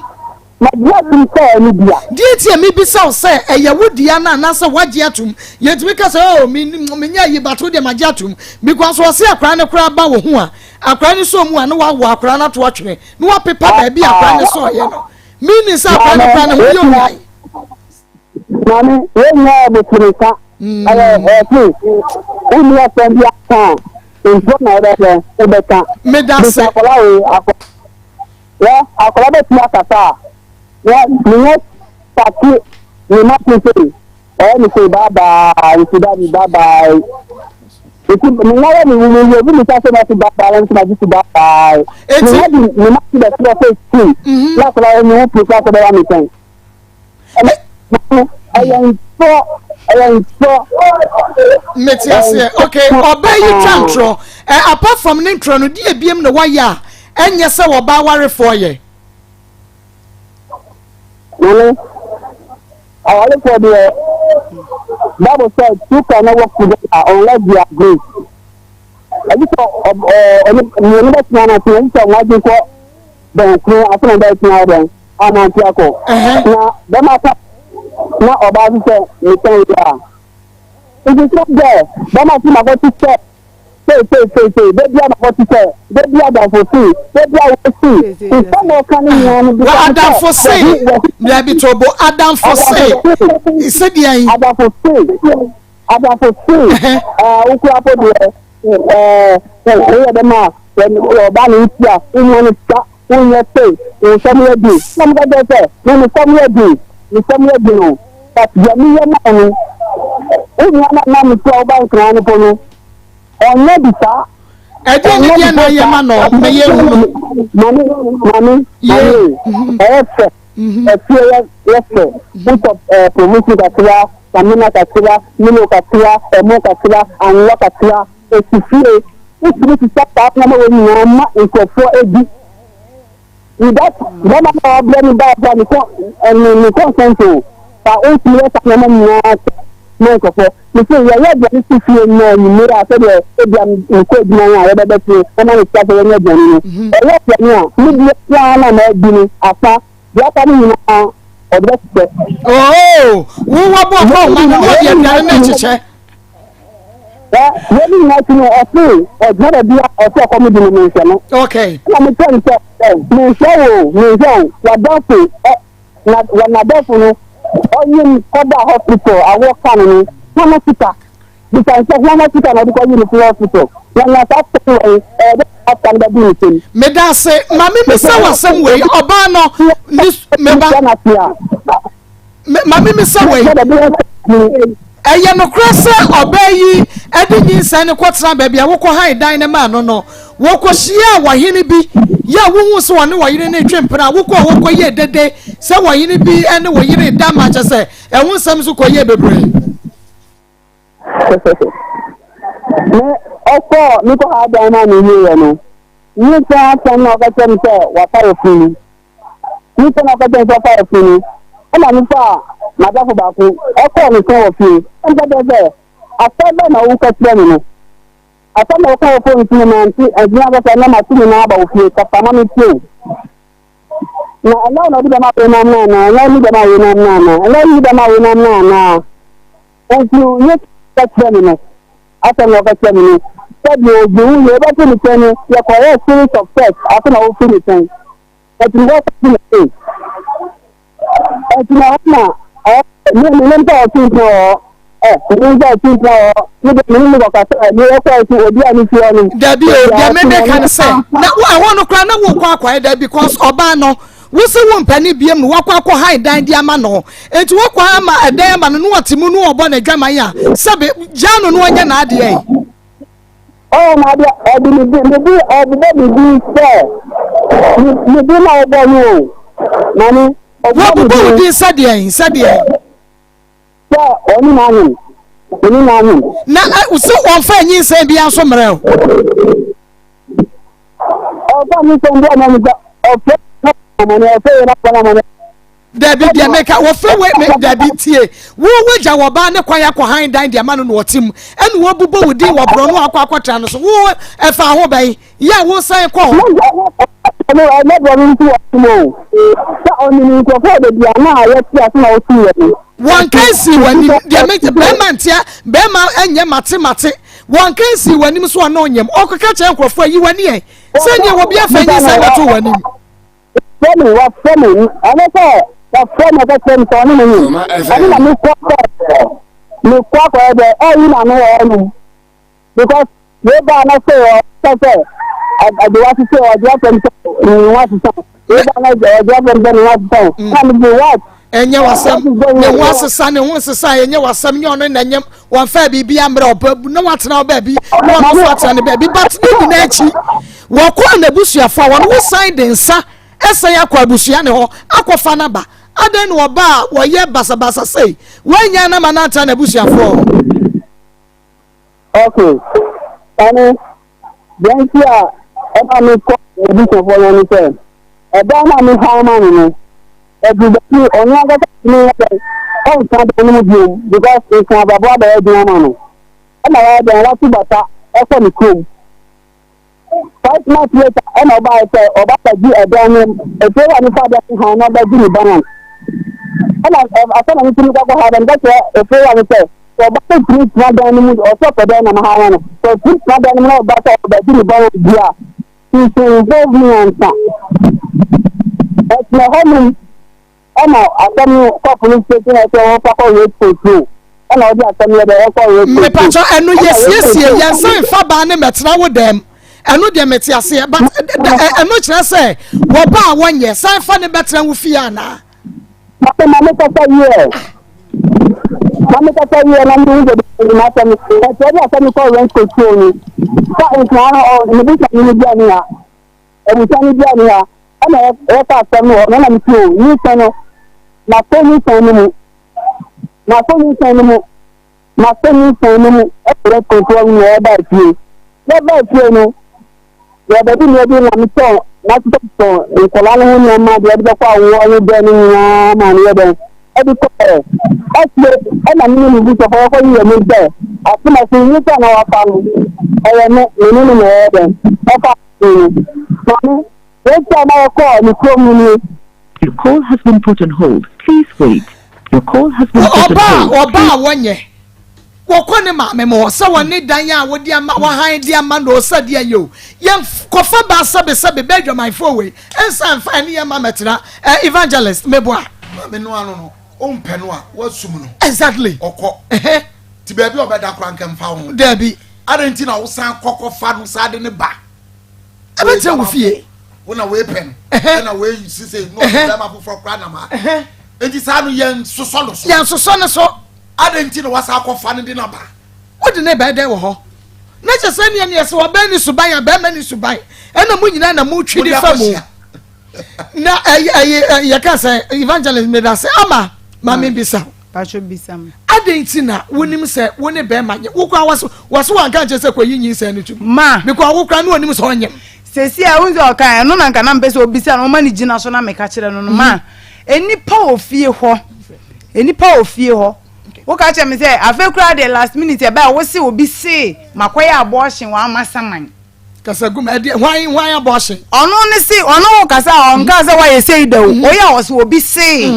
Magye atum sɛ ɛne dea. Deɛ nti a mebisa wo sɛ ɛyɛ wo dea no anaasɛ wagye atum yɛntumi ka sɛ oh me menyɛ yi but wo deɛ magye atum because wɔse akwaraa no koraa ba wo ho a akwaraa no sɔ mu a na wawo akwaraa no ato atwene na wapepa baabi a akwaraa no sɔɔyɛ no meaning sɛ akwaraa no koraa ne ho yɛ onyan. Maame, wei nyɛ abotire ka. Ɛyɛ ɛte, wonni asɛm bi aka a, mpo na wobɛhwɛ, wobɛka. Meda Bisa se. akwadaa wei, akwa, wɛ, akwadaa bɛtumi akasa a, wɛ, menyɛ sake ne ma se sei, ɔyɛ ne sei, bye bye, nti daddy, bye bye. Nti, menya yɛ me, me, me, me, me, sɛ na se bye bye, na nti ma gye si bye bye. Eti. Menya di, me ma se bɛsrɛ sɛ sukuu, na akwadaa yɛ me ho pere koraa sɛ ɔbɛba me nkyɛn. Ɛyɛ ntorɔ, ɛyɛ ntorɔ. Mete aseɛ. Okay, ɔbaa yi twa ntorɔ. Ɛ apart from ne ntorɔ no, deɛ ebiem na wayɛ a ɛnyɛ sɛ ɔbaa awarefoɔ yɛ. Nane, awarefoɔ deɛ, Bible sɛ two cannot work together unless they agree. Ɛgye sɛ ɔne mmienu bɛtena no ase, ɛgye sɛ wɔn adwene kɔ bɛn koro ase na bɛtena dɛn anante akɔ. Na bɛma ka na ɔbaa so sɛ mesan yi a. Nti sɛ dɛ bɛma so makɔte sɛ sei sei sei sei da bi a makɔte sɛ da bi adamfo sei da bi a wɔsi nsɛm a ɔka no nyinaa no bisa adamfo sei dabi tobo adamfo sei sɛdeɛ yi adamfo sei Adamfo sei, ɛɛ wo kura po deɛ, ɛɛ woyɛ dɛm a, ɔba ne nti a, womma no sika, wonyɛ sei, wo nsɛm yɛ den. Na meka kyerɛ sɛ, me me nsɛm yɛ den, me nsɛm yɛ den o, but deɛ meyɛ ma no, Wo nua no a na metua wo ba nkran no po no, ɔnyɛ bi saa. Ɛdeɛ ne deɛ na ayɛ ma no ma yɛhu no. Mame, mame, mame, ɛyɛ fɛ. Ɛfie yɛ yɛ fɛ. Wotɔ ɛɛ promotion kakra, samina kakra, milo kakra, ɛmo kakra, anwa kakra, esi fie. Wotumi sisa saa nneɛma wɔ nyinaa ma nkurɔfoɔ edi. Without bɛrima no a ɔbrɛ no baa sa ne kɔn ne ne consent o fa wotumi yɛ saa nneɛma nyinaa sɛ ma nkurɔfoɔ mese yɛyɛ aduane si fie nnɛ anwummere a sɛdeɛ ebia mekɔ adwuma no a yɛbɛbɛ fie na ma ne sika sɛ yɛnyɛ aduane no ɛyɛ aduane a me deɛ koraa na madi no asa deɛ aka no nyinaa ɔde bɛhyehyɛ. Oo wo wabɔ ɔkɔ ɔma no na ɔde aduane no rekyekyɛ. Ɛ wei ne nyinaa akyi no ɔse ɔgyina baabi a ɔse ɔkɔm de no menhwɛ no. Okay. Ɛna mekyerɛ no sɛ ɛ menhwɛ wo menhwɛ wo wadamfo ɛ na wɔ n'adamfo no ɔnyem kɔda hospital awoɔ ka no no hwana sika bisa no sɛ hwana sika na ɔde kɔyi no firi hospital na na saa sika no wɔ ɛyɛ dɛ saa sika no bɛdi ne nsam. Meda ase ma me misa w'asɛm wei ɔbaa no ne meba. Ma memmisa wei. Ɛyɛ nokorɛ sɛ ɔbaa yi de nyinsɛn no kɔtenaa baabi a wokɔhan dan no maa no no, wɔkɔhyiaa ɔhene bi yɛ a wohuu sɛ ɔne ɔyere no retwe mpena a wokɔɔ hɔ kɔyɛɛ dede sɛ ɔhene bi ne wo yere reda ma kyɛ sɛ ɛho nsɛm nso kɔyɛɛ bebree. Me ɔkɔɔ mekɔhaa dan no a mewieɛ no, nyinsɛn asɛm na ɔka kyerɛ me sɛ wafa yafunu. Nipa na ɔka kyerɛ sɛ ɔfa afiri no, ɛna mefaa m'adamfo baako ɛkɔɔ ne nkyɛn wɔ fie. Ɛna meka kyerɛ sɛ, asɛm bɛn na woka kyerɛ me no? Asɛm na woka wɔ fon so no mante, ɛntumi ankasa na mate nyinaa aba wo fie, kasa ma mentie wo. Na ɛnyɛ wo na wode bɛma wei nam no anaa? Ɛnyɛ wo ne bɛma wei nam no anaa? Ɛnyɛ wo ne bɛma wei nam no anaa? Enti ne ka kyerɛ me no, asɛm na ɔka kyerɛ me no, sɛdeɛ ɔgye wo yɛ wobɛto ne kyɛn no, yɛkɔyɛɛ series of tests afei na wofiri ne kyɛn. Ɛti hɔ sɛ na ee. Ɛti na hɔ na ɔ ne ne ne mpa ɔtwe mpena wɔ ɛ ne mpa ɔtwe mpena wɔ ne de ne ne kɔka sɛ ne yɛ kɔ ɛti obi a ne fie ɔno. Dabi o deɛ me me ka ne sɛ na wo ɛhɔ no koraa na wo kɔ akɔyɛ dɛ because ɔbaa no wo se wo mpɛ ne biem no wakɔ akɔ han dan de ama no eti wakɔ ama ɛdan ama no no ɔte mu no ɔbɔ n'adwaman a sɛbe gyaa no no ɔnyɛ n'adeɛ yi. Ɔwɔ m'adeɛ, ɔde me din, me din, ɔbobɔ me din sɛ, me, me din na ɔbɔ no o, Mami, ɔbobɔ me din. Wɔbobɔ wo din sɛdeɛn, sɛdeɛn? Sɛ ɔne n'ahem, ɔne n'ahem. Na ɛ, sɛ wɔmfa nyinsɛn biara nso mmerɛ o. Ɔmfa nyinsɛn biara mmerɛ no sɛ, ɔfrɛ amane, ɔfrɛ yɛn abɔ no amane. Dabi deɛ meka wɔfrɛ wo me dabi tie wo wagya wɔ baa ne kwan akɔ han dan deɛ ma no na ɔte mu ɛna wɔbobɔ wo din wɔ borɔ no akɔ akɔtra no so wo ɛfa ho bɛn yɛ a wosan kɔ hɔ. Ɛnyɛ borɔ no nti wɔ mu o sɛ ɔnim nkurɔfoɔ wɔ baabi a na yɛte ase na wɔtu yɛ no. Wɔn ka nsi w'anim deɛ me bɛrima ntia bɛrima nyɛ mate mate wɔn ka nsi w'anim so ɔno nyɛm ɔkɔka kyerɛ nkurɔfoɔ ayi w'ani ɛ sɛdeɛ wɔbi afa nyi sɛ bɛto w'anim. Wɔfrɛ me, wɔfrɛ me, ɛne sɛ wɔfrɛ me ɔka kyerɛ me sɛ ɔne me nyim. Ɛne na mekɔ sɛ mekɔ akɔyɛ dɛ ɛyi na no wɔ hɔnom because wei baa na sɛ ɔka sɛ ɔde wasese ɔde asɛm sɛ ne ho asesa wei baa na ɔde asɛm sɛ ne ho asesa na me de what ɛnyɛ wasɛm ne ho asesa ne ho nsesa ɛnyɛ wasɛm nyɛ ɔno na nyɛm wɔmfa biribi ammerɛ ɔba na watena wo baabi na ɔno nso atena ne baabi but ne nyinaa akyi wɔkɔɔ n'abusuafoɔ a wɔn wosan de nsa ɛsan akɔ abusua ne hɔ akɔfa n'aba adɛn na ɔba a wɔyɛ basabasa sei wɔanya no ama no antena n'abusuafoɔ hɔ. Okay, ɛne deɛ nti a ɛma mekɔ n'abusuafoɔ no ne sɛ ɛdan no a mehan ma no no ɛduru baabi ɔno ankasa tumi yɛ dɛn ɔnka dan no mu bio because nka abrabɔ abɛyɛ den ama no ɛna wayɛ dɛn wato bata ɛkɔ ne kurom five months later ɛna ɔbaayɛ sɛ ɔba abɛgye ɛdan no efie wa nifa dan no han na ɔbɛgye ne balance ɛna asɛ na ne tumi kɔkɔ ha dɛm bɛkyerɛ efie wa no sɛ sɛ ɔba sɛ tumi tena dan no mu ɔsɛ ɔpɛ dan na ma ha no sɛ ɔtumi tena dan no mu na ɔba sɛ ɔbɛgye ne balance bi a he should involve me ansa ɛtena hɔnom ɛna asɛm no kɔ police station ɛsɛ wɔfa kɔ rape control ɛna ɔde asɛm yɛ dɛ ɛkɔ rape control. Mepatɔ ɛno yɛ siesie yɛn nsa nfa baa ne mɛtena wo dɛm ɛno deɛ mete aseɛ but ɛno kyerɛ sɛ wɔba a wɔnyɛ san fa ne bɛtena wo fie anaa. Papa ma me kasa yie. Na mekasa wieɛ na mehu sɛ de m'asɛm ɛkyerɛ bi asɛm kɔ rent control no sɛ nkraa no ɔ ne busuani no bia ni ha abusua no bia ni ha ɛna yɛka asɛm no hɔ na na mete o nyinsɛn no masɔ nyinsɛn no mu masɔ nyinsɛn no mu masɔ nyinsɛn no mu ɛwɔ rent control no na yɛba fie yɛba fie no Yɛbɛdi nea bi na metɔn matotɔtotɔ nkwadaa no ho nneɛma deɛ ɛde bɛkɔ awoɔ ne dɛn no nyinaa ma no yɛ dɛn ɛde kɔɛ akyire ɛna me ne me busuafoɔ yɛkɔ yiyɛ mu sɛ asomasi nnipa na wafa no ɛyɛ me me ne no na ɛyɛ dɛn ɛfa no maame yɛnti a na yɛkɔɔ ne kurom no nie. Your call has been put on hold. Please wait. Your call has been put on Ɔbaa hold. ɔbaa a wɔnyɛ wɔkɔ ne maame mo hɔ sɛ wɔne dan a wɔde ama wɔhan de ama no sɛ deɛ yɛ o yɛn kɔfa baa sɛbesɛbe bɛɛ adwamanfoɔ wei nsa nfa ɛne yɛn ma mɛtena ɛ evangelist meboa. Maame no ano no wompɛ no a woasum no. Exactly. Ɔkɔ. Ti baabi a ɔbɛda koraa nka mfa wo ho. Daabi. Adɛn nti na wosan kɔ kɔfa no saa de ne ba? Ɛbɛtena wo fie. Wo na wei pɛ no. Ɛna wei sise no bɛrima foforɔ koraa nam ha. Nti saa no yɛn sosɔ no so. Yɛn sosɔ no so. Adɛn nti na wasan akɔfa no de no aba? Wode ne bɛyɛ dɛn wɔ hɔ? Na kyɛ sɛ neɛ neɛ sɛ ɔbaa ni suban a bɛrima ni suban ɛna mo nyinaa na motwi de fa mu. Na ɛyɛ ɛyɛ yɛka sɛ evangelist meda sɛ ama maame bisa wo. Pacho bisa me. Adɛn nti na wonim sɛ wo ne bɛrima nyɛ wo koraa wɔse wɔse wanka nkyerɛ sɛ kɔyi nyinsɛn no tom. Ma. Because wo koraa ne ɔnim sɛ ɔnyem. Sɛsi a wohu sɛ ɔka ɛno na nka na mpɛ sɛ obisa no ɔma ne gyina so na meka kyerɛ no no ma nnipa wɔ fie hɔ nnipa wɔ fie hɔ woka kyerɛ me sɛ afei koraa deɛ last minute ɛbɛa wo se obi se makɔyɛ abortion wɔ amasaman. Kasa gu mu ɛdeɛ hwan hwan abortion. Ɔno ne se ɔno wo kasa a ɔnka sɛ wayɛ sei da o oyɛ a ɔse obi se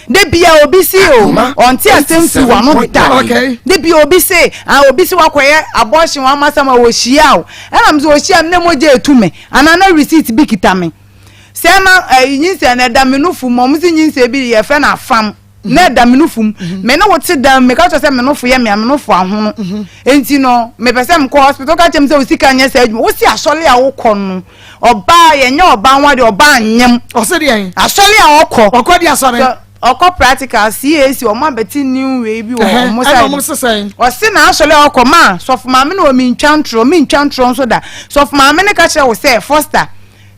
de bia obi se o ɔnte asɛm firi wano da de bia obi se ah obi se wakɔyɛ abortion wɔ amasaman ɔhyia o ɛna me sɛ ɔhyia me na mogya etu me anaa na receipt bi kita me. Sɛ na ɛyi nyinsɛn no ɛda me nufu mu, wɔn si nyinsɛn bi yɛfrɛ no afam na ɛda me nufu mu. Me ne wo te dan mu, meka kyerɛ sɛ me nufu yɛ me a me nufu ahono. Nti no, mepɛ sɛ mekɔ hospital, woka kyerɛ me sɛ wo sika nyɛ saa adwuma. Wosi asɔre a wokɔ no, ɔbaa yɛnyɛ ɔbaa ho adeɛ, ɔbaa nyem. Ɔse deɛn? Asɔre a ɔkɔ. Ɔkɔ di asɔre. Ɔkɔ practical CAC wɔn abɛte new wei bi wɔ wɔn side. Ɛna wɔn sesɛn. Ɔse n'asɔre a ɔkɔ ma sɔfo maame no wɔ mentwa ntorɔ mentwa ntorɔ nso da sɔfo maame no ka kyerɛ wo sɛ Foster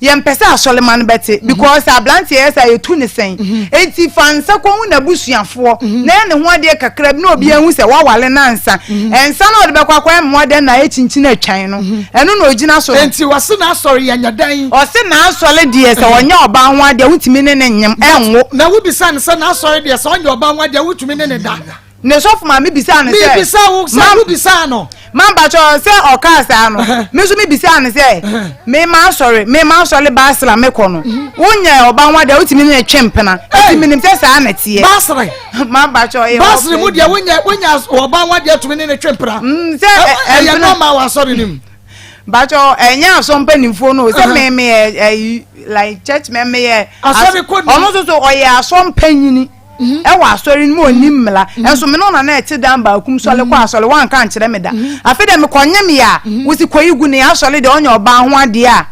yɛmpɛ sɛ asɔrema no bɛte mhm. because aberanteɛ yɛ sɛ yɛtu ne sɛn mhm. enti fa nsa kɔhu n'abusuafoɔ mhm. na yɛ ne ho adeɛ kakra bi na obi ahu sɛ wawale no ansa ɛnsa na ɔde bɛkɔ akɔyɛ mmoa dɛn na ayɛ kyinkyin atwan no ɛno na ɔgyina so enti wɔse n'asɔre yɛnyɛ dɛn ɔse n'asɔre deɛ sɛ ɔnyɛ ɔbaa ho adeɛ wotumi ne ne nyem ɛnwo na wobisa no sɛ n'asɔre deɛ sɛ ɔnyɛ ɔbaa ho adeɛ wotumi ne ne da Ne sɔfo maame bisaa no sɛ. Mebisa wo sɛ wobisaa no. Ma mpakyɛ sɛ ɔkaa saa no, me nso mebisaa no sɛ, me m'asɔre, me m'asɔre baasere a mekɔ no, wonyɛ ɔba ho adeɛ wotumi ne ne twe mpena. Eti menim sɛ saa na ɛteɛ. Baasere. Ma mpakyɛ ɔyɛ. Baasere mu deɛ wonyɛ wonya ɔba ho adeɛ tumi ne ne twe mpena. Sɛ ɛyɛ nɔɔma wɔ asɔre no mu. Mpakyɛ ɛnyɛ asɔ mpanimfoɔ no sɛ me me yɛ ɛyi like church me me yɛ. Asɔre kɔ ni. Ɔno nso so ɔyɛ asɔ mpanyini. Ɛwɔ asɔre no mu ɔnni mmara nso me ne wo na na ɛte dan baako mu sɔre kɔ asɔre woanka ankyerɛ me da afei deɛ mekɔ nyem yɛ a wosi kɔyi gu ne asɔre deɛ ɔnyɛ ɔbaa ho adeɛ a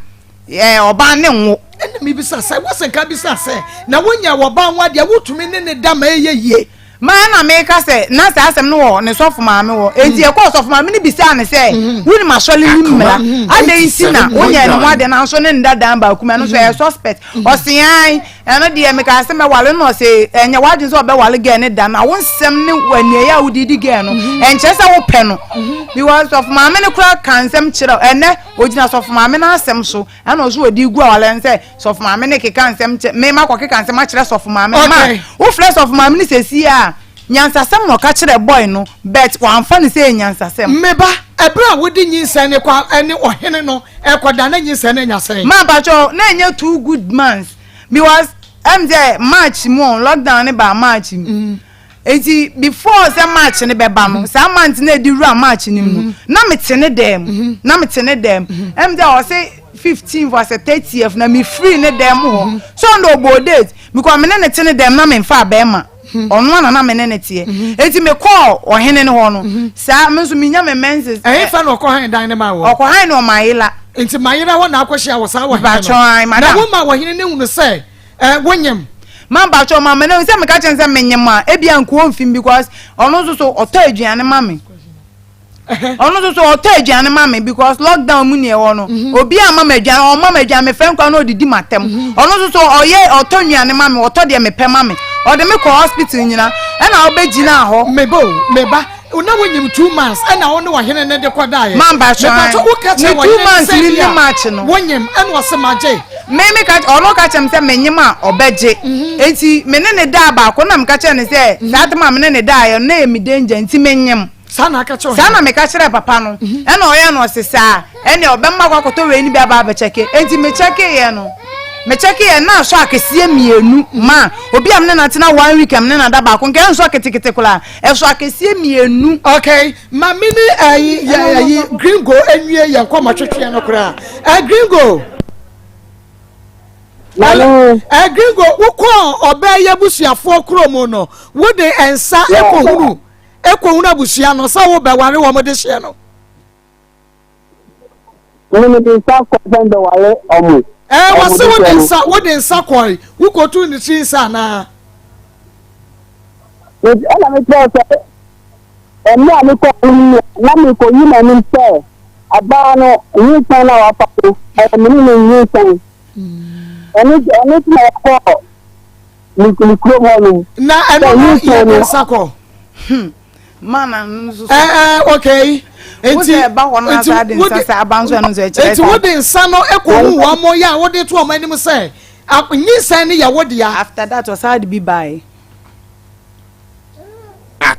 ɛɛ ɔbaa ne nwo. Ɛna mebisa sɛ wose nka bisa sɛ na wonya ɔbaa ho adeɛ wotumi ne ne da ma ɛyɛ yie. Ma ɛna meka sɛ na saa asɛm no wɔ ne sɔfo maame hɔ enti ɛkɔɔ sɔfo maame no bisaa no sɛ wonim asɔre no mmara adɛn nti na wonyɛ ne ho adeɛ nanso ne ne da dan baako mu ɛno nso ɛyɛ suspect ɔse ae Ɛno deɛ mekaa sɛ mɛwale no na ɔse ɛnyɛ w'adwene sɛ ɔbɛwale girl no da na wo nsɛm ne aniɛyɛ a wode di girl no mhm. ɛnkyerɛ sɛ wopɛ no mhm. because sɔfo maame no koraa ka nsɛm kyerɛ ɛnɛ ogyina sɔfo maame no asɛm so ɛna ɔso ɔde gu awale no sɛ sɔfo maame no keka nsɛm kyɛ mema kɔ keka nsɛm akyerɛ sɔfo maame no ma wofrɛ sɔfo maame no sɛsi a nyansasɛm na ɔka kyerɛ boy no but wamfa no sɛ nyansasɛm. Meba ɛberɛ a wode nyinsɛn no kɔ ɛne ɔhene no ɛkɔda na nyinsɛn no anya sɛn. Ma mpakyɛw na ɛnyɛ two good months because ɛm sɛ March mu ɔn lockdown ne baa March mu mm. nti before sɛ March ne bɛba no mm-hmm. saa month na ɛdi wura March ne mu no mm-hmm. na mete ne dɛm mm-hmm. na mete ne dɛm ɛm sɛ ɔse 15 for sɛ 30th na me free ne dɛm hɔ so ɔno ɔbɔ date because me ne ne te ne dɛm na me nfa bɛrima. Ɔno ara na na me ne no teɛ. Enti mekɔɔ ɔhene no hɔ no, saa me nso menya me menses. Ɛhefa na ɔkɔhan dan no maa wɔ? Ɔkɔhan no wɔ Mayela. Enti Mayela hɔ na akɔhyia wɔ saa ɔhene no? Mpakyɛw, ae, madam. Na woma ɔhene no hunu sɛ eh, wonyem? Ma mpakyɛw ma me no sɛ meka kyerɛ no sɛ menyem a ebia nka ɔmfim because ɔno nso so ɔtɔ aduane ma me. Ɔno nso so ɔtɔ aduane ma me because lockdown mu nea ɛwɔ no mhm. obi ama me aduane ɔma me aduane mefrɛ nkwa na ɔdidi m'atɛm mhm. ɔno nso so ɔyɛ ɔtɔ nnuane ma me ɔtɔ deɛ mepɛ ma me ɔde me kɔ hospital nyina ɛna ɔbɛgyina hɔ. Meba o meba na wonyim 2 months ɛna wo ne ɔhene ne de kɔ daeɛ. Mamba sɔn wo ka kyerɛ ne 2 months ni ne match no. Wonyim ɛna ɔsɛ magye. Me me ka ɔno ka kyerɛ me sɛ menyim a ɔbɛgye mhm. eti me ne ne daa baako na meka kyerɛ ne sɛ mhm. saa tema me ne ne daa yɛ no na yɛ me danger nti menyim. Saa na aka kyerɛ Saa na meka kyerɛɛ papa no. Mhm. Ɛna ɔyɛ no ɔse saa. Ɛnna ɔbɛma akɔ akɔtɔ wei no bi aba abɛkyɛke. Enti mekyɛkeeɛ no, mekyɛkeeɛ na asɔ akɛseɛ mmienu ma obi a mene no atena one week a mene no ada baako nka ɛnsɔ ketekete koraa. Ɛsɔ akɛseɛ mmienu. Okay, ma me ne ɛyi yɛ ɛyi gringo enwie yɛn nkɔmɔ twetweɛ no koraa. Ɛ gringo. Maame. Ɛ gringo wokɔɔ ɔbaa yi abusuafoɔ kurom no wode nsa ɛkɔhunu. Ekohunu abusua no sɛ wobɛware wɔn dehyeɛ no. Me mede nsa kɔ sɛ mbɛware ɔmo. Ɛɛ wɔse wode nsa wode nsa kɔe wokotuu ne tiri nsa anaa? Ɛna mekyerɛ sɛ ɛmmerɛ a mekɔ no mu na mekɔyi m'anim sɛ ɔbaa no nyinsɛn no a wafa no ɛyɛ me ne no nyinsɛn ɛno ɛno nti na yɛkɔɔ ne ne kurom hɔ nom. Na ɛno no yɛ ne nsa kɔ. Hmm. Mana no nso so. Ɛɛ eh, eh, okay. Nti ɛba hɔ no asa de nsa sɛ aba nso ɛno nso ɛkyerɛ Nti wode nsa no ɛkɔ hu wɔn mo yɛ a wode to wɔn anim sɛ nyinsɛn no yɛ wo dea. After that ɔsan de bi bae.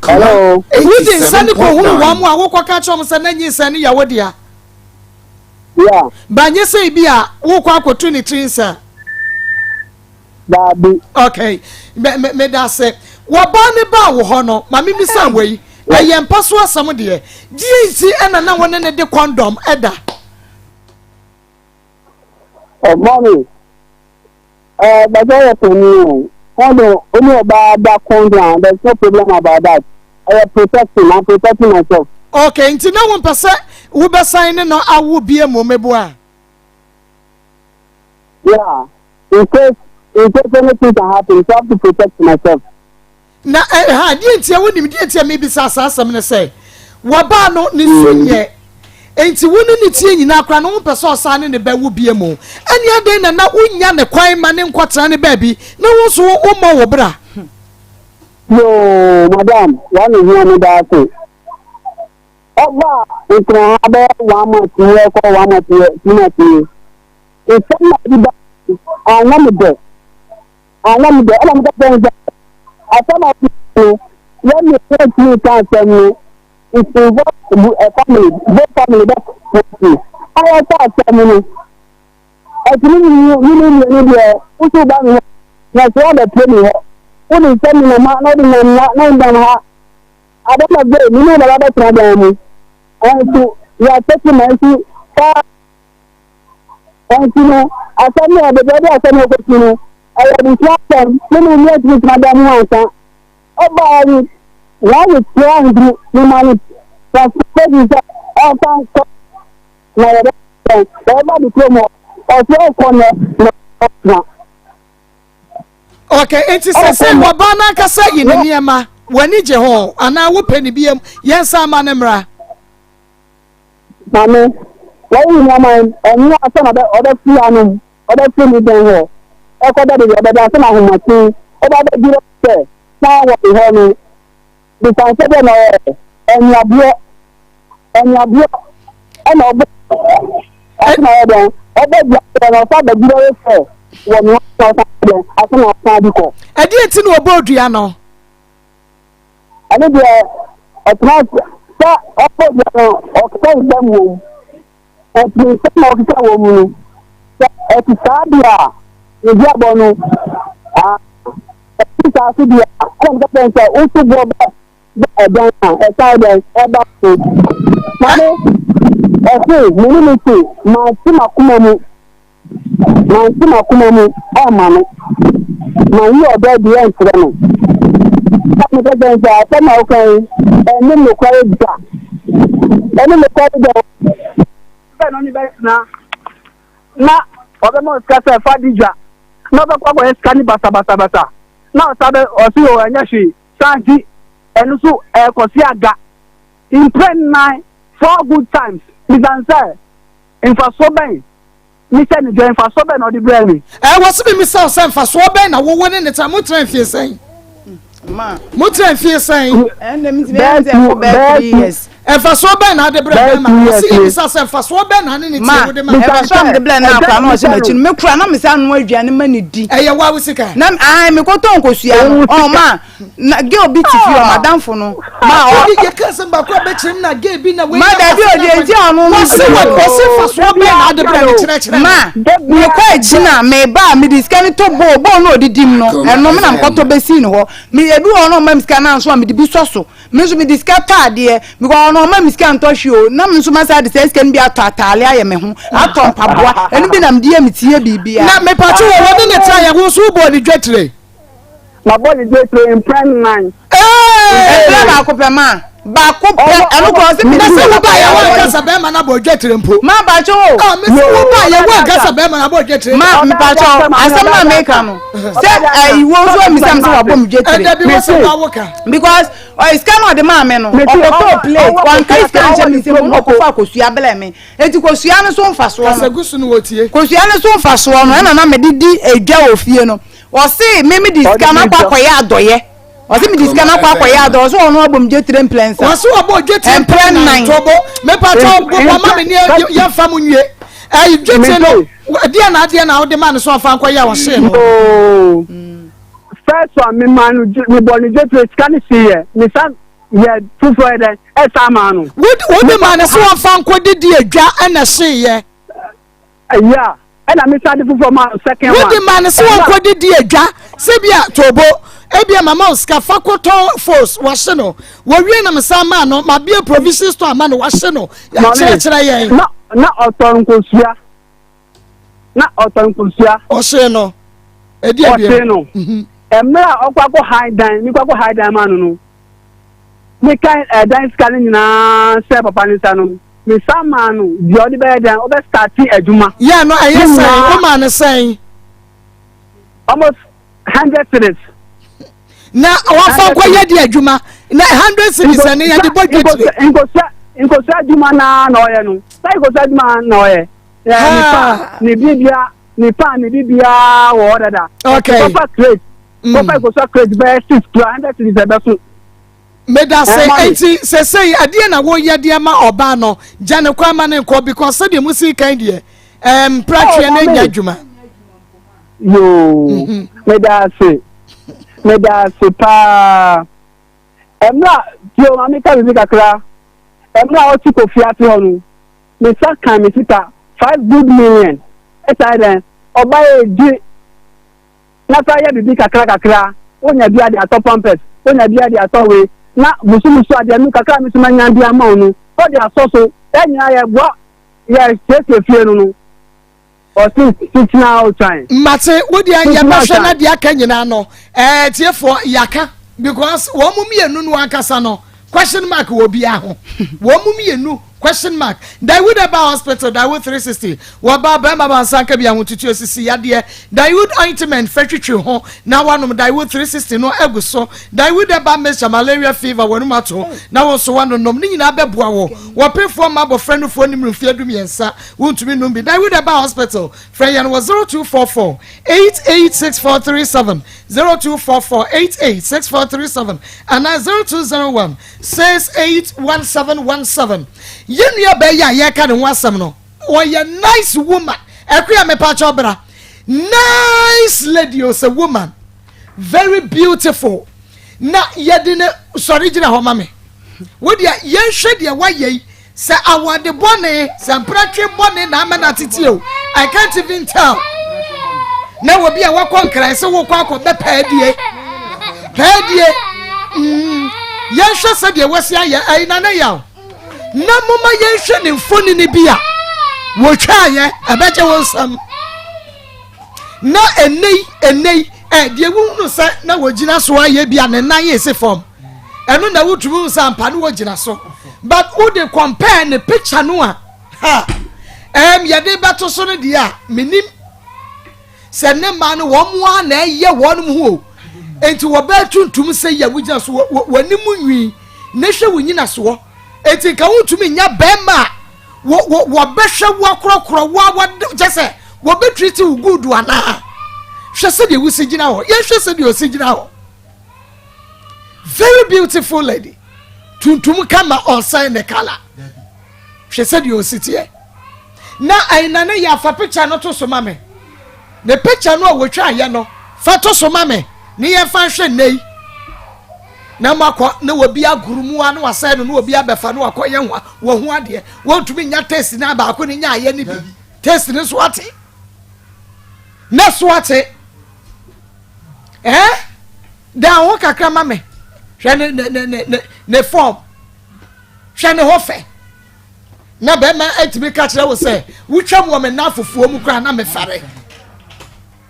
Hello. Wode nsa no kɔ hu wɔn mo a wokɔ ka kyerɛ wɔn sɛ na nyinsɛn no yɛ wo dea. Yeah. Ba nye sɛ ebi a wokɔ akɔtu ne tiri nsa. Daabi. Okay, me me meda ase. Wɔbaa ne baa wo hɔ no, ma me bisa wei. Ɛyɛ mpa so asɛm deɛ. Deɛ nti ɛna na wo ne ne de condom ɛda? Oh, mommy. Eh, but I have you. Condom, only about that condom. There's no problem about that. I am protecting, I'm protecting myself. Okay, nti na wo mpɛ sɛ wobɛsan ne no awo bie mu meboa? Yeah, in case in case anything can happen, so I have to protect myself. Na eh, ha deɛ ntia wonim deɛ ntia mebisa saa asɛm no sɛ wɔbaa no ne so mm. nyɛ nti wo ne ne tie nyinaa koraa no wompɛ sɛ ɔsan ne ne bɛwo bie mu ɛne adɛn na na wonya ne kwan ma ne nkɔtena ne baabi na wo nso wommɔ wo bra. Yoo madam wɔne hia me daa se ɔba ntena ha bɛyɛ one month yɛ kɔ one month yɛ 2 months yɛ Nsɛm na ɔde ba anyɛ me dɛ, anyɛ me dɛ. Ɛna meka kyerɛ no sɛ, asɛm a ɔde no, yɛn mmienu yɛntumi nka asɛm no. It involves a family, both family bɛ kɔnti. A yɛka asɛm no, ɛtumi ne ne ne mmienu deɛ, woso ba me hɔ, na sɛ wɔabɛpie me hɔ. Wode nsɛm nenam ha, na wode nam ha, na wode nam ha. At the end of the day, me ne wo bɛba bɛtena dan mu. Ɛnso, yɛatete ma nso saa. Enti no, asɛm no a baabi a ɔde asɛm no kɔsi no, ɛyɛ abusua asɛm. Me ne wo ntumi ntena dan mu ansa. Ɔbaa yi, wɔayɛ tia nti, mema no transportation sɛ ɔmfa nkɔ na yɛbɛyɛ ɔba ne kurom hɔ. Ɔsɛ ɔkɔ nɛ na ɔtena. Okay, enti sɛ sɛ ɔbaa no ankasa yi ne nneɛma, w'ani gye ho anaa wopɛ ne biam, yɛnsan ma no mmra. Maame, wɔyi nneɛma yi, ɛnyɛ ansa na ɔbɛfiri anom, ɔbɛfiri ne dan hɔ, ɛkɔda baabi a ɔbɛda ansa na ahomakye ɔba abɛgyina sɛ na wɔ hɔ no, bisan sɛ dɛ na ɔyɛ ɛnyaboɔ, ɛnyaboɔ ɛna ɔbɔ ɔsɛ na ɔyɛ dɛn, ɔbɔ dua sɛ na ɔsa bɛgyina yɛ sɛ wɔ ne hɔ na ɔsa dɛn, ase na ɔsan de kɔ. Ɛdeɛ nti na ɔbɔ dua no? Ɛno deɛ ɔtena ase sɛ ɔkɔ dua no ɔkeka nsɛm wɔ mu. Ɛnti nsɛm a ɔkeka wɔ mu no, sɛ ɛte saa deɛ a, ne duabɔ no, ɛte saa so deɛ a, ɛna meka kyerɛ no sɛ woto boɔ bɛ bɛ ɛdan a, ɛsan dɛn ɛba so. Maame, ɔse me ne no se mante m'akoma mu Mante m'akoma mu amma no. Manyi ɔdɔ adi ankyerɛ no. Na meka kyerɛ no sɛ, Asɛm a woka yi, ɛne nokware da. Ɛne nokware da. Bɛ na ɔne bɛtena, na ɔbɛma wo sika sɛ fa di dwa. Na ɔbɛkɔ akɔyɛ sika no basabasabasa. Na ɔsan bɛ ɔse o ɛnyɛ hwee. Saa nti ɛno nso ɛrekɔsi aga. Mprɛ nnan, four good times, bisa no sɛ mfasoɔ bɛn ne sɛ ne dwa mfasoɔ bɛn na ɔde brɛɛ me. Ɛɛ wɔsi mi misa wo sɛ mfasoɔ bɛn na wowo ne ne tena mo tena mfie sɛn? Mo tena mfie sɛn? Bɛɛ tu Mfasoɔ bɛn na ade brɛ bɛrima? Wɔsi yɛ bisa sɛ mfasoɔ bɛn na ne ne tie wode ma? Mfasoɔ a mede brɛ no akora na ɔhyɛ m'akyi no, me kura na mesa noa aduane ma ne di. Ɛyɛ wa wo sika? Na ae mekɔtɔ nkosua no. Ɔ ma na girl bi te fie ɔmadamfo no. Ma ɔ. Ɔde yɛ kasa baako a bɛkyerɛ mu na girl bi na wei. Ma dabi odi enti ɔno no. Wɔsi wɔ wɔsi mfasoɔ bɛn na ade brɛ no kyerɛkyerɛ. Ma mekɔ akyi na meba a mede sika no tɔ bowl bowl no ɔdidi mu no ɛno me na mekɔtɔ bɛsii ne hɔ. Me ebi wɔ hɔ na ɔma me sika na nso a mede bi sɔ so. Me nso mede sika tɔ adeɛ because ɔno ɔma me sika ntɔ hwee o na me nso masa de saa sika no bi atɔ ataale ayɛ me ho atɔ mpaboa ɛno bi na mede yɛ me ti yɛ biribiara. Na mepatwo wɔ wɔne ne tra yɛ wo nso wobɔɔ ne dwetire. Mabɔ ne dwetire mprɛ nnan. Mprɛ baako pɛ ma baako pɛ ɛno kora ɔsɛ mi. Na sɛ wo ba yɛ wɔn ankasa bɛrima na bɔ dwetire mpo. Ma bàtò o. Ah mi sɛ wo ba yɛ wɔn ankasa bɛrima na bɔ dwetire. Ma mepatwo asɛm na meka no sɛ ɛyi wo nso amisam sɛ wabɔ mi dwetire. Ɛdɛbi wɔ sɛ wawo ka. Because ɔyɛ sika na ɔde maa me no, ɔkɔtɔɔ plate, wanka sika anhyɛ me nsam, ɔno ɔkɔfaa kosua brɛɛ me. Enti kosua no so mfasoɔ no, Kasa gu so no wɔtie. Kosua no so mfasoɔ no, ɛna na mede di edwa wɔ fie no. Ɔse me mede sika no akɔ akɔyɛ adɔyɛ. Ɔse mede sika no akɔ akɔyɛ adɔyɛ. Ɔse ɔno abɔ me dwetire mprɛnsa. Ɔse ɔbɔ dwetire mprɛ nnan. Tobo, mepakyɛw bobɔ ma me ne yɛmfa mo nwie. Ɛyi dwetire no, ɛdeɛ na adeɛ na wode ma no sɛ ɔmfa nkɔyɛ a ɔhyee no. First one me maa no me bɔ no dwetire sika no si yɛ me sa yɛ foforɔ yɛ dɛ ɛsa maa no. Wode maa no sɛ wɔmfa nkɔ didi adwa ɛna hye yɛ. Yeah ɛna me sa de foforɔ maa no second one. Wode maa no sɛ wɔnkɔ didi adwa sɛ bi a tobo ebi a mama wo sika fa kɔtɔn fos wɔhye no wɔwie na me san maa no ma bie provision store ama no wɔhye no kyerɛkyerɛ yɛn. Na na ɔtɔ nkosua. na ɔtɔ nkosua. Ɔhyee no. Ɛdi abien. Ɔhyee no. Mhm. Mmerɛ a ɔkɔ akɔ han dan, mekɔ akɔ han dan ma no no, meka ɛdan sika no nyinaa sɛ papa ne nsa no, mesan maa no deɛ ɔde bɛyɛ dan, ɔbɛ starte adwuma. Yɛ no ɛyɛ sɛn? Womaa no sɛn? Almost hundred cedis. Na wafa nkɔ yɛ di adwuma na hundred cedis ɛne yɛde bɔ dwetire. Nkosua nkosua adwuma naa na ɔyɛ no. Sɛ nkosua adwuma na ɔyɛ. Ne pa ne bibia ne pa ne bibia wɔ hɔ dada. Okay. Kɔfa crate. Kɔfa nkosua crate bɛyɛ six kura hundred cedis ɛbɛso. Medase enti sesei ɛdeɛ na woyɛ de ama ɔbaa no gya ne kwan ma ne nkɔ because sɛdeɛ mo si kan deɛ ɛɛ mpratweɛ no nya adwuma. Yoo mhm. medase medase paa ɛmra tio maame ka biribi kakra ɛmra ɔte kofi ase hɔ no me nsa kan me sika five good million ɛsan dɛn ɔba yɛ gye na fa yɛ biribi kakra kakra wonya bi ade atɔ pampers wonya bi ade atɔ wei na bosom so adeɛ no kakra mi so ma nya de ama wo no ɔde asɔ so yɛn nyinaa yɛ boa yɛ siesie fie no no ɔsi titina ɔtwan. Mate wo deɛ yɛbɛhwɛ na deɛ aka nyinaa no ɛɛ tiefoɔ yaka because wɔn mu mmienu no ankasa no question mark wɔ biara ho wɔn mu mmienu question mark Dawood ɛba hospital Dawood 360 wɔba bɛrima ba nsa nka bi ahotutuo sisi yadeɛ Dawood ointment fɛ twitwi ho na wanom Dawood 360 no agu so Dawood ɛba mixture malaria fever wɔn mu ato na wɔn nso wanonom ne nyinaa bɛboa wɔ wɔpefoɔ ma abɔfra nufoɔ ne mfeɛ du mmiɛnsa wontumi nom bi Dawood ɛba hospital frɛ yɛn wɔ 0244 886437 0244 886437 anaa 0201 681717 Yɛn nua baa yi a yɛreka ne ho asɛm no ɔyɛ nice woman Akua mepakyɛw bra nice lady o sɛ woman very beautiful na yɛde ne sɔre gyina hɔ ma me wo deɛ yɛnhwɛ deɛ wayɛ yi Sɛ awɔde bɔne, sɛ mpratwe bɔne na ama no atete o, I can't even tell. Na wɔ bi a wakɔ nkran sɛ wokɔ akɔbɛ paadie. Paadie. Mm. Yɛnhwɛ sɛdeɛ wasi ayɛ ɛyi na ne yaw. Na moma yɛnhwɛ ne mfonini bi a wɔtwaayɛ ɛbɛgye wo nsam. Na ɛnɛ yi, ɛnɛ yi, ɛ deɛ wohunu sɛ na wɔgyina so ayɛ bi a ne nan yɛ si fam. ɛno na wotumi hu sɛ ampa ne wɔgyina so but wode compare ne picture no a ha ɛm yɛde bɛto so no deɛ a menim. Sɛ ne mmaa no wɔn ara na ɛyɛ wɔn ho o. Enti wɔbɛɛ tuntum sɛ yi a wogyina so w'anim nwi na hwɛ wo nyinasoɔ. Enti nka wontumi nya bɛrima a wɔbɛhwɛ wo akorɔkorɔ wo a wɔde kyɛ sɛ wɔbɛtriti wo good anaa? Hwɛ sɛdeɛ wosi gyina hɔ. Yɛnhwɛ sɛdeɛ ɔsi gyina hɔ. Very beautiful lady. Tuntum kama ɔnsan ne kala. Hwɛ sɛdeɛ ɔsi teɛ. Na ɛna ne yɛ afa picture no to so ma me. Ne picture no a wɔtwa ayɛ no fa to so ma me ne yɛmfa nhwɛ nnɛ yi. Na moakɔ na wɔbi agoro mu a na wasɛe no na wɔbi abɛfa na wakɔ yɛ ho wɔ ho adeɛ. Wɔntumi nya taste na baako ne nya ayɛ ne bi. Taste no so ate. Na so ate. Eh? Dan ho kakra ma me. Hwɛ ne ne ne ne ne form. Hwɛ ne ho fɛ. Na bɛrima atumi ka kyerɛ wo sɛ wotwam wɔ me nnafofoɔ mu koraa na mefɛre.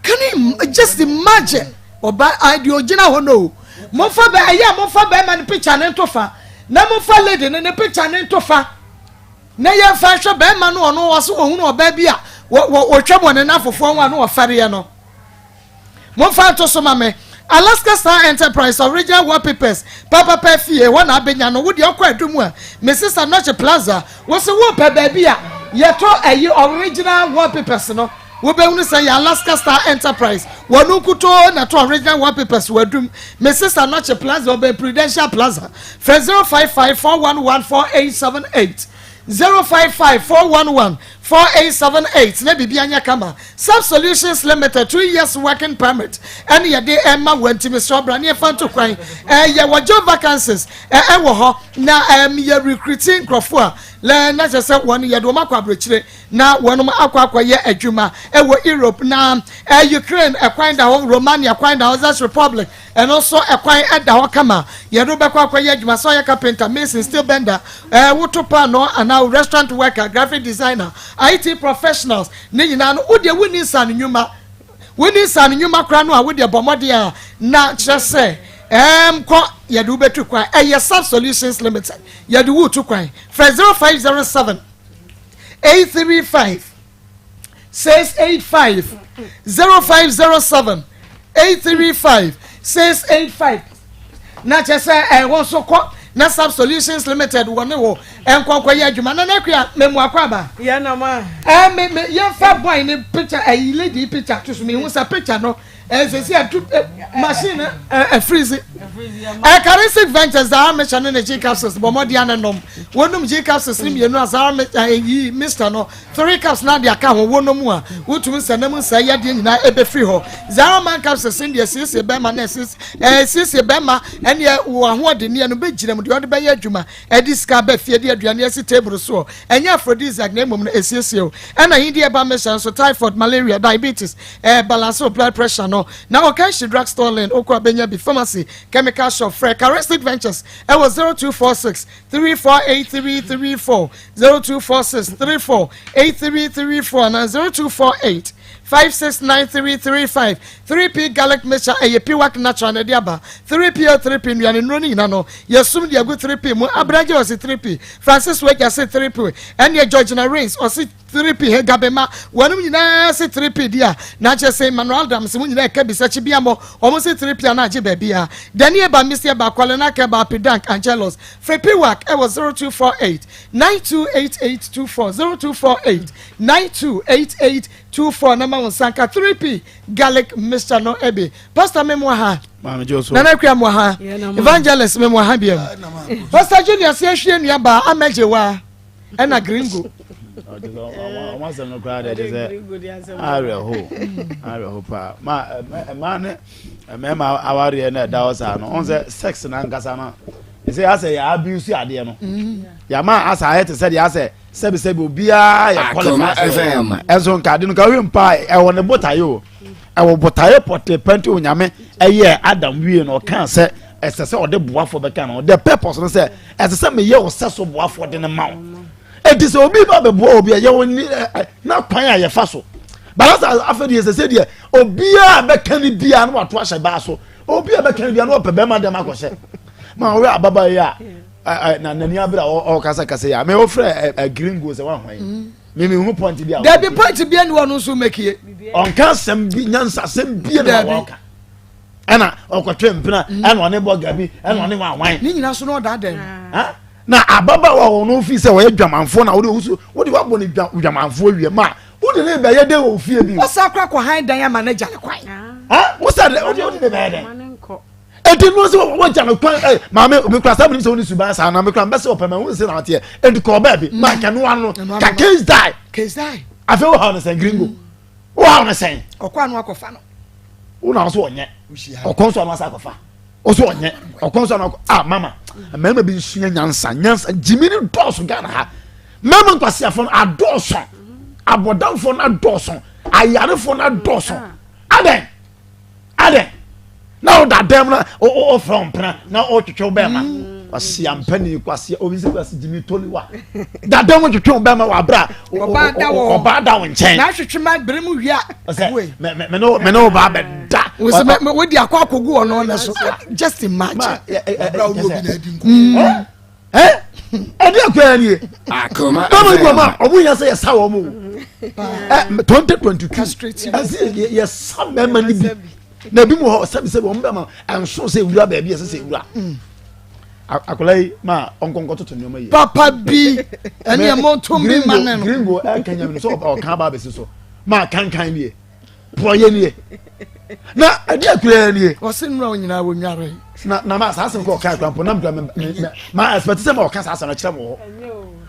Can you just imagine? Ɔba deɛ ɔgyina hɔ no o. Momfa bɛ ɛyɛ a momfa bɛrima no picture ne nto fa na momfa lady no ne picture ne nto fa na yɛmfa nhwɛ bɛrima no ɔno ɔso ɔhunu ɔbaa bi a wɔtwam wɔ ne nnafofoɔ ho a na ɔfɛreɛ no. Momfa nto so ma me. Alaska Star Enterprise Original Wallpapers papapa fie hɔ na abɛnya no. Wo deɛ ɔkɔ adu mu a, Mrs. Anokye Plaza, wo se wopɛ baabi a yɛtɔ ayi original wallpapers no, wobɛhunu sɛ yɛ Alaska Star Enterprise. Wɔn nkutoo na ɛtɔ original wallpapers wɔ adum. Mrs. Anokye Plaza, ɔbɛn Prudential Plaza. Frɛ 055 411 4878. 055 411 4878 na biribi anyɛ kama. Sub Solutions Limited 2 years working permit ɛne yɛde ɛma wɔ nti mesrɛ bra ne yɛfa nto kwan. Yɛwɔ job vacancies ɛwɔ hɔ na yɛ recruiting nkurɔfoɔ a lɛ na kyerɛ sɛ wɔn yɛde wɔn akɔ aburokyire na wɔn akɔ akɔyɛ adwuma ɛwɔ Europe na Ukraine ɛkwan da hɔ, Romania kwan da hɔ, Czech Republic Ɛno nso ɛkwan da hɔ kama. Yɛde wo bɛkɔ akɔyɛ adwuma sɛ ɔyɛ carpenter, mason, steel bender, ɛɛ woto paanoo anaa wo restaurant worker, graphic designer, IT professionals ne nyinaa no wo deɛ wonni nsaano nnwuma. Wonni nsaano nnwuma koraa no a wo deɛ bɔ mmɔden a na kyerɛ sɛ ɛɛm kɔ yɛde wo bɛtu kwan. Ɛyɛ Sub Solutions Limited yɛde wo tu kwan. Frɛ 0507 835 685 0507 835 685 na kyerɛ sɛ ɛwɔ nso kɔ na sub solutions limited wɔ ne wɔ nkɔnkɔ yɛ adwuma na n'akua mɛmu akɔ aba. yɛn na ma. Ɛ me me yɛn fa boy ne picture ɛyi lady picture to so mi hu sɛ picture no. Ɛsɛ sɛ yɛtu machine no ɛfirizi. Ɛkaristic Ventures Zara Mixture ne ne G capsules bɔ mmɔden ano nom. Wonom G capsules ne mmienu a Zara ɛyi mixture no three cups na de aka ho wonom a wotumi sɛ nam nsɛ yadeɛ nyinaa ɛbɛfiri hɔ. Zara man capsules ne deɛ siesie bɛrima na ɛsiesie bɛrima ɛneɛ wɔ ahoɔdenneɛ no bɛgyina mu deɛ ɔde bɛyɛ adwuma ɛde sika aba fie de aduane asi table soɔ ɛnyɛ aphrodisiac na mmom no ɛsiesie o. Ɛna hindi ɛba mixture nso typhoid malaria diabetes Ɛɛ balance wo blood pressure no na Okanshi drug store lane wokɔ a bɛnya bi pharmacy chemical shop frɛ Charistic Ventures ɛwɔ 0246 348334 0246 348334 anaa 0248 569335 3P garlic mixture ɛyɛ Piwak natural na ɛde aba 3P o 3P nnuane nnuro no nyina no yɛsum de agu 3P mu Abragye ɔse 3P Francis Wagya se 3P ɛneɛ Georgina Rains ɔse 3P he Gabema wɔnom nyinaa se 3P di a na kyerɛ se Emmanuel Adams mo nyinaa ɛka bisa kyi bia mɔ wɔn se 3P a na agye baabi a Dani eba Misi eba Kwalena Keba Apidank Angelos Fre Piwak ɛwɔ 0248 928824 0248 928824 na ma wo nsa nka 3P garlic mixture no bi Pastor me mo ha Nana Akua mo ha Evangelist me mo ha biam Pastor Junior se ahwie nua baa amɛgye wa ɛna gringo. Ɔmo asɛm no koraa deɛ kyɛ sɛ awerɛho awerɛho paa ma mmaa ne mmarima awareɛ na ɛda hɔ saa no ɔn sɛ sex na ankasa no ɛsɛ asɛ yɛ abuse adeɛ no yɛama asɛ ayɛ te sɛ deɛ asɛ sɛbisɛbi obiara yɛ qualify sɛ ɛnso nka ade no ka wohwɛ mpa ɛwɔ ne botaeɛ o ɛwɔ botaeɛ pɔtee pɛnti onyame ɛyɛ Adam wie no ɔkaa sɛ ɛsɛ sɛ ɔde boafoɔ bɛka no the purpose no sɛ ɛsɛ sɛ meyɛ wo sɛ so boafoɔ de no ma wo ɛnti sɛ obi ba bɛboa obi a yɛwɔ ni na kwan a yɛfa so balasa afɛ deɛ sɛ sɛ deɛ obiara bɛka ne biara na wato ahyɛ baa so obiara bɛka ne biara na ɔpɛ bɛrima dɛm akɔhyɛ ma ɔwɛ ababa yi a na n'ani abere a ɔkasa kasa yi a mɛ ɔfrɛ ɛ gringo sɛ wahwan yi. Mimi hu point bi a. Dabi point bi ani wɔn nso mɛkie. Ɔnka asɛm bi nyansa asɛm bi na wɔka. Ɛna ɔkɔtwe mpena mm. ɛna ɔne bɔ gabi ɛna ɔne wanwan. Ne nyinaa so na ɔda dɛm. Na ababaawa wɔn no fi sɛ wɔyɛ dwamanfoɔ na wɔde owusu wɔde wabɔ ne dwamanfoɔ wie ma wode ne bɛyɛ dɛ wɔ fie bi. Ɔsa akora kɔ han dan ama n'agya ne kwan. Wosa de wode ne bɛyɛ dɛ. Eti no sɛ wɔgya no kwan ɛ maame omi kura sábà nim sɛ wɔn suban saa na mi kura mbɛsɛ ɔpɛ mɛ wɔn nse na ɔteɛ eti kɔɔ baabi mm. maa kɛno ano ka case die. Case die. Afei wo ha no sɛn gringo wo ha no sɛn. Ɔkɔ ano akɔfa no. Wo na ɔso ɔnyɛ ɔkɔ nso ano asa akɔfa ɔso ɔnyɛ ɔkɔ nso ano akɔ ah mama mmarima bi nsua nyansa nyansa gyimi ni dɔɔso Ghana ha mmarima nkwasiafo no adɔɔso abɔdanfo no adɔɔso ayarefo no adɔɔso adɛn. Adɛn na woda dɛm na wofrɛ wo mpena na wotwetwe wo bɛrima mm. kwasi ampani kwasi obi sɛ kwasi gyimi toliwa da dɛm wotwetwe wo bɛrima wɔ abira ɔbaa da wo nkyɛn na ahwetwe ma bere mu wia sɛ me ne wo baa bɛ da wodi akɔ akɔgu ɔno na so just imagine mm. ɛde akɔya nie bɛma bi wɔma ɔmo nya sɛ yɛsa wɔn o 2022 ɛsɛ yɛsa mɛma no bi na ebi mu hɔ sɛbi sɛbi wɔn bɛma ɛnso sɛ ewura baabi ɛsɛ sɛ ewura mm. akwadaa yi ma ɔnkɔnkɔ toto nneɛma yi. papa bi ɛni ɛmɔ ntom bi ma ne no. gringo ɛka nyame no sɛ ɔka aba abɛsi so ma kankan nie. Porɔyɛ nie na ɛde akura nie. Wɔsi nnura wɔn nyinaa wɔn nware. Na na ma saa asɛm kɔ ɔka akura mpo na mkura mɛ ma expect sɛ ma ɔka saa asɛm ɛkyerɛ mo hɔ.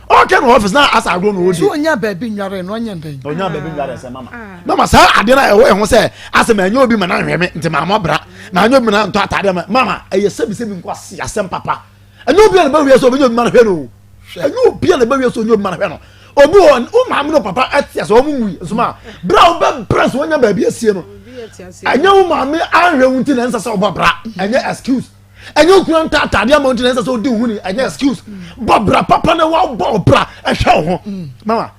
Ɔka no office na asa agorɔ na ɔdi. So onya baabi nware na ɔnyɛ ndɛn. Onya baabi nware sɛ mama. Ah. Mama saa adeɛ na ɛwɔ ɛho sɛ asɛm ɛnyɛ obi ma na nhwɛ me nti maa mɔ bra na anyɛ obi ma na ntɔ ataadeɛ ma mama ɛyɛ sɛbi sɛbi nkɔ asi asɛm papa. Ɛnyɛ obi a na bɛ wiɛ sɛ obi nyɛ obi ma na hwɛ no. Ɛnyɛ obi a na bɛ wiɛ sɛ obi nyɛ obi ma na hwɛ no. Obi wɔ wo maame ne papa ɛte ase wɔn nwui nso ma bere a wobɛbrɛ so wɔnya baabi asie no ɛnyɛ wo maame anhwɛ wo nti na ɛnsɛ sɛ wobɔ bra ɛnyɛ excuse ɛnyɛ wo kura nta ataadeɛ ama wo nti na ɛnsɛ sɛ wodi wo ho ni ɛnyɛ excuse bɔ bra papa na wabɔ bra ɛhwɛ wo ho mama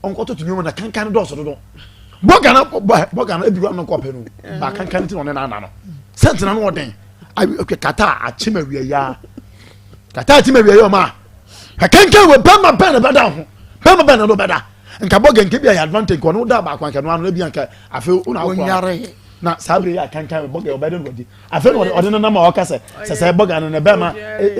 ɔnkɔtoto nneɛma na kankan no dɔɔso dodo bɔ gana bɔ gana ebi wa no kɔ pɛ no ba kankan ti na ɔne n'ana no sɛntina no ɔden kata akyem awia ya kata akyem awia ya ɔma. Ɛkankan wɔ bɛrima bɛn na bɛda ho bɛrima bɛn na no bɛda nka bɔ gɛnkɛ bi a yɛ advantage nka ɔno da baako anka no ano ebi anka afei ɔna akɔ na saa bere yɛ akankan bɔ gɛ ɔbɛde no ɔdi afei na ɔde ne nam a ɔka sɛ sɛ sɛ bɔ gɛ no ne bɛrima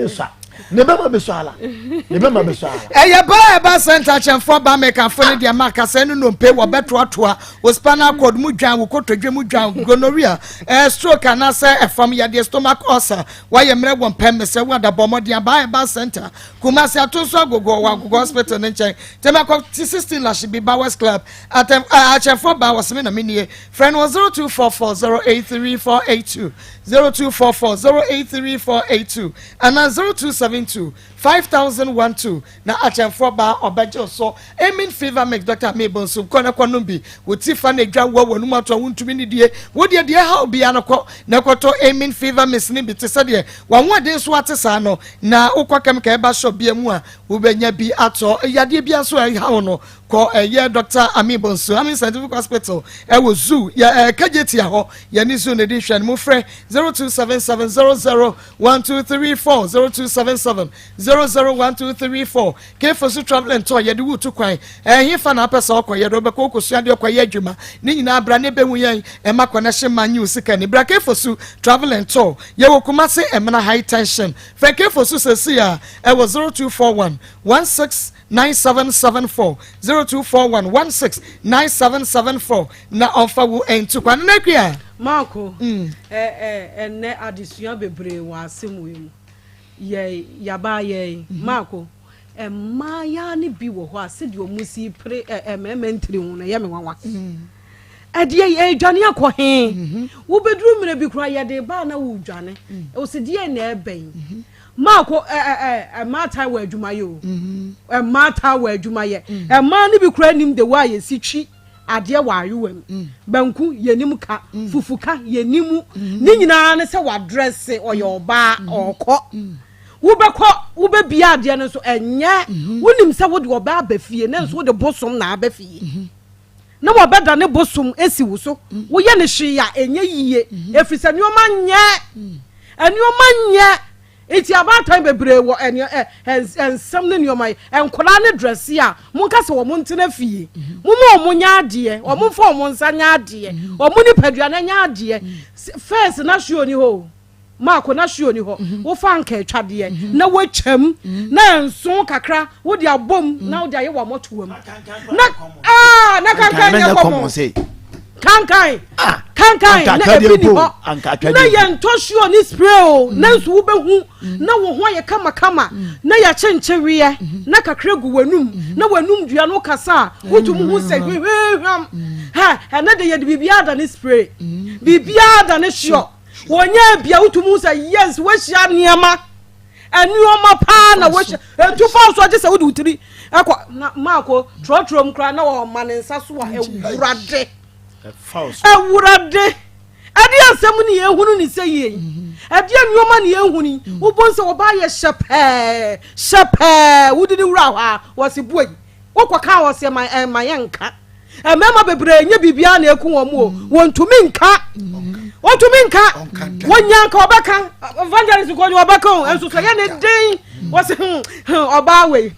esua ne bɛrima bɛ sua ala ne bɛrima bɛ sua ala. Ɛyɛ baa ɛba sɛnta akyɛnfoɔ ba mɛkafo ne deɛ ma kasa ne nnompe wɔbɛtoatoa wo spinal cord mu dwan wo kotodwe mu dwan gonorrhea eh, stroke anaasɛ ɛfam yadeɛ stomach ulcer Wayɛ mmerɛ wɔ mpɛ mesrɛ wo ada bɔ mmɔden aba herbal center Kumasi Atonso Agogo wɔ Agogo hospital no nkyɛn Tema kɔ 16 Lashibi Bowers Club Atɛm eh, akyɛfoɔ baa wɔseme na menie frɛ no wɔ 0244083482 0244083482 anaa 0272 5012 Na akyɛnfoɔ baa ɔbɛgye wo so. Amen fever mix Doctor Mabel nso kɔ na kɔ nom bi. Wo ti fa na edwa wo a w'anum ato a wontumi nidie. Wo deɛ deɛ ɛhaw biara no kɔ na kɔtɔ Amen fever mix no bi te sɛ deɛ w'ahoɔden nso ate saa no. Na wokɔ chemical herbal shop biara mu a wobɛnya bi atɔ. Yadeɛ biara nso a ɛhaw no kɔ ɛyɛ Doctor Amin Bonsu Amin Scientific Hospital ɛwɔ Zoo yɛ ɛɛ Kejetia hɔ. Yɛne Zoo no di nhwɛanimu frɛ 0277 00 1234 0277 001234 Kefo so travel and tour yɛde wo tu kwan ɛhefa na apɛ sɛ ɔkɔ yɛde wobɛkɔ wokɔsua adeɛ ɔkɔyɛ adwuma ne nyinaa bra ne bɛhu yɛn ɛma connection ma nye wo sika ni bra Kefo so travel and tour yɛwɔ Kumase Ɛmena high tension frɛ Kefo so sɛsi a ɛwɔ 0241 16 9774 0241 16 9774 na ɔmfa wo ntu kwan no akua. Marko, ɛ ɛ ɛnnɛ adesua bebree wɔ asɛm wei mu. Yɛ yabaa yɛn maako mmaayaa no bi wɔ hɔ a sɛdeɛ wɔn si pere ɛ mmarima ntiri ho no ɛyɛ me nwanwa. Ɛdeɛ yɛredwane akɔ he? Wobɛduru mmerɛ bi koraa yɛde ba a na woredwane. Ɔsi deɛ na ɛbɛn. Maako ɛ ɛ ɛ mmaa taa wɔ adwumayɛ o. Mmaa taa wɔ adwumayɛ. Mmaa no bi koraa nim de wɔ a yɛsi twi adeɛ wɔ ayowa mu. Banku, yɛnim ka. Fufu ka, yɛnim mu. Ne nyinaa ne sɛ wadrɛse, ɔyɛ ɔbaa, ɔrekɔ. Wobɛkɔ, wobɛbia adeɛ no nso, ɛnyɛ. Wonim sɛ wode ɔbaa aba fie, ne nso wode bosom na aba fie. Na wabɛda ne bosom asi wo so. Woyɛ ne hwee a, ɛnyɛ yie. Ɛfiri sɛ nneɛma nyɛ. Nneɛma nyɛ. Nti abaatan bebree wɔ ɛnea ɛ ɛ nsɛm ne nneɛma yi. Nkwadaa ne drɛse a, monka sɛ wɔn ntena fie. Momma wɔn nyɛ adeɛ. Wɔn mfa wɔn nsa nyɛ adeɛ. Wɔn nipadua no nyɛ adeɛ. First na shoe ni hɔ o. Maako na shoe ni hɔ. Wofa anka atwadeɛ na woatwam na nso kakra wode abom na wode ayɛ wɔn mmɔtoam. Na aa na kankan nyɛ kɔmɔ. Kankan ah, kankan na ebi ni hɔ na yɛn ntɔ shoe ne spray o na nso wobɛhu na wo ho ayɛ kamakama na yɛakyenkye weɛ na kakra gu w'anum na w'anum dua no kasa a wotumi hu sɛ hwehwehwam ha. Ɛnɛ de yɛde biribiara da ne spray, biribiara da ne shoe. Wɔnyɛ bia wotumi hu sɛ yes, woahyia nneɛma nneɛma paa na woahyia etu fa so agye sɛ wode wo tiri ɛkɔ na maako trɔtrɔ mu koraa na wɔma ne nsa so a, Awurade, Awurade, ɛde asɛm ne yɛhunu ne sɛ yie, ɛdeɛ nneɛma ne yɛhunu yi. Wobɔ sɛ wɔba yɛ hyɛ pɛɛ hyɛ pɛɛ, wode ne wura hɔ a wɔse bue, wokɔka wɔ sɛ ma ɛma yɛnka. Mmarima bebree nye biribiara na eku wɔn o, wɔntumi nka, wɔntumi nka, wɔnya nka ɔbɛka evangelist nkɔ nyɛ ɔbɛka o, nso so yɛ ne den wɔsi ɔbaa wei,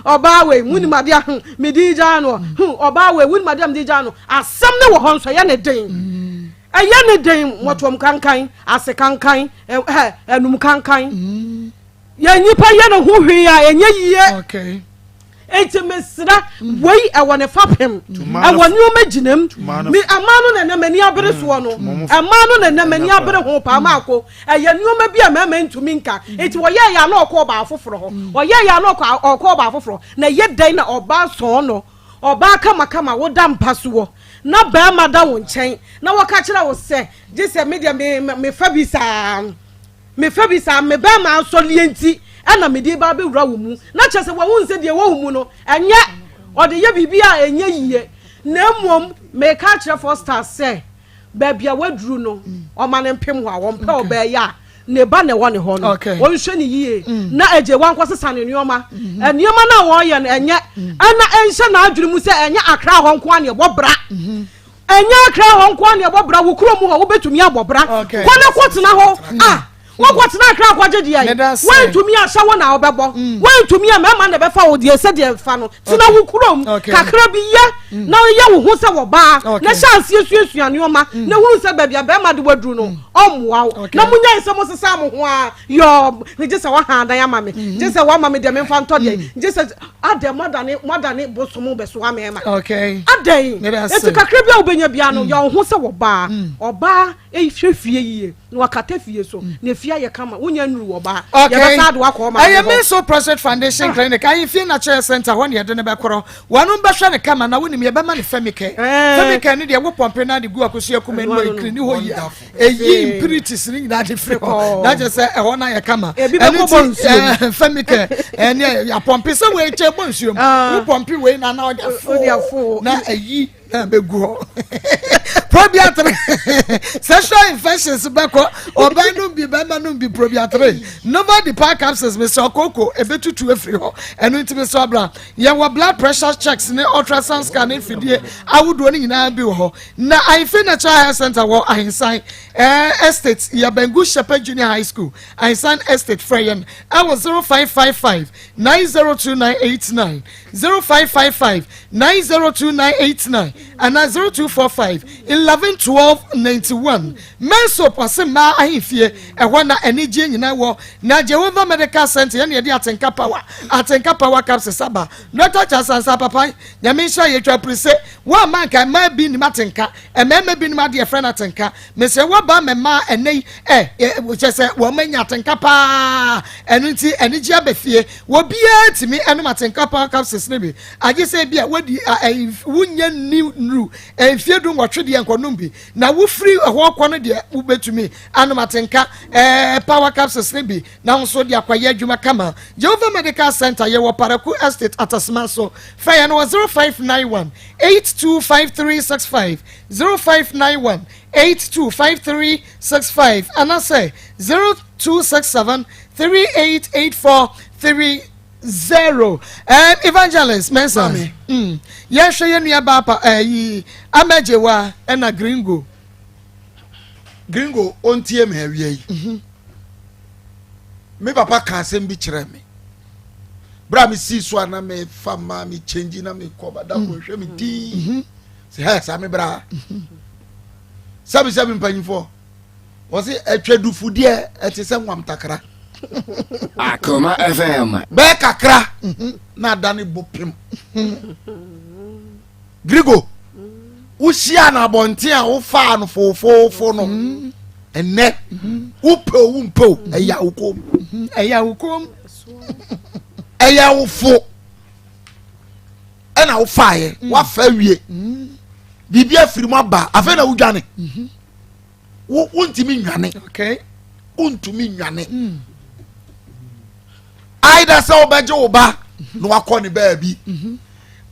ɔbaa wei mu nim adeɛ mi di gya no, ɔbaa wei mu nim adeɛ mi di gya no, asɛm ne wɔ hɔ nso yɛ ne den, ɛyɛ ne den, mɔtoam kankan ase kankan ɛ ɛnum kankan yɛn nipa yɛ ne ho hwee a ɛnyɛ yie. Enti mesrɛ, wei ɛwɔ ne fapem, ɛwɔ nneɛma gyinam. Me ɛmaa no na ɛnam ani abere soɔ no, ɛmaa no na ɛnam ani abere ho paa maako. Ɛyɛ nneɛma bi a mmarima ntumi nka. Enti wɔyɛɛ yɛ ano ɔkɔ ɔbaa foforɔ hɔ, wɔyɛɛ yɛ ano ɔkɔ ɔkɔ ɔbaa foforɔ. Na ɛyɛ dɛn na ɔbaa sɔn no, ɔbaa kamakama woda mpa soɔ na barima da wo nkyɛn na wɔka kyerɛ wo sɛ gye sɛ me deɛ me mefa bi saa. Mefa bi saa, me bɛrima asɔreɛ nti ɛna mede ba abɛwura wo mu. Na kyerɛ sɛ wahu sɛ deɛ ɛwɔ wo mu no, ɛnyɛ ɔde yɛ biribi a ɛnyɛ yie. Na mmom meka akyerɛ Foster sɛ baabi a waduru no, ɔma no mpem hɔ a ɔmpɛ ɔbaa yi a ne ba na ɛwɔ ne hɔ no, ɔnhwɛ no yie na agye wankɔsesa ne nneɛma. Nneɛma no a wɔyɛ no ɛnyɛ, ɛna ɛnhyɛ n'adwene mu sɛ ɛnyɛ Accra hɔ nko ara na ɛbɔ bra. Ɛnyɛ Accra hɔ nko ara na ɛbɔ bra, wo kurom hɔ wobɛtumi abɔ bra. Kɔ na kɔtena hɔ. Ah, wokɔtena Accra akɔgye deɛ yi. Woantumi ahyɛ wo na wobɛbɔ. Woantumi a mmarima na ɛbɛfa wo deɛ sɛdeɛ fa no. Tena wo kurom kakra bi yɛ na yɛ wo ho sɛ wɔbaa na hyɛ aseɛ suasua nneɛma na hunu sɛ baabi a barima de waduru no ɔmmoa wo. Na monyae sɛ mosesa mo ho a yɔɔ gye sɛ woaha adan ama me, gye sɛ woama me deɛ memfa ntɔ deɛ, gye sɛ Adɛn moadane moadane bosom bɛsoa mmarima? Okay. Adɛn? Meda ase. Enti kakra bi a wobɛnya biara no, yɛ wo ho sɛ wɔbaa. Ɔbaa hwɛ fie yie na wakata fie so na efie ayɛ kama. Wonya nnuru ɔbaa. Okay. Yɛbɛsan de wo akɔ wo maame Ɛyɛ hɔ. Menso Prostate Foundation Clinic, Ahemfie Natural Center hɔ na yɛde no bɛkorɔ. Wɔnom bɛhwɛ no kama na wonim yɛbɛma no Femicare. Ɛɛ. Femicare no deɛ wo pɔmpe no ade gu akosua kuma no mu a Ɛno ano no. ɛcleani hɔ yie a, ɛyi impurities no nyinaa de firi hɔ na kyerɛ sɛ ɛhɔ no ayɛ kama. Ebi bɛkɔ bɔ nsuo mu fɛmikɛ ɛne apɔmpe sɛ wei kyɛ bɔ nsuo mu ah. wo pɔmpe wei na na ɔde afo na ayi na bɛgu hɔ probiatre sexual infections bɛkɔ ɔbaa nom bi bɛrima nom bi. Probiatre nova depa capsules mesɛ ɔkoko ɛbɛtutu afiri hɔ. Ɛno nti mesɛ ɔbra yɛwɔ blood pressure checks ne ultrasound scan ne mfidie ahodoɔ no nyinaa bi wɔ hɔ. Na Ahemfie Natural Health Center wɔ Ahensan eh, Estate, yɛ Bangu Shepherd Junior High School, Ahensan Estate. Frɛ yɛn ɛwɔ 0555 902989, 0555 902989 anaa 0245 11 12 91. Mensop ɔse mmaa ahemfie, ɛhɔ na anigyeɛ nyinaa wɔ. Na Jehovah Medical Center yɛne yɛde Atenka Power, Atenka Power Capsules aba. Dr. Charles Ansah Papa, Nyame nhyira yɛ twa piri se woamma anka mmaa bi nim atenka, mmarima bi nim adeɛ yɛfrɛ no atenka. Mesrɛ woaba ma mmaa ɛnɛ yi ɛ kyɛ sɛ wɔn anya atenka paa, ɛno nti anigye aba fie. Obiara tumi ɛnom atenka power capsules no bi, agye sɛ ebi a wadi wonya nni nnuru mfie 18 deɛ nkɔnom bi, na wofiri ɛhɔ kɔ no deɛ wobɛtumi anom atenka ɛɛ power capsules no bi na wo nso de akɔyɛ adwuma kama. Jehovah Medical Center, yɛwɔ Paraku Estate, Atasima so. Frɛ yɛn wɔ 0591 825365, 0591 825365, anaasɛ 0267 388430. Evangelist Mensah, yɛnhwɛ yɛn nua baa pa ɛyi Amagyewa ɛna Gringo. Gringo ontie me awia yi. Me papa ka asɛm bi kyerɛ me. Berɛ a mesii so a na mefa ma me kyɛngyi na mekɔ ba da koro hwɛ me din. Mhm. Sɛ hɛ saa me bra. Mhm. Sɛbi sɛbi mpanyinfoɔ. Wɔse atwadufudeɛ ɛte sɛ nwam takra. Akoma FM. Bɛɛ kakra mhm. na adane bo pem. Grigo, wohyia no abɔnten a wofaa no foofoofo no. Ɛnɛ, wopɛ o wompɛ o, ɛyɛ awokom. Ɛyɛ awokom. Ɛyɛ awofo. Ɛna wofaeɛ, wafa awie. Biribi afiri mu aba, afei na wodwane. Wo wontumi nnwane. Wontumi nnwane. Either sɛ wobɛgye wo ba na wakɔ ne baabi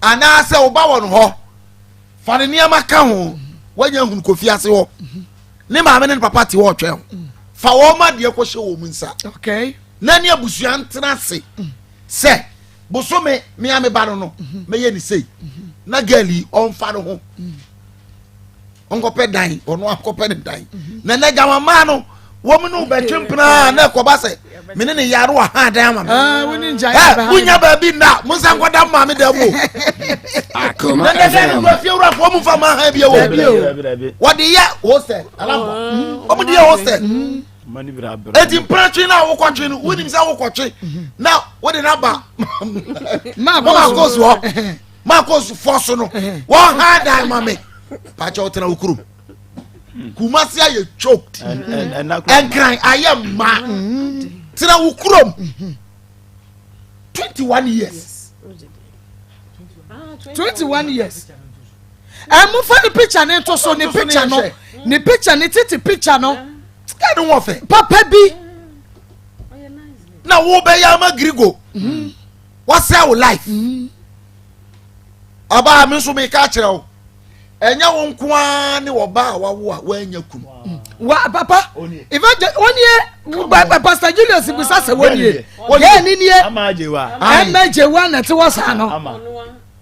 anaasɛ wo ba wɔ no hɔ fa ne nneɛma ka ho woanya hunu kofi ase hɔ ne maame ne ne papa te hɔ ɔtwɛn ho fa wɔn ma deɛ kɔhyɛ wɔn nsa na ne abusua ntena ase sɛ bosome mea me ba no no mɛyɛ ne sei na girl yi ɔmfa no ho ɔnkɔpɛ dan ɔno akɔpɛ ne dan mhm. na nɛ gyamamaa no wɔn ne bɛtwe mpena na ɛkɔba sɛ mene ne yare wɔ ha dan ama me ah, wonya baabi nna mo nsa nkɔda maame dan mu na nɛ dɛ no kura fie wurafoɔ mu nfa ma ha bi wɔ wɔde yɛ hostel alambɔ mm. wɔn de yɛ hostel mm. eti mpena twe na wokɔtwe no wonim sɛ wokɔtwe na wode no aba mama kos hɔ Marcos fɔ so no wɔn ha dan ma me pàkyɛ ɔtena wo kurom Kumasi ayɛ choked Nkran ayɛ mma tena wo kurom 21 years. 21 years ɛmofa ne picture ne nto so ne picture no ne picture ne tete picture no ɛne wɔ fɛ papa bi na wobɛyɛ ama grigo mm. Wasɛe wo life. Ɔbaa me nso meka akyerɛ wo. Ɛnyɛ wo nko ara ne ɔbaa a wawo a wanya kunu. Wa papa evangel onie Pastor Julius bisa sɛ wonie. Yɛ ni nie. Ama agyewa na ɛte wɔ saa no.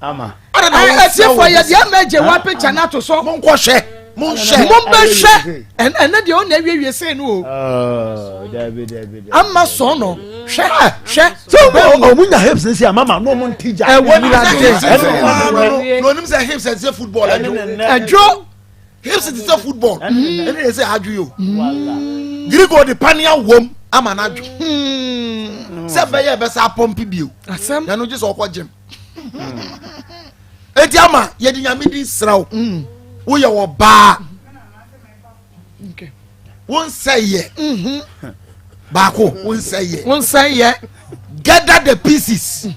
Ama. Atiefo yɛ deɛ ama agyewa picture no ato so. Monkɔhwɛ. Monhwɛ. Mombɛhwɛ. Ɛnɛ deɛ ɔna awiewie sei no o. Ama sɔn no. Hwɛ hwɛ. Sɛ ɔmo nya hips nsi ama ma na ɔmo nti gya. Ɛwɔ wurade. Ɛno onim sɛ hips ɛsɛ football ɛdwo. Ɛdwo. Hips ti sɛ football. Ɛne yɛ sɛ adwo yi o. Girigo de pania wɔm ama no adwo. Sɛ bɛyɛ ɛbɛsɛ apɔmpi bio. Asɛm. Ɛno gye sɛ ɔkɔ gyem. Eti ama yɛde nyame din srɛ wo. Woyɛ ɔbaa. Wo nsɛ yɛ. Baako wo nsɛ yɛ. Wo nsɛ yɛ. Gather the pieces.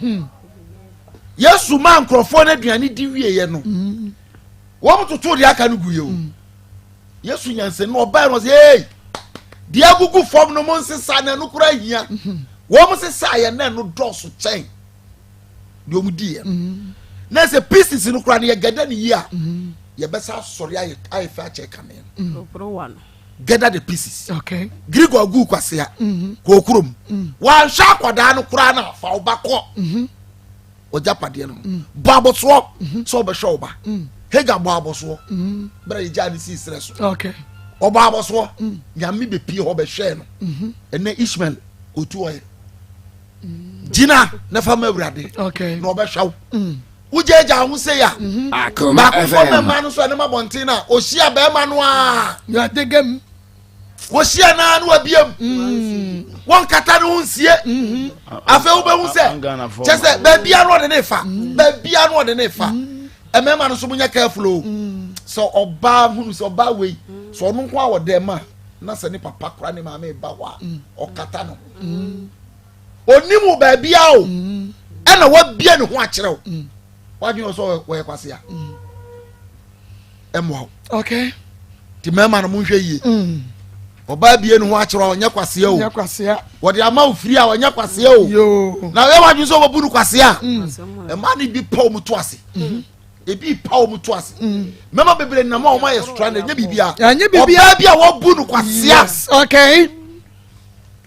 Yesu maa nkurɔfoɔ no aduane di wieɛ no. Wɔn toto deɛ aka no gu yɛ o. Yesu nyansani no ɔbaa no ɔsɛ hey deɛ agugu fam no mo nsesa na ɛno koraa hia. Wɔn sesa yɛ na ɛno dɔɔso kyɛn deɛ wɔn di yɛ no. Na sɛ pieces no koraa no yɛ gɛdɛ no yie a yɛbɛsa asɔre ayɛ ayɛ fɛ akyɛ kane no. Gather the pieces. Okay. Gregor gu kwasea kɔ okurom. Wanhwɛ akwadaa no koraa na fa ɔba kɔ. Ɔgya padeɛ no bɔ abɔsoɔ sɛ ɔbɛhwɛ ɔba. Hagar bɔ abɔsoɔ bɛrɛ yɛ gyaa ne sii serɛ so. Ɔbɔ abɔsoɔ nyame bɛpie hɔ bɛhwɛɛ no. Ɛnɛ Ishmael otu ɔyɛ. Gyina na fa ma awurade na ɔbɛhwɛ wo. Wogyagya ho sei a Akoma baako kɔ FM. mɛma no so ɛne ma bɔnten no a ɔhyia bɛrima no a Yɛadegam. wɔhyia naa no wabiam wɔnkata ne ho nsie afei wobɛhu sɛ kyɛ sɛ baabia no ɔde ne fa baabia no ɔde ne fa mmarima no nso monyɛ careful o sɛ ɔbaa hunu sɛ ɔbaa wei sɛ ɔno nko a wɔ dɛm a na sɛ ne papa kora ne maame ba hɔ a ɔkata no onim wo baabia o ɛna wabia ne ho akyerɛ wo wadwene wɔ sɛ wɔyɛ kwasea ɛmmoa wo Okay. nti mmarima no monhwɛ yie ɔbaa bie ne ho akyerɛ a ɔnyɛ kwasea o Nyɛ kwasea. wɔde ama wo firi a ɔnyɛ kwasea o Yoo. na ɛyɛ wadwene sɛ wɔbɛbu no kwasea a ɛma no bi pa wɔn to ase ebi pa wɔn to ase mmarima bebree nam a wɔn ayɛ stranded nyɛ biribi a Ɛnyɛ biribiara. ɔbaa bi a wɔbu no kwasea Yes. Okay.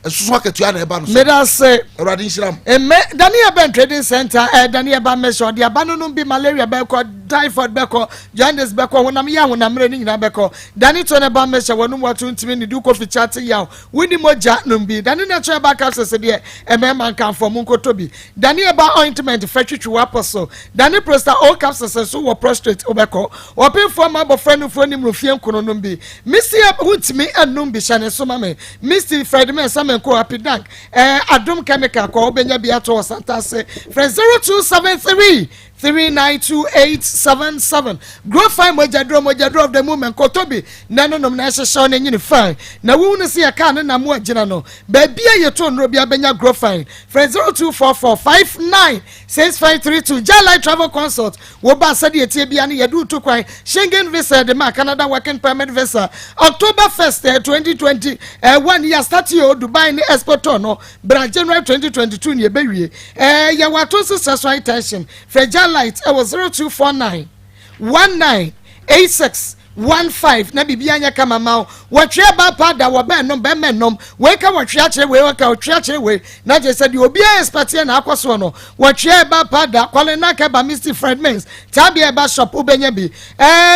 Ɛsoso akatua na ɛba no so. Meda ase. Awurade nhyira mo. Mme Daniel Ben Trading Center ɛ eh, Daniel ba mmɛhyɛ ɔde aba no nom bi malaria bɛkɔ typhoid bɛkɔ jaundice bɛkɔ honam yɛ ahonammerɛ ne nyinaa bɛkɔ Dani to ne ba mmɛhyɛ wɔnom wato ntumi ne du kofi kyate yaw wonni mogya nom bi Dani natural ba capsules deɛ mmarima nkamfoɔ mo nkɔtɔ bi Dani ɛba ointment fɛ twitwi w'apɔ so Dani prosta o capsules nso wɔ prostrate wobɛkɔ Ɔpemfoɔ ma abɔfra nufoɔ ne mmurufie nkono nom bi Misi wontumi nnom bi hyɛ ne nso ma me Misty Fred Mensah Menko Happy Dank eh, Adom Chemical kɔ wobɛnya bi ato wɔ Santase frɛ 0273 392877 Grow fine mogyaduro mogyaduro of the moment kɔtɔ bi na ɛno nom na ɛhyehyɛw na ɛnyini fine na wohu no sɛ yɛkaa ne nam agyina no baabi a yɛtɔ nnuro bi abɛnya grow fine frɛ 0244 59 6532 Jalai Travel Consult Wo ba sɛdeɛ ɛteɛ biara no yɛde wo tu kwan Schengen visa yɛde ma Canada working permit visa October 1st 2021 yɛ start o Dubai ne Expo tour no bra January 2022 ne yɛbɛwie eh, yɛwɔ ato nso sɛ so tension frɛ Jah Light ɛwɔ 0249 19 86 15 na biribiara nyɛ kama ma wo. Wɔtwe aba pa da wɔ bɛn nom bɛmɛ nom wei ka wɔtwe akyerɛ wei wɔka wɔtwe akyerɛ wei na kyerɛ sɛ deɛ obiara expect yɛ na akɔ soɔ no wɔtwe ɛba pa da Colin Nack ɛba Misty Fred Mins Tabia ɛba shop wobɛnya bi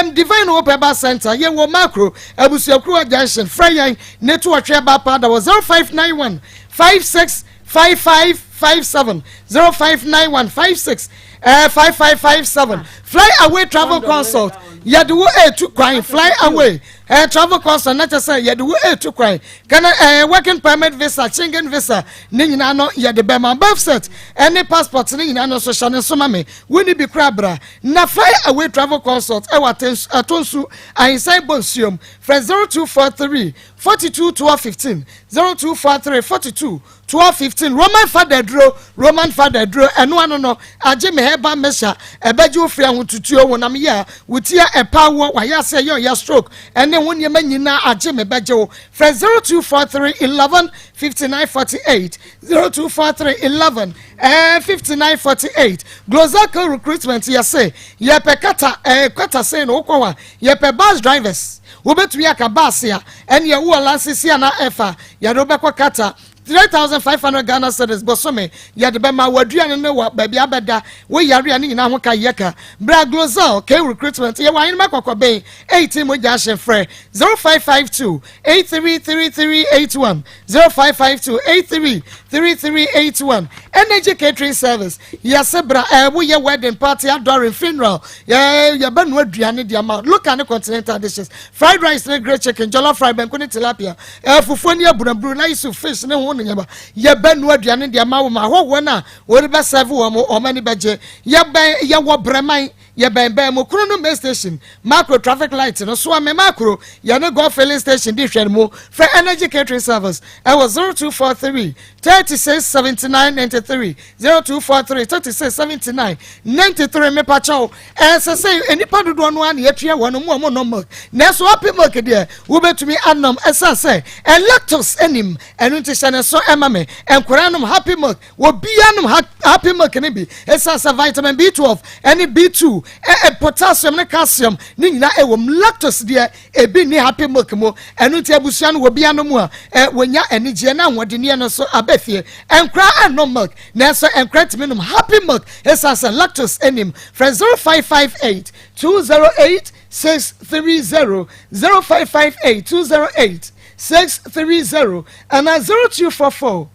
um, Divine Hope ɛba center yɛ wɔ Makro abusuakuruwa junction frɛ yɛn ne to wɔtwe ɛba pa da wɔ 0591 56 5557 0591 56 5557 fly away travel consult yɛde wo etu kwan fly away eh, travel consult na kyɛ sɛ yɛde wo etu kwan kana eh, working permit visa Schengen visa ne nyinaa no yɛde bɛma birth cert ɛne passport ne nyinaa no nso hyɛ ne nso ma me wonni bi kora bra na fly away travel consult ɛwɔ atonsu ahensan bɔ nsuom frɛ 0243 42 12 15 0243 42 12 15 Roman fada aduro Roman fada aduro ɛno ano no agye me herbal mixture ɛbɛgye wo firi ahotutuo honam yɛ a wo ti a ɛpa woɔ wayɛ ase ɛyɛ ɔya stroke ɛne ho nneɛma nyinaa agye me bɛgye wo frɛ 0243 11 59 48 0243 11 eh, 59 48 Glozaco recruitment yɛse yɛpɛ kata eh, kata sei no wokɔ hɔ a yɛpɛ bus drivers Wobɛtumi aka baase a, ɛneɛ wowɔ lansese anaa ɛfa, yɛde wo bɛkɔ Qatar, 3500 Ghana cedis bosome, yɛde bɛma wo aduane ne wɔ baabi abɛda, wo yare a ne nyinaa ho ka yɛ ka. Bra Glozal K Recruitment, yɛwɔ Ahenema Kɔkɔben, 18 Mogya Ahye, frɛ 0552 833381, 0552 833381. Energy Catering Service, Yɛse bra eh, woyɛ wedding party, adoring, funeral, eh, yɛbɛnoa aduane de ama local ne continental dishes, fried rice ne grilled chicken, jollof rice, banku ne tilapia, eh, fufuo ne abunaburu, light soup, fish ne ho nneɛma. Yɛbɛnoa aduane de ama wo ma ahɔhoɔ no a wɔde bɛsɛve wɔn, wɔn ani bɛgye. Yɛbɛn, yɛwɔ Brɛman, yɛbɛn bɛn mu kuro no main station, Makro traffic light no so ame Makro, yɛne Golf filling station di hwɛ no mu. Frɛ Energy Catering Service ɛwɔ 0243 36 79 93 0243 36 79 93 mepakyɛw ɛsɛ sɛ nnipa dodoɔ no ara na yɛtua wɔn mu a wɔn nom milk nanso happy milk deɛ wobɛtumi anom ɛsan sɛ lactose anim ɛno nti hyɛ ne so ɛma me nkwadaa nom happy milk obiara nom happy milk no bi ɛsan sɛ vitamin B12 ɛne B2 ɛ potassium ne calcium ne nyinaa ɛwɔ mu lactose deɛ Ebi nni Happy Milk mu, ɛno nti abusua no wɔ bi anom a, wɔnya anigyeɛ na ahoɔdenneɛ no nso aba fie. Nkwadaa nnom milk, nanso nkwadaa tumi nom Happy Milk esiane sɛ lactose nnim. Frɛ 0558 208 630, 0558 208 630 anaa 0244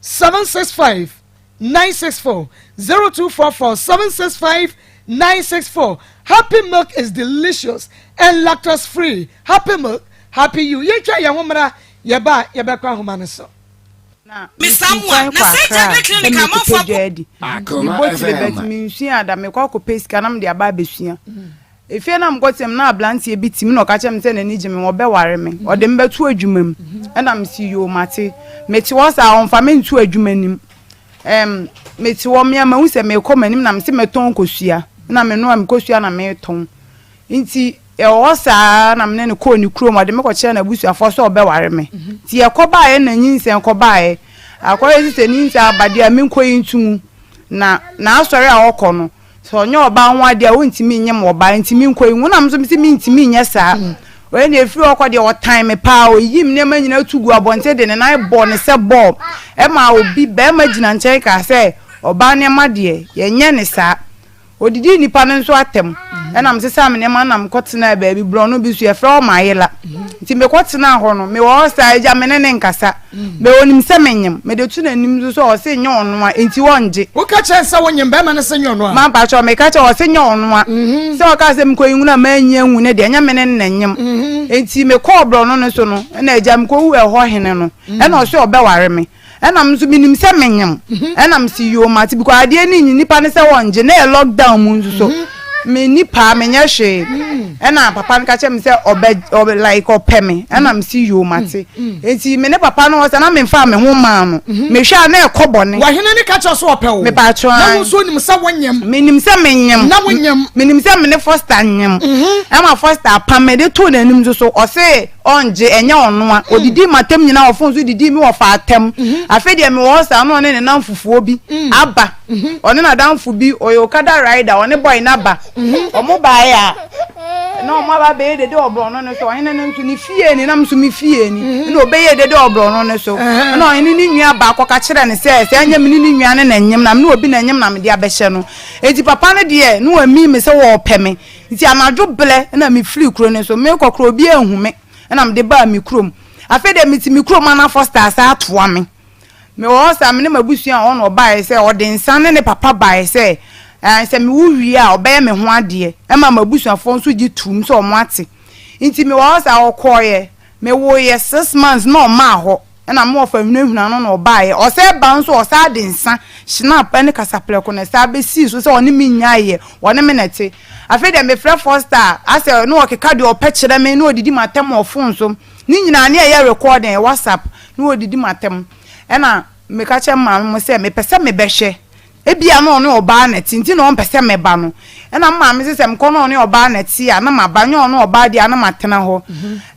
765 964 0244 765 964 Happy milk is delicious and lactose free Happy milk, happy you Yɛntwa yɛn ho mmra, yɛba a yɛbɛkɔ ahoma no so. Na metu kwan kɔ Accra sɛ merekɔpɛ dwa adi. Mebɔ tire but mensua da, mekɔ akɔpɛ sika na mede aba abɛsua. Efie no a mekɔteɛ mu na aberanteɛ bi te mu na ɔka kyerɛɛ me sɛ n'ani gye me ho, ɔbɛware me, ɔde me bɛto adwuma mu. Ɛna mese yoo mate. Mete hɔ saa ɔmfa me nto adwuma no mu. Ɛm, mete hɔ me a mahu sɛ merekɔ m'anim na mese mɛtɔn kosua. Na menoa me kosua na meretɔn. Nti ɛwɔ hɔ saa na me ne no kɔɔ ne kurom, ɔde me kɔkyerɛɛ n'abusuafoɔ sɛ ɔbɛware me. Nti yɛkɔbaeɛ na nyinsɛn kɔbaeɛ. Akɔyɛ sɛ nyinsɛn aba deɛ a menkɔyi nto mu. Na n'asɔre a ɔkɔ no, Sɛ ɔnyɛ ɔbaa ho adeɛ a ɔntumi nyem ɔbaa nti menkɔ yi ho na me nso mese mentumi nyɛ saa. Wei deɛ ɛfiri hɔ kɔ deɛ ɔtan me paa, ɔyii me nneɛma nyinaa tu guu abɔnten de ne nan bɔɔ no sɛ bɔɔl. Ɛmaa obi, barima gyina nkyɛn kaa sɛ, Ɔbaa nneɛma deɛ, yɛnyɛ no saa. Ɔdidii nnipa no nso atɛm. Ɛnna mesesaa me nneɛma na mekɔtenaa baabi, borɔno bi so, yɛfrɛ hɔ Mayela. Nti mekɔtenaa hɔ no, mewɔ hɔ saa, agya me ne no nkasa. Bɛ onim sɛ menyem, mede to n'anim nso sɛ ɔse nyɛ ɔno a, enti ɔngye. Woka kyerɛ no sɛ wonyem, bɛrima no se nyɛ ɔno a? Ma mpakyɛw, meka kyerɛ ɔse nyɛ ɔno a. Sɛ ɔkaa sɛ mekɔyi nwunu a manyi anwu no deɛ, ɛnyɛ me ne no na ɛnyem. Enti mekɔɔ borɔno no so no, ɛna agya mekɔhuu ɛhɔ hene no, ɛna ɔse ɔbɛware me. Ɛna me nso menim sɛ menyem. Ɛna mese yoo mate because adeɛ no nyi nipa no sɛ wɔngye na ɛyɛ lockdown mu nso so menni paa menyɛ hwee. Ɛna papa no ka kyerɛ me sɛ ɔbɛ ɔbɛ like ɔpɛ me. Ɛna mese yoo mate. Nti me ne papa no wɔ sɛ na memfaa me ho maa no. Mehwɛ a na ɛkɔ bɔne. Wahene no ka kyerɛ sɛ ɔpɛ wo. Mepatwo Na wo nso onim sɛ wonyem. Menim sɛ menyem. Na wonyem. Menim sɛ me ne Foster nyem. Ɛma Foster apam me de too n'anim nso so ɔse Ɔngye, ɛnyɛ ɔnoa. Ɔdidii m'atɛm nyinaa wɔ fon so didii me wɔfa atɛm. Afei deɛ mewɔ hɔ saa na ɔne ne namfofoɔ bi aba. Ɔne n'adamfo bi, ɔyɛ okada rider, ɔne boy no aba. Wɔn baeɛ a, na wɔn aba abɛyɛ dede wɔ borɔno no so. Ɔhene no nso, ne fie ni, na me nso me fie ni. Ɛna ɔbɛyɛɛ dede wɔ borɔno no so. Ɛna ɔhene no nua baa kɔka kyerɛɛ no sɛ, sɛ ɛnyɛ me ne ne nua no na ɛnyem, na me ne obi na ɛnyem na mede abɛhyɛ no. Enti papa no deɛ, na wamii me sɛ ɔrepɛ me. Nti anadwo berɛ na mefirii kuro no so, merekɔ koraa obiara anhu me, ɛna mede baa me kurom. Afei deɛ mete me kurom a na Foster asan atoa me. Mewɔ hɔ saa, me ne m'abusua wɔ hɔ na ɔbaeɛ sɛ ɔde nsa ne ne papa baeɛ sɛ ɛɛ sɛ mewo wie a ɔbɛyɛ me ho adeɛ. Ɛma m'abusuafoɔ nso gye toom sɛ wɔate. Nti mewɔ hɔ saa, ɔkɔeɛ. Mewoeɛ 6 months na ɔmaa hɔ. Ɛna me wɔfa hunahuna no na ɔbaeɛ. Ɔsɛ ba nso ɔsan de nsa, schnapp ne kasaprɛko na ɛsan bɛsii so sɛ ɔne me nnyaeɛ, ɔne me na ɛte. Afei deɛ mefrɛ Foster a, asɛ na ɔkeka deɛ ɔpɛ kyerɛ me na ɔdidi m'atɛm wɔ phone so. Ne nyinaa ne ɛyɛ recording, ɛyɛ WhatsApp, na ɔdidi m'atɛm. Ɛna meka kyerɛ me maame mo sɛ mepɛ sɛ mebɛhwɛ. Ebia na ɔne ɔbaa na ɛte nti na ɔmpɛ sɛ meba no. Ɛna me maame se sɛ mekɔ na ɔne ɔbaa na ɛte a na maba, nyɛ ɔne ɔbaa deɛ a na matena hɔ.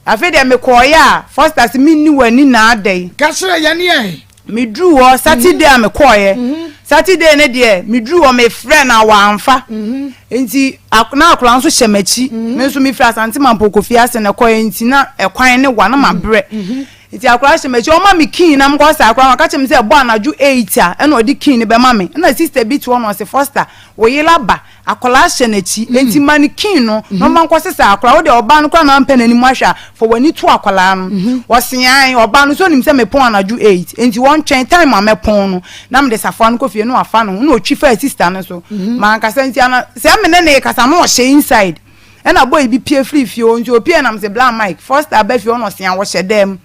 Afei deɛ mekɔeɛ a, Foster se menni w'ani na adɛn. Ka kyerɛ yɛn ɛ. Meduruu hɔ Saturday a mekɔeɛ. Saturday no deɛ meduruu hɔ mefrɛɛ no a wamfa. Nti na akwadaa nso hyɛ m'akyi. Me nso mefiri Asante Mampong Kofi ase na ɛkɔeɛ nti na ɛkwan no wa na mabrɛ. Nti akwadaa hyɛ m'akyi, ɔma me key na mekɔ sa akwadaa no, ɔka kyerɛ me sɛ ɛbɔ anadwo 8 a ɛna ɔde key no bɛma me. Ɛna sister bi te hɔ na ɔse Foster, wo yere aba, akwadaa hyɛ n'akyi, enti ma no key no na ɔmma nkɔ sesa akwadaa, wo deɛ ɔbaa no koraa na ampɛ n'anim ahwɛ a, fa w'ani to akwadaa no. Ɔse ae, ɔbaa no nso ɔnim sɛ mepɔn anadwo 8, enti ɔntwɛn time a mɛpɔn no na mede safoa no kɔ fie na wafa ne ho, na ɔtwi faa sister no so. Mankasa nti ana, sɛ me ne no rekasa na ɔhyɛ inside. Ɛna boy bi pue firii fie hɔ nti opuee na mese bla Mike Foster aba fie hɔ na ɔsea wɔhyɛ dan mu.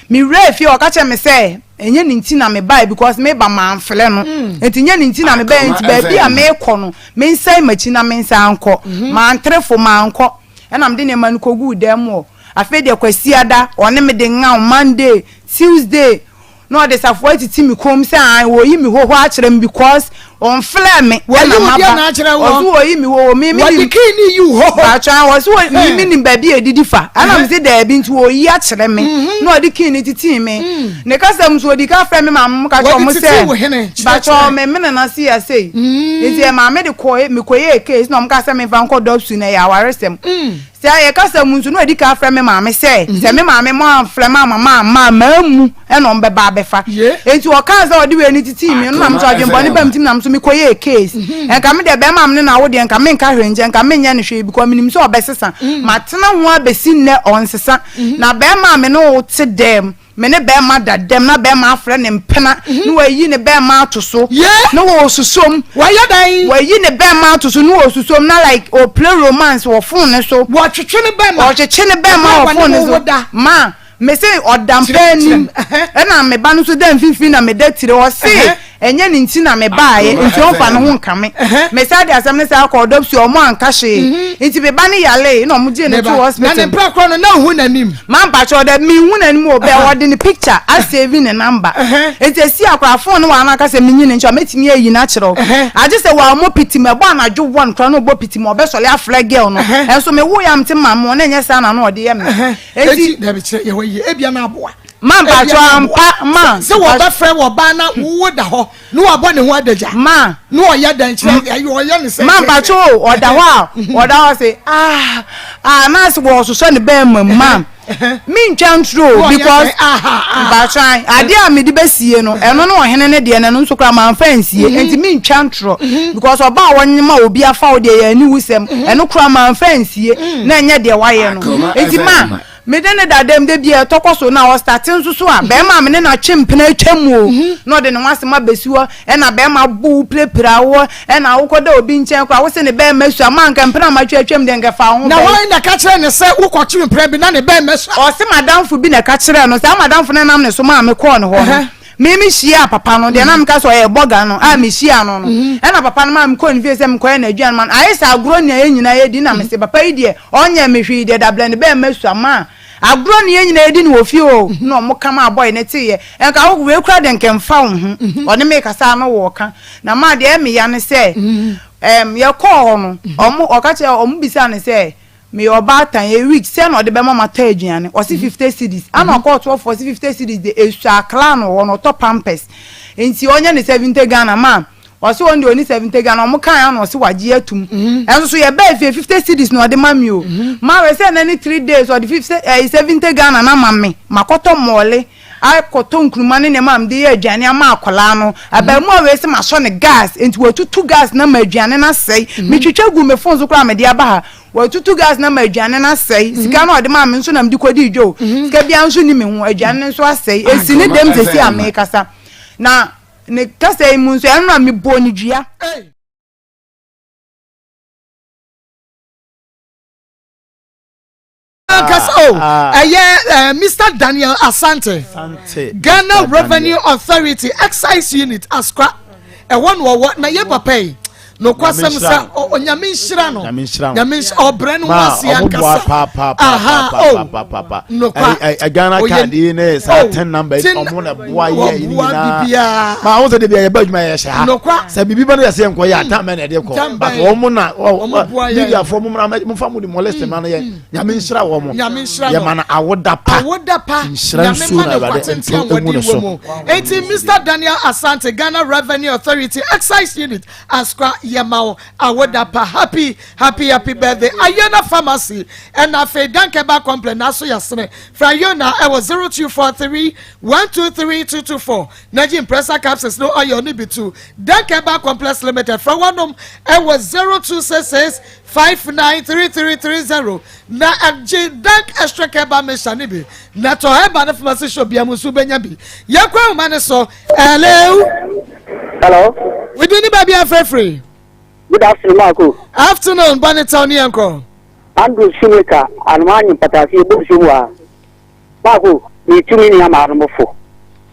Me wuraa fie hɔ ɔka kyerɛ me sɛ ɛnyɛ ne nti na me bae because me ba manfrɛ no nti nyɛ ne nti na me bae nti baabi a mekɔ no mensan makyi na mensan nkɔ. Mantere fo mankɔ ɛna mede nneɛma no kɔguu dan mu hɔ. Afei deɛ Kwasiada ɔne me de ngaw Monday, Tuesday Na ɔde safoa titi me kɔn mu sɛ ae wɔyi me hoho akyerɛ me because ɔnflɛ me Wɔyi ɛna wo deɛ maba na akyerɛ woɔ? Ɔse wɔyi me hoho me me Wɔde nim key ne yi wo hoho? Baatwa ɔse wɔ me Hɛn. me nim baabi a ɛdidi fa ɛna Ɛhɛn. me se daabi nti wɔyi akyerɛ me na ɔde key no titii me ne kasa mu so ɔdi ka frɛ me maame mo ka kyerɛ Wɔde ɔmo titii sɛ wo hene? baatwa Kyerɛkyerɛ. me mene no ase yɛ sei nti ɛmaa me de kɔɛ me kɔyɛɛ case na ɔmo ka sɛ memfa nkɔ dɔpsu na ɛyɛ awaresɛm Sɛ yɛ kasa mu nso, na wadi kan afrɛ me maame sɛ, sɛ me maame mo amfrɛ me amma mamma a, mammu na wɔn bɛba abɛfa. Enti ɔkaa sɛ ɔde wei no titii me no, na me nso adwemmɔne baa me tirim na me nso mekɔyɛɛ case. Nka me deɛ bɛrima a me ne no awo deɛ, nka menka hwee nkyɛ, nka menyɛ no hwee because menim sɛ ɔbɛsesa. Matena ho abɛsi nnɛ, ɔnsesa. Na bɛrima a me ne wo te dɛm, Me ne bɛɛma da dɛm na bɛɛma afrɛ ne mpena na wayi ne bɛɛma ato so na wɔɔsusom. Wayɛ dɛn? Wayi ne bɛɛma ato so na wɔɔsusom na like ɔplay romance wɔ phone ne so. Wɔtwetwe ne bɛɛma. Ɔtwetwe ne bɛɛma wɔ phone ne so. Ma me se ɔda mpa anim ɛna me ba no nso da mfimfini na me da tire ɔse Ɛnyɛ ne nti na mebaeɛ, nti ɔmfa ne ho nka me. Mesan de asɛm no san kɔɔ dɔpsi, ɔmo anka hwee. Nti me ba no yaree na ɔmo gyee no too hospital. Na ne mprɛ korɔ no na nhu n'anim? Ma mpakyɛw dɛ menhu n'anim o, bɛ ɔde ne picture asave ne number. Nti esi a koraa phone no wɔ ha na aka sɛ menyi no nkyerɛ wo a, mɛtumi ayi no akyerɛ wo. Agye sɛ wammɔ piti mu, ɛbɔ anadwo one koraa na ɔbɔ piti mu a, ɔbɛsɔre afrɛ girl no. Nso mewoeɛ a mete maame hɔ na ɛnyɛ saa na na ɔde yɛ me. Enti, dabi kyerɛ yɛ hɔ yie, ebia na aboa. Ma mpatsɔ ampa ma. Sɛ wɔbɛfrɛ wɔ baa na wo da hɔ na wabɔ ne ho adagya. Ma. Na ɔyɛ dɛn kyerɛ ɛyɛ ɔyɛ ne sɛ. Ma mpatsɔ o ɔda hɔ a ɔda hɔ se ah ah naase wɔsosɔ ne bɛɛma mu ma. Mentwa nturo o because mpatsɔ adeɛ a mede bɛsie no ɛno ne ɔhene ne deɛ no ɛno nso koraa mamfa ansie nti mentwa ntorɔ because ɔbaa a wɔnyema obi afa wo deɛ yɛ aniwusɛm ɛno koraa mamfa ansie na ɛnyɛ deɛ wayɛ no nti ma Mede no da dɛm da biara ɛtɔ kɔ so na ɔstate nso so a bɛrima a me ne no atwe mpena atwa mu o mhm. na ɔde ne ho asɛm abɛsi hɔ ɛna bɛrima bo wo pirapira woɔ ɛna wokɔda obi nkyɛn koraa wo se ne bɛrima sua ma nka mpena matwe atwam deɛ nka fa ho na wɔn na ka kyerɛ ne sɛ wokɔtwe mpena bi na ne bɛrima sua ɔse madamfo bi na ɛka kyerɛ no saa madamfo no nam ne so maa me kɔɔ ne hɔ no Me me hyiaa papa no deɛ na meka sɛ ɔyɛ bɔga no a me hyiaa no no ɛna papa no maa me kɔɔ ne fie sɛ mekɔyɛ n'aduane ma no ayɛ sɛ agorɔ nea yɛn nyinaa yɛdi na mese papa yi deɛ ɔnyɛ me hwee deɛ dabrɛ ne bɛɛma sua ma agorɔ ne yɛn nyinaa yɛdi no wɔ fie o na ɔmo ka maa bɔy no teeɛ ɛnka wo wei kura deɛ nka mfa wo ho ɔne me kasa no wɔ ka na maa deɛ ɛme ya ne sɛ ɛm yɛkɔɔ hɔ no ɔmo ɔka kyerɛ ɔmo bisa ne sɛ Meyɛ ɔbaatan, a week sɛn na ɔde bɛma matɔ aduane? Ɔse 50 cedis. Ana ɔkɔɔ toɔfoɔ ɔse 50 cedis de esua akra no wɔ hɔ no ɔtɔ pampers. Nti ɔnyɛ ne 70 Ghana ma ɔse ɔno deɛ ɔni 70 Ghana ɔmo kae ana ɔse wagye atum. Ɛnso so yɛbaa fie 50 cedis na ɔde ma me o. Ma wɛ sɛ ɛnɛ ne 3 days ɔde 50 ɛyi 70 Ghana no ama me makɔtɔ mɔɔle akɔtɔ nkruma ne nneɛma a mede yɛ aduane ama akwadaa no. Abarimaa wei se masɔ ne gas nti watutu gas no ama aduane no asɛe. Metwitwa guu me phone so koraa a mede aba ha. Watutu gas no ama aduane no asɛe. Sika no a ɔde maa me nso na mede kɔdii dwa o. Sika biara nso nni me ho. Aduane no nso asɛe. Ɛsi ne dam seesei a merekasa. Na ne kasa yi mu nso, ɛno na mebɔɔ no dua. ankasa o ah, ah. ɛyɛ eh, Mr Daniel Asante Ghana Revenue Authority Excise Unit Asukwa ɛwɔ no ɔwɔ na yɛ papa yi nokwasɛm sɛ onyame nhyira no nyame nhyira ɔbrɛ no ho ase ankasa aha o nokwa Ghana card yi ne saa oh, ten number yi ɔmo na boa yɛ yi nyinaa ma ahun sɛ de bi a yɛ ba adwuma yɛ hyɛ ha sɛ biribi ba no yɛ sɛ nkɔ yɛ atan bɛ na ɛde kɔ but wɔn na media fo mo mra mo fa mo de mo list ma no yɛ mm. nyame nhyira wɔn mo yɛ ma no awoda pa awoda pa nhyira nsuo na awurade nto emu ne so eti Mr Daniel Asante Ghana Revenue Authority Excise Unit Asukwa yɛ ma wo awoda pa happy happy happy birthday Ayona Pharmacy ɛna afei Dankeba Complex na aso yɛ sene fra Ayona ɛwɔ 0243 123 224 Na gye mprɛsa capsules no oil no bi to Dank Herbal Complex Limited. Frɛ wɔnom wɔ 0266 593330 na gye Dank Extract Herbal Mixture no bi. Na tɔ herbal no pharmacy shop biara mu nso wobɛnya bi. Yɛnkɔ ahoma no so. Hello. Hello. Wodi ne baabi afrɛfiri. Good afternoon, Marco. Afternoon, bɔ ne tɛw ne yɛnkɔ. Andrew Sumika, Anomaa Nyempatase, Ebo Nsuom wɔ ha. Baako, metu me nua maa nom fo.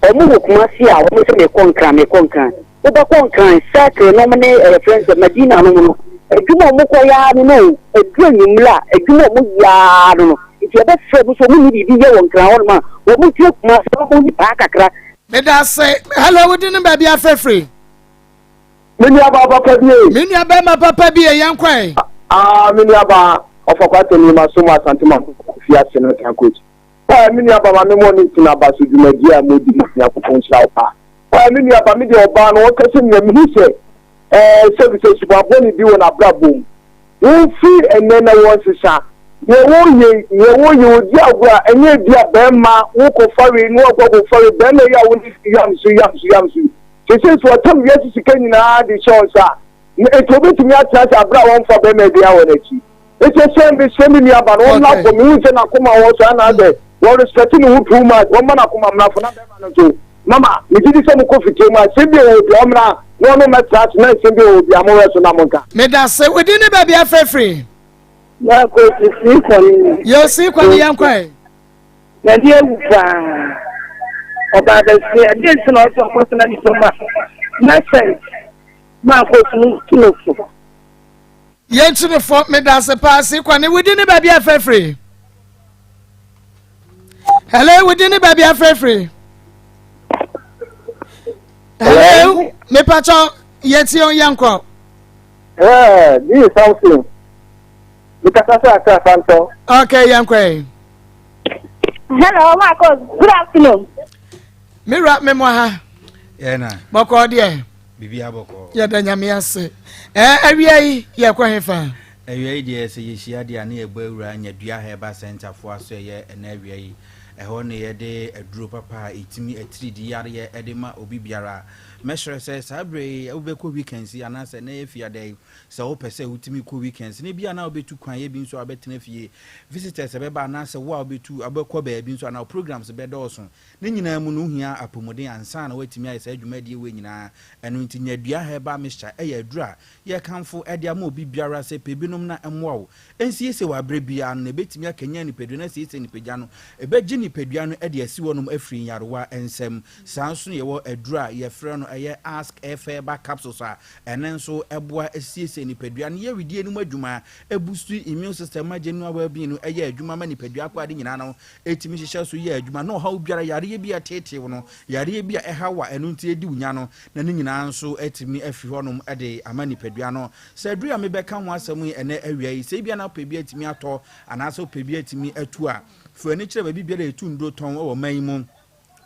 Ɔmo wɔ Kumasi a ɔmo sɛ mekɔ Nkran, mekɔ Nkran. Wobɛkɔ Nkran, Circle nom ne ɛyɛ frɛ no sɛ Madina nom no, adwuma a ɔmo kɔ yɛ ara no no o, ɛduru anwummerɛ a, adwuma a ɔmo yɛ ara no no. Nti yɛbɛfrɛ ɔmo sɛ ɔmo nni biribi yɛ wɔ Nkran hɔ nom a, ɔmo ntena Kumasi na ɔmo nyi paa kakra. Medase. Hello, wo din ne baabi afrɛ firi? Me nua baa papa bi e. Me nua bɛrima papa bi e, yɛn kɔ ɛ. Ah, me nua baa, ɔfa kwata ni ma so mo Asante ma fi ase no tan coach. Ah, me nua ba ma me mo ne ntina aba so dwumadi a mo di no Nyankopɔn nhyira wo paa. Ah, me nua ba me deɛ ɔbaa no ɔkasa nyina me hu sɛ eh sɛbi sɛ suban bɔne bi wɔ n'abrabɔ mu. Wo firi ɛnɛ na wɔ nsesa. Neɛ wo yɛ neɛ wo yɛ odi agorɔ a ɛnyɛ ebi a bɛrima wo kɔ fa wei na wakɔ akɔ fa wei bɛrima yi a wo ne yam so yam so yam so yi. Seesei sɛ ɔtam wiase sika nyinaa de hyɛ wo nsa a, na enti obetumi atena ase bere a wɔmfa barima biara wɔ n'akyi? Ese sɛ mesrɛ me nua ba no ɔmmra fam, mehu sɛ n'akoma wɔ so anaasɛ wɔrespɛte ne ho too much, wɔmma n'akoma mmra fam na barima no nso, mama, megye di sɛ mokɔ fitie mu a, asɛm bi a ɔwɔ bi a ɔmmra na ɔno mmɛtena ase na nsɛm bi a ɔwɔ bi a monhwɛ so na monka. Medase, wo din ne baabi afrɛ firi? Yɛnkɔ sii kwan ni. Yɛ sii kwan ni yɛnkɔ ɛ. N'ani awu paa. Ɔbaa bɛsee ɛdeɛn nti na ɔsɛ ɔkɔtena ne fam a na sɛ mankɔtu no fo. Yɛntu no fo medase paa sikwa ne wodi ne baabi afrɛfiri. Hello wodi ne baabi afrɛfiri. Hello mepatɔ yɛtie yɛnkɔ. Yeah, this is Samson. Mekasa sɛ Accra Santɔ. Okay, yɛnkɔ yi. Hello, Marcos. Good afternoon. Me wura me mo ha. Yɛ na. Bɔkɔɔ deɛ. Biribi abɔkɔɔ. Yɛda Nyame ase. Ɛɛ awia yi yɛkɔ he fa? Awia yi deɛ sɛ yɛhyia deɛ a ne yɛbɔ awura Nyadua Herbal Centre foɔ aso ɛyɛ ɛnɛ awia yi. Ɛhɔ ne yɛde aduro papa a ɛtumi atiridii yareɛ de ma obi biara. Mɛsrɛ sɛ saa berɛ yi wobɛkɔ weekends yi anaasɛ ɛnɛ yɛ fiada yi sɛ wopɛ sɛ wotumi kɔ weekends no ebia na wobɛtu kwan ebi nso a wobɛtena fie visitors ɛbɛba anaasɛ wo a wobɛtu wobɛkɔ baabi nso anaa programs bɛdɔɔso. Ne nyinaa mu no, wohia apɔmuden ansa na woatumi ayɛ saa dwumadie wei nyinaa. Ɛno nti, Nyadua Herbal Mixture yɛ aduro a yɛkamfo de ama obi biara sɛ pɛ binom na ɛmmoa wo. Ɛnsiesie wo aberɛ biara no, na ɛbɛtumi akanyan nipadua no asiesie nipadua no. Ɛbɛgye nipadua no de asi hɔnom afiri nyarewa nsam. Saa nso na yɛwɔ aduro a yɛfrɛ no ɛyɛ Ask F Herbal Capsules a ɛno nso ɛboa siesie nipadua no, yɛ wedeɛ no mu adwuma, ɛbustu immune system ma general well-being no yɛ adwuma ma nipadua akwaade nyinaa no Etumi hyehyɛ so yɛ adwuma na ɔhaw biara, yareɛ bi a ɛteetee wo no, yareɛ bi a ɛhaw wo a ɛno nti edi wo nya no, na ne nyinaa nso atumi afi hɔnom de ama nipadua no. Sɛ aduru a mebɛka ho asɛm yi ɛnnɛ awia yi, sɛ ebia na wopɛ bi atumi atɔ anaasɛ wopɛ bi atumi atu a, fa w'ani kyerɛ baabi biara a yɛtu nnuro tɔn wɔ ɔman yi mu.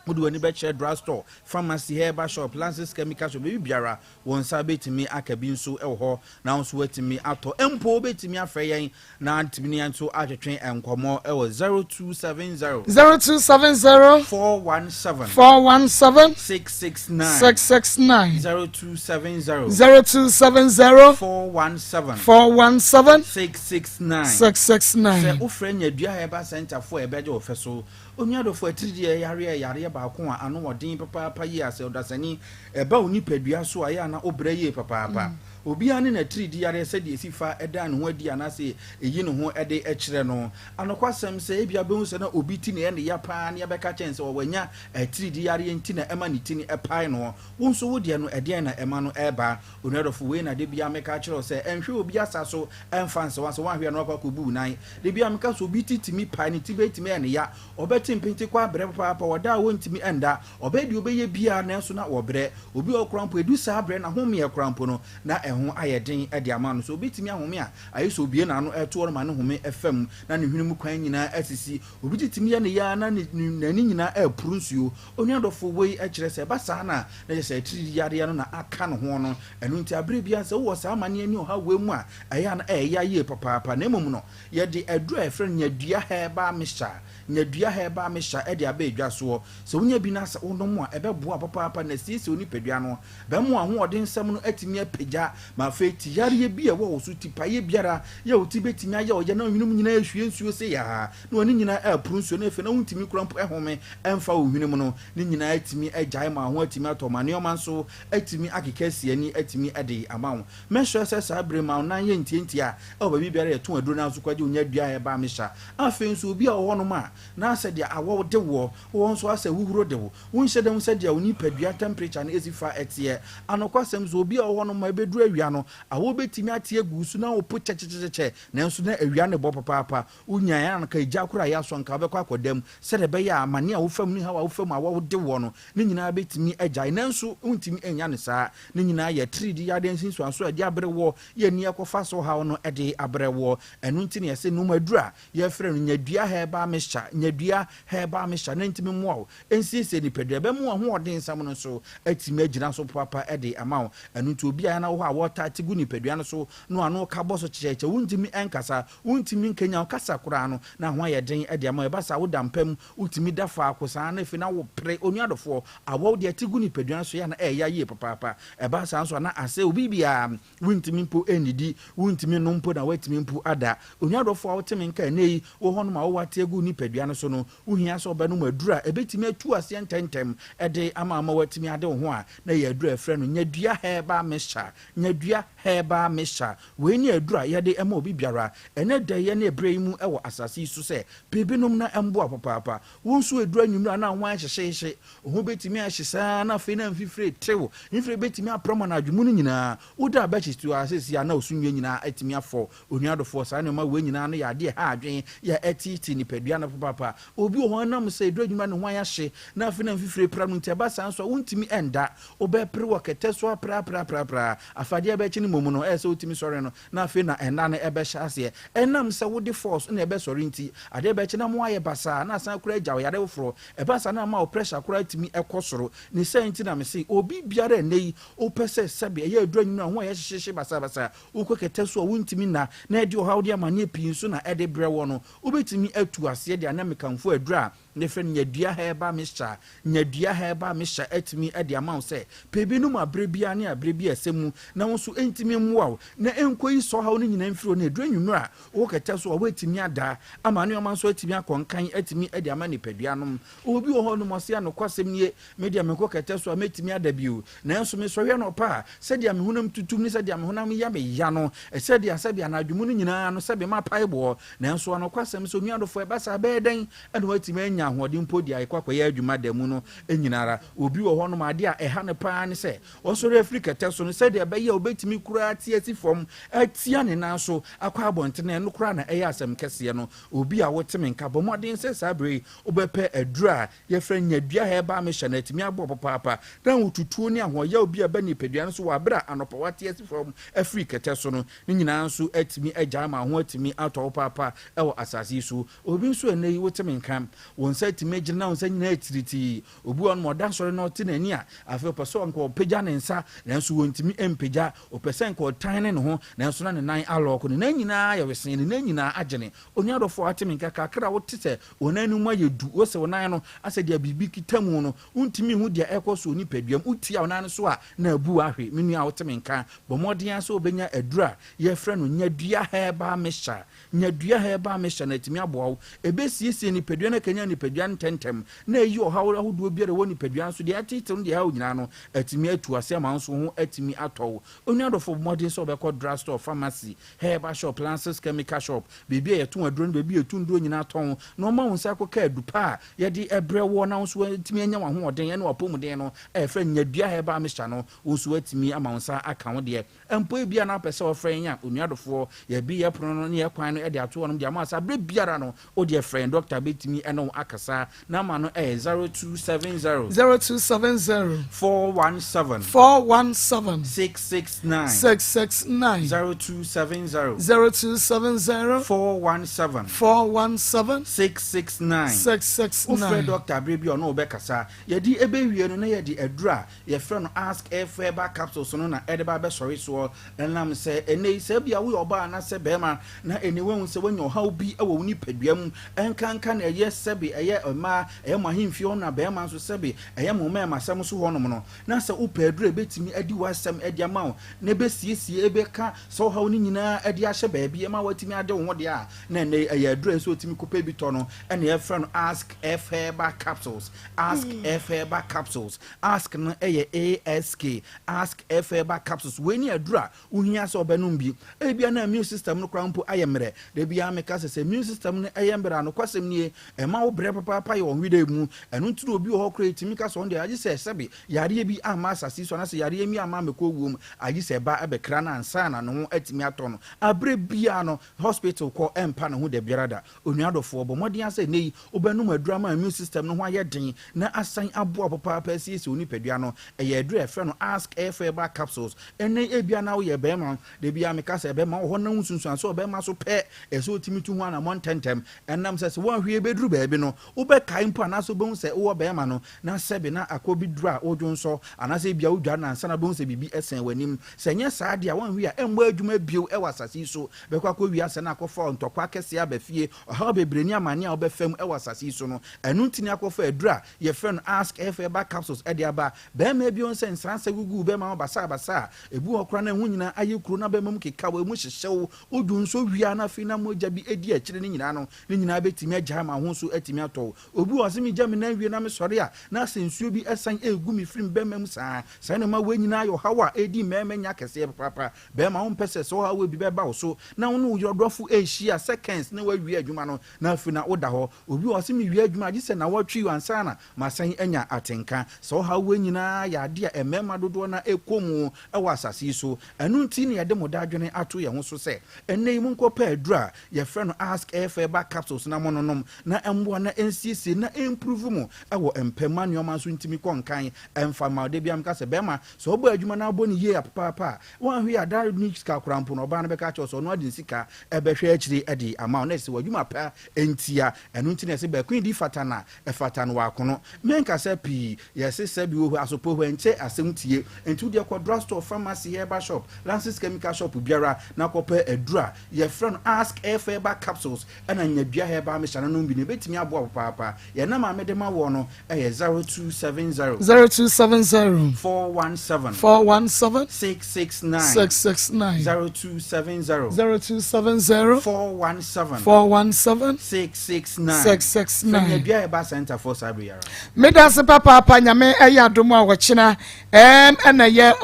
Wode w'ani bɛkyerɛ drugstore, pharmacy, herbal shop, Lances chemical shop, baabi biara, wo nsa bɛtumi aka bi nso wɔ hɔ na wo nso woatumi atɔ. Mpo wobɛtumi afrɛ yɛn na atumi ne yɛn nso atwetwe nkɔmmɔ wɔ 0270. 0270. 417. 417. 669. 669. 0270. 0270. 417. 417. 669. 669. Sɛ wofrɛ Nyadua Herbal Center foɔ a ɛbɛgye wo fɛ so. Onua dɔfo, atiridii yareɛ yɛ yareɛ baako a ano wɔ den papaapa yie a sɛ ɔdasani ɛba wo nipadua so a ɛyɛ a na wobrɛ yie papaapa. Obiara ne n'atiridii yareɛ sɛdeɛ ɛsi fa da ne ho adi anaasɛ ɛyi ne ho de kyerɛ no. Anokwasɛm sɛ ebia wobɛhu sɛ na obi ti na ɛyɛ ne ya paa na yɛbɛka kyerɛ no sɛ wanya atiridii yareɛ nti na ɛma ne ti no pae no. Wo nso wo deɛ no ɛdeɛn na ɛma no ɛba? Onua dɔfo, wei na da biara meka kyerɛ wo sɛ ɛnhwɛ obi asa so ɛmfa nsɛ wo ansa woanhwɛ a na woakɔ akɔbu wo nan. Da biara meka sɛ obi ti tumi pae, ne ti bɛtumi ayɛ no ya, ɔbɛte mpente kɔ abrɛ papaapa, ɔda a ɔntumi nda, ɔbɛyɛ deɛ ɔbɛyɛ biara nanso na ɔbrɛ. Obi wɔ hɔ koraa mpo ɛdu saa berɛ no ahomeɛ koraa mpo no na ɛho ayɛ den de ama no. Sɛ obi tumi ahome a, ayɛ sɛ obue n'ano to hɔ no ma ne home fa mu na ne hwene mu kwan nyinaa asisi. Obi ti tumi yɛ no ya na n'ani nyinaa reporo nsuo. Onua dɔfo, wei kyerɛ sɛ ɛba saa no a, na kyerɛ sɛ atiridii yareɛ no na aka ne ho no. Ɛno nti aberɛ biara sɛ wowɔ saa amaneɛ ne ɔhaw wei mu a, ɛyɛ a na ɛyɛ ya yie papaapa. Na mmom no, yɛde aduro a yɛfrɛ no nyadua herbal mixture, nyadua herbal mixture de aba edwa soɔ. Sɛ wonya bi na sɛ wonom a, ɛbɛboa wo papaapa na asiesie wo nipadua no. Ɛbɛma w'ahoɔdensɛm no atumi apagya ma afei ti yareɛ bi a ɛwɔ wo so, tipaeɛ biara yɛ wo ti bɛtumi ayɛ wo ya na wo hwene mu nyinaa ahwie nsuo sei a, na w'ani nyinaa apuru nsuo na afei na wontumi koraa mpo home mfa wo hwene mu no, ne nyinaa atumi agyae ma wo ho atumi atɔ ma nneɛma nso atumi akeka asi ani atumi de ama wo. Mɛsrɛ sɛ saa bere ma wo nan yɛ ntiantia wɔ baabi biara a yɛtɔn aduro no ara nso kɔgye wo nya dua a ɛba mehya. Afei nso obi a ɔwɔ hɔnom a na sɛ deɛ awɔw de woɔ, wowɔ nso asɛ huhuro de wo, wonhyɛ da hu sɛdeɛ wo nipadua temperature no si fa teɛ. Anokwasɛm nso obi a ɔwɔ hɔnom a ɛbɛduru awia no, awɔw bɛtumi ate agu wo so na wopo kyɛkyɛkyɛkyɛ nanso na awia no bɔ papaapa. Wonyae a anka egya koraa a yɛasɔ anka wobɛkɔ akɔda mu sɛdeɛ ɛbɛyɛ a amane a wofa mu ne haw a wofa mu a wɔde woɔ no, ne nyinaa bɛtumi agyae. Nanso wontumi nnya no saa. Ne nyinaa yɛ atiridii yadeɛ nsunsuansoɔ a ɛde abrɛ woɔ, yɛ ani akɔfa so haw no de abrɛ woɔ. Ɛno nti na yɛse nom aduro a yɛfrɛ no nyadua herbal mixture, nyadua herbal mixture, na ɛntumi mmoa wo nsiesie nipadua. Ɛbɛma w'ahoɔden nsɛm no nso atumi agyina so papaapa de ama wo. Ɛno nti obi a na wɔ hɔ a wɔtaa te gu nipadua no so na ano ka bɔ so kyekyɛkyɛ, wontumi nkasa, Wontumi nkanyan wo kasa koraa no, na ho ayɛ den de ama wo. Ɛba saa a, woda mpa mu, wotumi da faako saa na afei na wopere. Onua dɔfoɔ, awɔw deɛ ɛte gu nipadua no so yɛ a na ɛyɛ ya yie papaapa. Ɛba saa nso a, na asɛ obi biara, wontumi mpo nnidi, wontumi nnom mpo na woatumi mpo ada. Onua dɔfoɔ a wote me nka ɛnnɛ yi, wɔ hɔnom a wowɔ ate agu nipadua no so no, wohia sɛ wobɛnom aduru a ɛbɛtumi atu aseɛ ntɛmntɛm de ama ama woatumi ade wo ho a, na ɛyɛ aduru a yɛfrɛ no Nyadua Herbal Mixture. Nyadua Herbal Mixture. Wei ne aduru a yɛde ma obi biara ɛnnɛ da yi ne ɛberɛ yi mu wɔ asase yi so sɛ biribi nom na ɛmboa papaapa. Wo nso ɛduru anwummerɛ a na wo ho ayɛ hyehyeehye, wo ho bɛtumi ahye saa na afei na mfifire retew, mfifire bɛtumi aprɔ ma anadwo mu no nyinaa. Woda a bɛhye so ara seesei a na wo so nwie nyinaa atumi afɔ. Onua dɔfoɔ, saa nneɛma wei nyinaa no yɛ adeɛ a ɛha adwene, yɛ a ɛteetee nipadua no papaapa. Obi wɔ hɔ ɛnam sɛ ɛduru anwummerɛ a ne ho ayɛ hye na afei na mfifire repra no nti ɛba saa nso a wontumi nda. Wobɛpere wɔ kɛtɛ so aprapraprapra. Afei Nanso adeɛ bɛkye no mmom no, ɛyɛ sɛ wotumi sɔre no, na afei na ɛnna no ɛbɛhyɛ aseɛ. Ɛnam sɛ wode force na ɛbɛsɔre nti, adeɛ bɛkye na mo ayɛ basaa na asan koraa agya wo yare foforɔ. Ɛba saa na ama wo pressure koraa atumi kɔ soro. Ne saa nti na mese obi biara ɛnnɛ yi wopɛ sɛ sɛbe ɛyɛ aduru anwunu a ho ayɛ hyehyeehye basabasa, wokɔ kɛtɛ so a wontumi nna na ɛde ɔhaw de amaneɛ pii nso na ɛde brɛ woɔ no, wobɛtumi atu aseɛ de anɛ mekamfo aduru a yɛfrɛ no nyadua herbal mixture. Nyadua herbal mixture atumi de ama wo sɛ pɛ bi nom aberɛ biara ne aberɛ bi a ɛsɛ mu na wo nso ɛntumi mmoa wo na ɛnkɔyi saa ɔhaw no nyinaa mfiri hɔ na aduru anwummerɛ a wowɔ kɛtɛ so a woatumi ada ama nneɛma nso atumi akɔ nkan atumi de ama nipadua nom. Obi wɔ hɔ nom ɔse a nokwasɛm nie, me deɛ mekɔ kɛtɛ so a mɛtumi ada bio, nanso mesɔre anɔpa a sɛdeɛ me honam tutum ne sɛdeɛ me honam yɛ me ya no, sɛdeɛ sɛdeɛ anadwo mu no nyinaa no sɛbe mapae boɔ. Nanso anokwasɛm sɛ onua dɔfoɔ ɛba saa bɛyɛ dɛn na watumi anya ahoɔden mpo de akɔ akɔyɛ adwuma da mu no nyina ara. Obi wɔ hɔ nom adeɛ a ɛha no paa ne sɛ ɔsɔre afiri kɛtɛ so no sɛdeɛ ɛbɛyɛ a ɔbɛtumi koraa ate asi fam atia ne nan so akɔ abɔntene, ɛno koraa na ɛyɛ asɛm kɛseɛ no. Obi a wote me nka, bɔ mmɔden sɛ saa berɛ yi wobɛpɛ aduro a yɛfrɛ no nyadua herbal mixture na atumi aboa papaapa na ahotutuo ne ahoɔyaw bi a ɛba nipadua no so wɔ aberɛ a anɔpa wate asi fam afiri kɛtɛ so no ne nyinaa nso atumi agyae ma ho atumi atɔ wo paapa wɔ asase yi so. Obi nso ɛnnɛ yi wote me nka, wo nsa atumi agyina na wo nsa nyinaa atiritii. Obi wɔ hɔ nom ɔda sɔre na ɔte n'ani a, afei ɔpɛ sɛ ɔnka ɔpagya ne nsa nanso wɔntumi mpagya. Ɔpɛ sɛ nka ɔtan ne ne ho nanso na ne nan alɔɔko, ne nan nyinaa ayɛ wesee, ne nan nyinaa agyene. Onua dɔfo a wote me nka, kakra a wote sɛ wo nan no mu ayɛ du, wose wo nan no asɛ deɛ biribi kita mu no, wontumi nhu deɛ ɛrekɔ so wɔ nipadua mu. Wotia wo nan no so a, na abu wo ahwe. Me nua a wote me nka, bɔ mmɔden ara sɛ wobɛnya aduru a yɛfrɛ no Nyadua Herbal Mixture. Nyadua Herbal Mixture no atumi aboa wo. Ɛbɛsiesie nipadua no akanyan nipadua no ntɛmntɛm, na ayi ɔhaw ahodoɔ biara a ɛwɔ nipadua no so, deɛ ɛtetew ne deɛ ɛhaw nyinaa no, atumi atu ase ama wo nso wo ho atumi atɔ wo. Onua dɔfo, bɔ mmɔden sɛ wobɛkɔ drugstore, pharmacy, herbal shop, lances chemical shop, baabi a yɛtɔn aduro ne baabi a yɛtu nnuro nyinaa tɔn, na wɔma wo nsa akɔka adu pa a yɛde brɛ woɔ na wo nso woatumi anya w'ahoɔden ne w'apɔmuden no a yɛfrɛ no nyadua herbal mixture no, wo nso woatumi ama wo nsa aka wo deɛ. Mpo ebia na wopɛ sɛ wɔfrɛ yɛn a, onua dɔfoɔ, yɛabue yɛn pono no ne yɛn kwan no de ato hɔnom de ama wo sɛ berɛ biara no wo deɛ frɛ yɛn, dɔkta bɛtumi ne wo akasa. Nɔma no yɛ 0270. 0270. 417. 417. 669. 669. 0270. 0270. 417. 417. 669. 669. Wofrɛ dɔkta berɛ bi a ɔne wo bɛkasa. Yɛde ɛbɛwie no na yɛde aduro a yɛfrɛ no Ask F Herbal Capsules no na ɛde ba abɛsɔre soɔ. Ɛnam sɛ ɛnnɛ yi sɛ ebia woyɛ ɔbaa anaasɛ barima na ɛnnɛ woahu sɛ woanya ɔhaw bi wɔ wo nipadua mu, ɛnkanka na ɛyɛ sɛbe ɛyɛ mmaa, ɛyɛ mo ahemfie hɔ na barima nso sɛbe ɛyɛ mo mmarimasɛm so hɔnom no, na sɛ wopɛ aduru a ɛbɛtumi adi w'asɛm de ama wo na ɛbɛsiesie, ɛbɛka saa ɔhaw no nyinaa de ahyɛ baabi ma woatumi ade wo ho deɛ a, na ɛnnɛ yi ɛyɛ aduru a ɛsɛ sɛ wotumi kɔpɛ bi tɔ no na yɛfrɛ no Ask F Herbal Capsules, Ask F Herbal Capsules. Ask no yɛ ASK, Ask F Herbal Capsules. Wei ne aduru a wohia sɛ wobɛnom bi. Ebia na immune system no koraa mpo ayɛ mmerɛ. Da biara meka sɛ, sɛ immune system no yɛ mmerɛ a, nokwasɛm nie, ɛma wo brɛ papaapa yɛ wɔ hwedɛ mu. Ɛno nti na obi wɔ hɔ koraa a ɛtumi ka sɛ ɔno deɛ agye sɛ sɛbe yareɛ bi amma asase yi so anaasɛ yareɛ bi amma ammɛkɔ owuo mu, agye sɛ ɛba bɛkra no ansa na ne ho atumi atɔ no. Aberɛ biara no, hospital kɔ mpa ne ho da biara da. Onua dɔfoɔ, bɔ mmɔden ara sɛ nnɛ yi wobɛnom aduru ama immune system no ho ayɛ den na asan aboa wo papaapa asiesie wo nipadua no. Ɛyɛ aduru a yɛfrɛ no Ask F Herbal Capsules. Ɛnnɛ yi ebia na woyɛ barima, da biara meka sɛ bɛrima wɔ hɔ na wo nsunsuansoɔ wɔ bɛrima so pɛ, ɛsɛ sɛ wotumi tu ho anammɔn ntɛmntɛm. Ɛnam sɛ sɛ woanhwɛ yie bɛduru baabi no, wobɛkae mpo anaasɛ wobɛhu sɛ wowɔ bɛrima no na sɛbe na akɔ bi duru a wodwonsɔ anaasɛ ebia wodware no ansa na wobɛhu sɛ biribi sɛn w'anim. Sɛ ɛnyɛ saa deɛ a, woanhwɛ yie a ɛmmɔ adwuma bio wɔ asase yi so. Bɛkɔ akɔwie asɛ na akɔfa ntɔkwa akɛseɛ aba fie, ɔhaw bebree ne amane a wobɛfa mu wɔ asase yi so no. Ɛno nti na yɛakɔfa aduru a yɛfrɛ no Ask F Herbal Capsules de aba. Barima bi ɔhu sɛ nsransa gugu wo bɛrima ho basabasa a, ebi wɔ hɔ koraa na ɛho nyinaa ayɛ kuro na bɛrima mu keka wo, emu hyehye wo, wodwo nso wie a na afei na mogya bi di akyire no nyinaa no, ne nyinaa bɛtumi agyae ma wo ho nso atumi atɔ wo. Obi wɔ hɔ ɔse megya me nan wie na mesɔre a na asɛ nsuo bi san regu me firi me bɛrima mu saa. Saa nneɛma wei nyinaa yɛ ɔhaw a ɛredi mmarima nya kɛseɛ papaapa. Bɛrima, wompɛ sɛ saa ɔhaw wei bi bɛba wo so na wo ne wo yere ɔdɔfo rehyia seconds na woawie adwuma no na afei na woda hɔ. Obi wɔ hɔ ɔse mewie adwuma a gye sɛ nnawɔtwe ansa na masan anya atenka. Saa ɔhaw wei nyinaa yɛ adeɛ a mmarima dodoɔ no ara kɔ mu wɔ asase yi so. Ɛno nti na yɛde mo dadwene ato yɛn ho so sɛ ɛnnɛ yi monkɔpɛ aduru a yɛfrɛ no Ask Air Fibre Capsules na mononom na ɛmmoa na. ɛnsiesie na ɛmprove mo ɛwɔ mpɛ ma nneɛma nso ntumi kɔ nkan ɛmfa ma. Ɔde bia mka sɛ bɛrima sɛ ɔbɔ adwuma no abɔ ne yie a papaapa a, wɔahwe ada ne sika kora mpo no, ɔbaa no bɛka kyerɛ sɛ ɔno ade ne sika ɛbɛhwɛ akyire ɛde ama wo na ɛsɛ w'adwuma pa ntia. Ɛno nti na ɛsɛ bɛko di fata na ɛfata no wakono. Menkasa pii, yɛse sɛ bi wɔ hɔ asopɔ hɔ ɛnkyɛ asɛm tie. Nti wodeɛ kɔ drugstore, pharmacy, herbal shop, Lances Chemical shop biara na kɔpɛ aduru a yɛfrɛ no Ask F Herbal Capsules ɛna Nyadua Herbal Mixture no nom bi no, ɛbɛtumi aboa papaapa. Yɛn nam a mede ma wɔ no ɛyɛ 0270 0270 417 417 669. 669. 0270 0270 417 417 669. 669. Nyadua Herbal Center for saa bere yara. Meda ase papaapa. Nyame ɛyɛ adom a, wɔkyena ɛna yɛ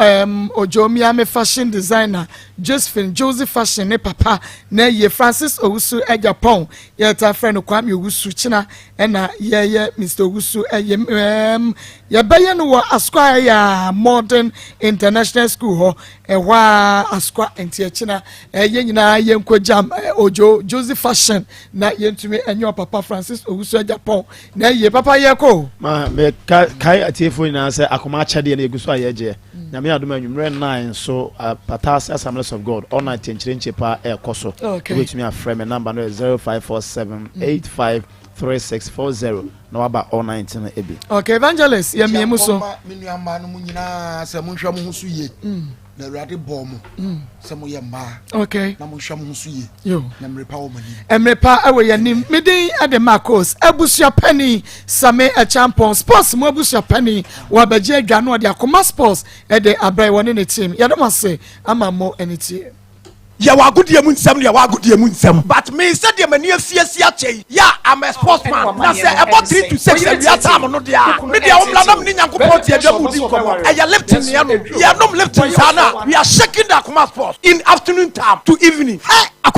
Ojomiame fashion designer Josephine Joseph Fashion ne papa na yɛ Francis Owusu Agyapɔn, yɛta frɛ no Kwame Owusu. Kyena ɛna yɛyɛ Mr Owusu ɛyɛ yɛbɛyɛ no wɔ Asokwa, ɛyɛ Modern International School hɔ, ɛhɔ a Asokwa. Nti ɛkyena ɛyɛ nyinaa yɛnkɔ jam Ojo Joseph Fashion na yɛntumi ɛnyɛ ɔpapa Francis Owusu Agyapɔn na ɛyɛ papa yɛ kɔ. Ma me ka kae atiefoɔ nyinaa sɛ akoma akyɛdeɛ no yɛgu so a yɛgyeɛ. Nyame adom anwummerɛ 9 so, Patase Assemblies of God all night nkyerɛnkyɛ paa ɛrekɔ so. Wobɛtumi afrɛ me number no yɛ 0547 853640 na waba all night no bi. Okay, Evangelist, yɛ mmienu so. Me nua mmaa no mu nyinaa sɛ monhwɛ mo ho so yie na Awurade bɔɔ mo sɛ moyɛ mmaa na monhwɛ mo ho so yie na mmerɛ pa wɔ mo anim. Mmerɛ pa wɔ yɛn anim. Me din de Marcos abusuapani Same Ɛkyampɔn, sports mu abusuapani wɔ abɛgye adwa no ɔde Akoma Sports de abrɛ wɔ ne ne team. Yɛde mo ase ama mo ani tie. Yɛwɔ agodie mu nsɛm ne yɛwɔ agodie mu nsɛm, but me sɛdeɛ m'ani afiasi akyɛ yi yɛ, I'm a sportsman, na sɛ ɛbɔ 3 to 6 awia time no deɛ a, me deɛ womla na mene Nyankopɔn te adwa mu di nkɔmmɔ. Ɛyɛ Lipton ne yɛnom, yɛnom Lipton saa no a, we are shaking the Akoma Sports in afternoon time to evening. Hey!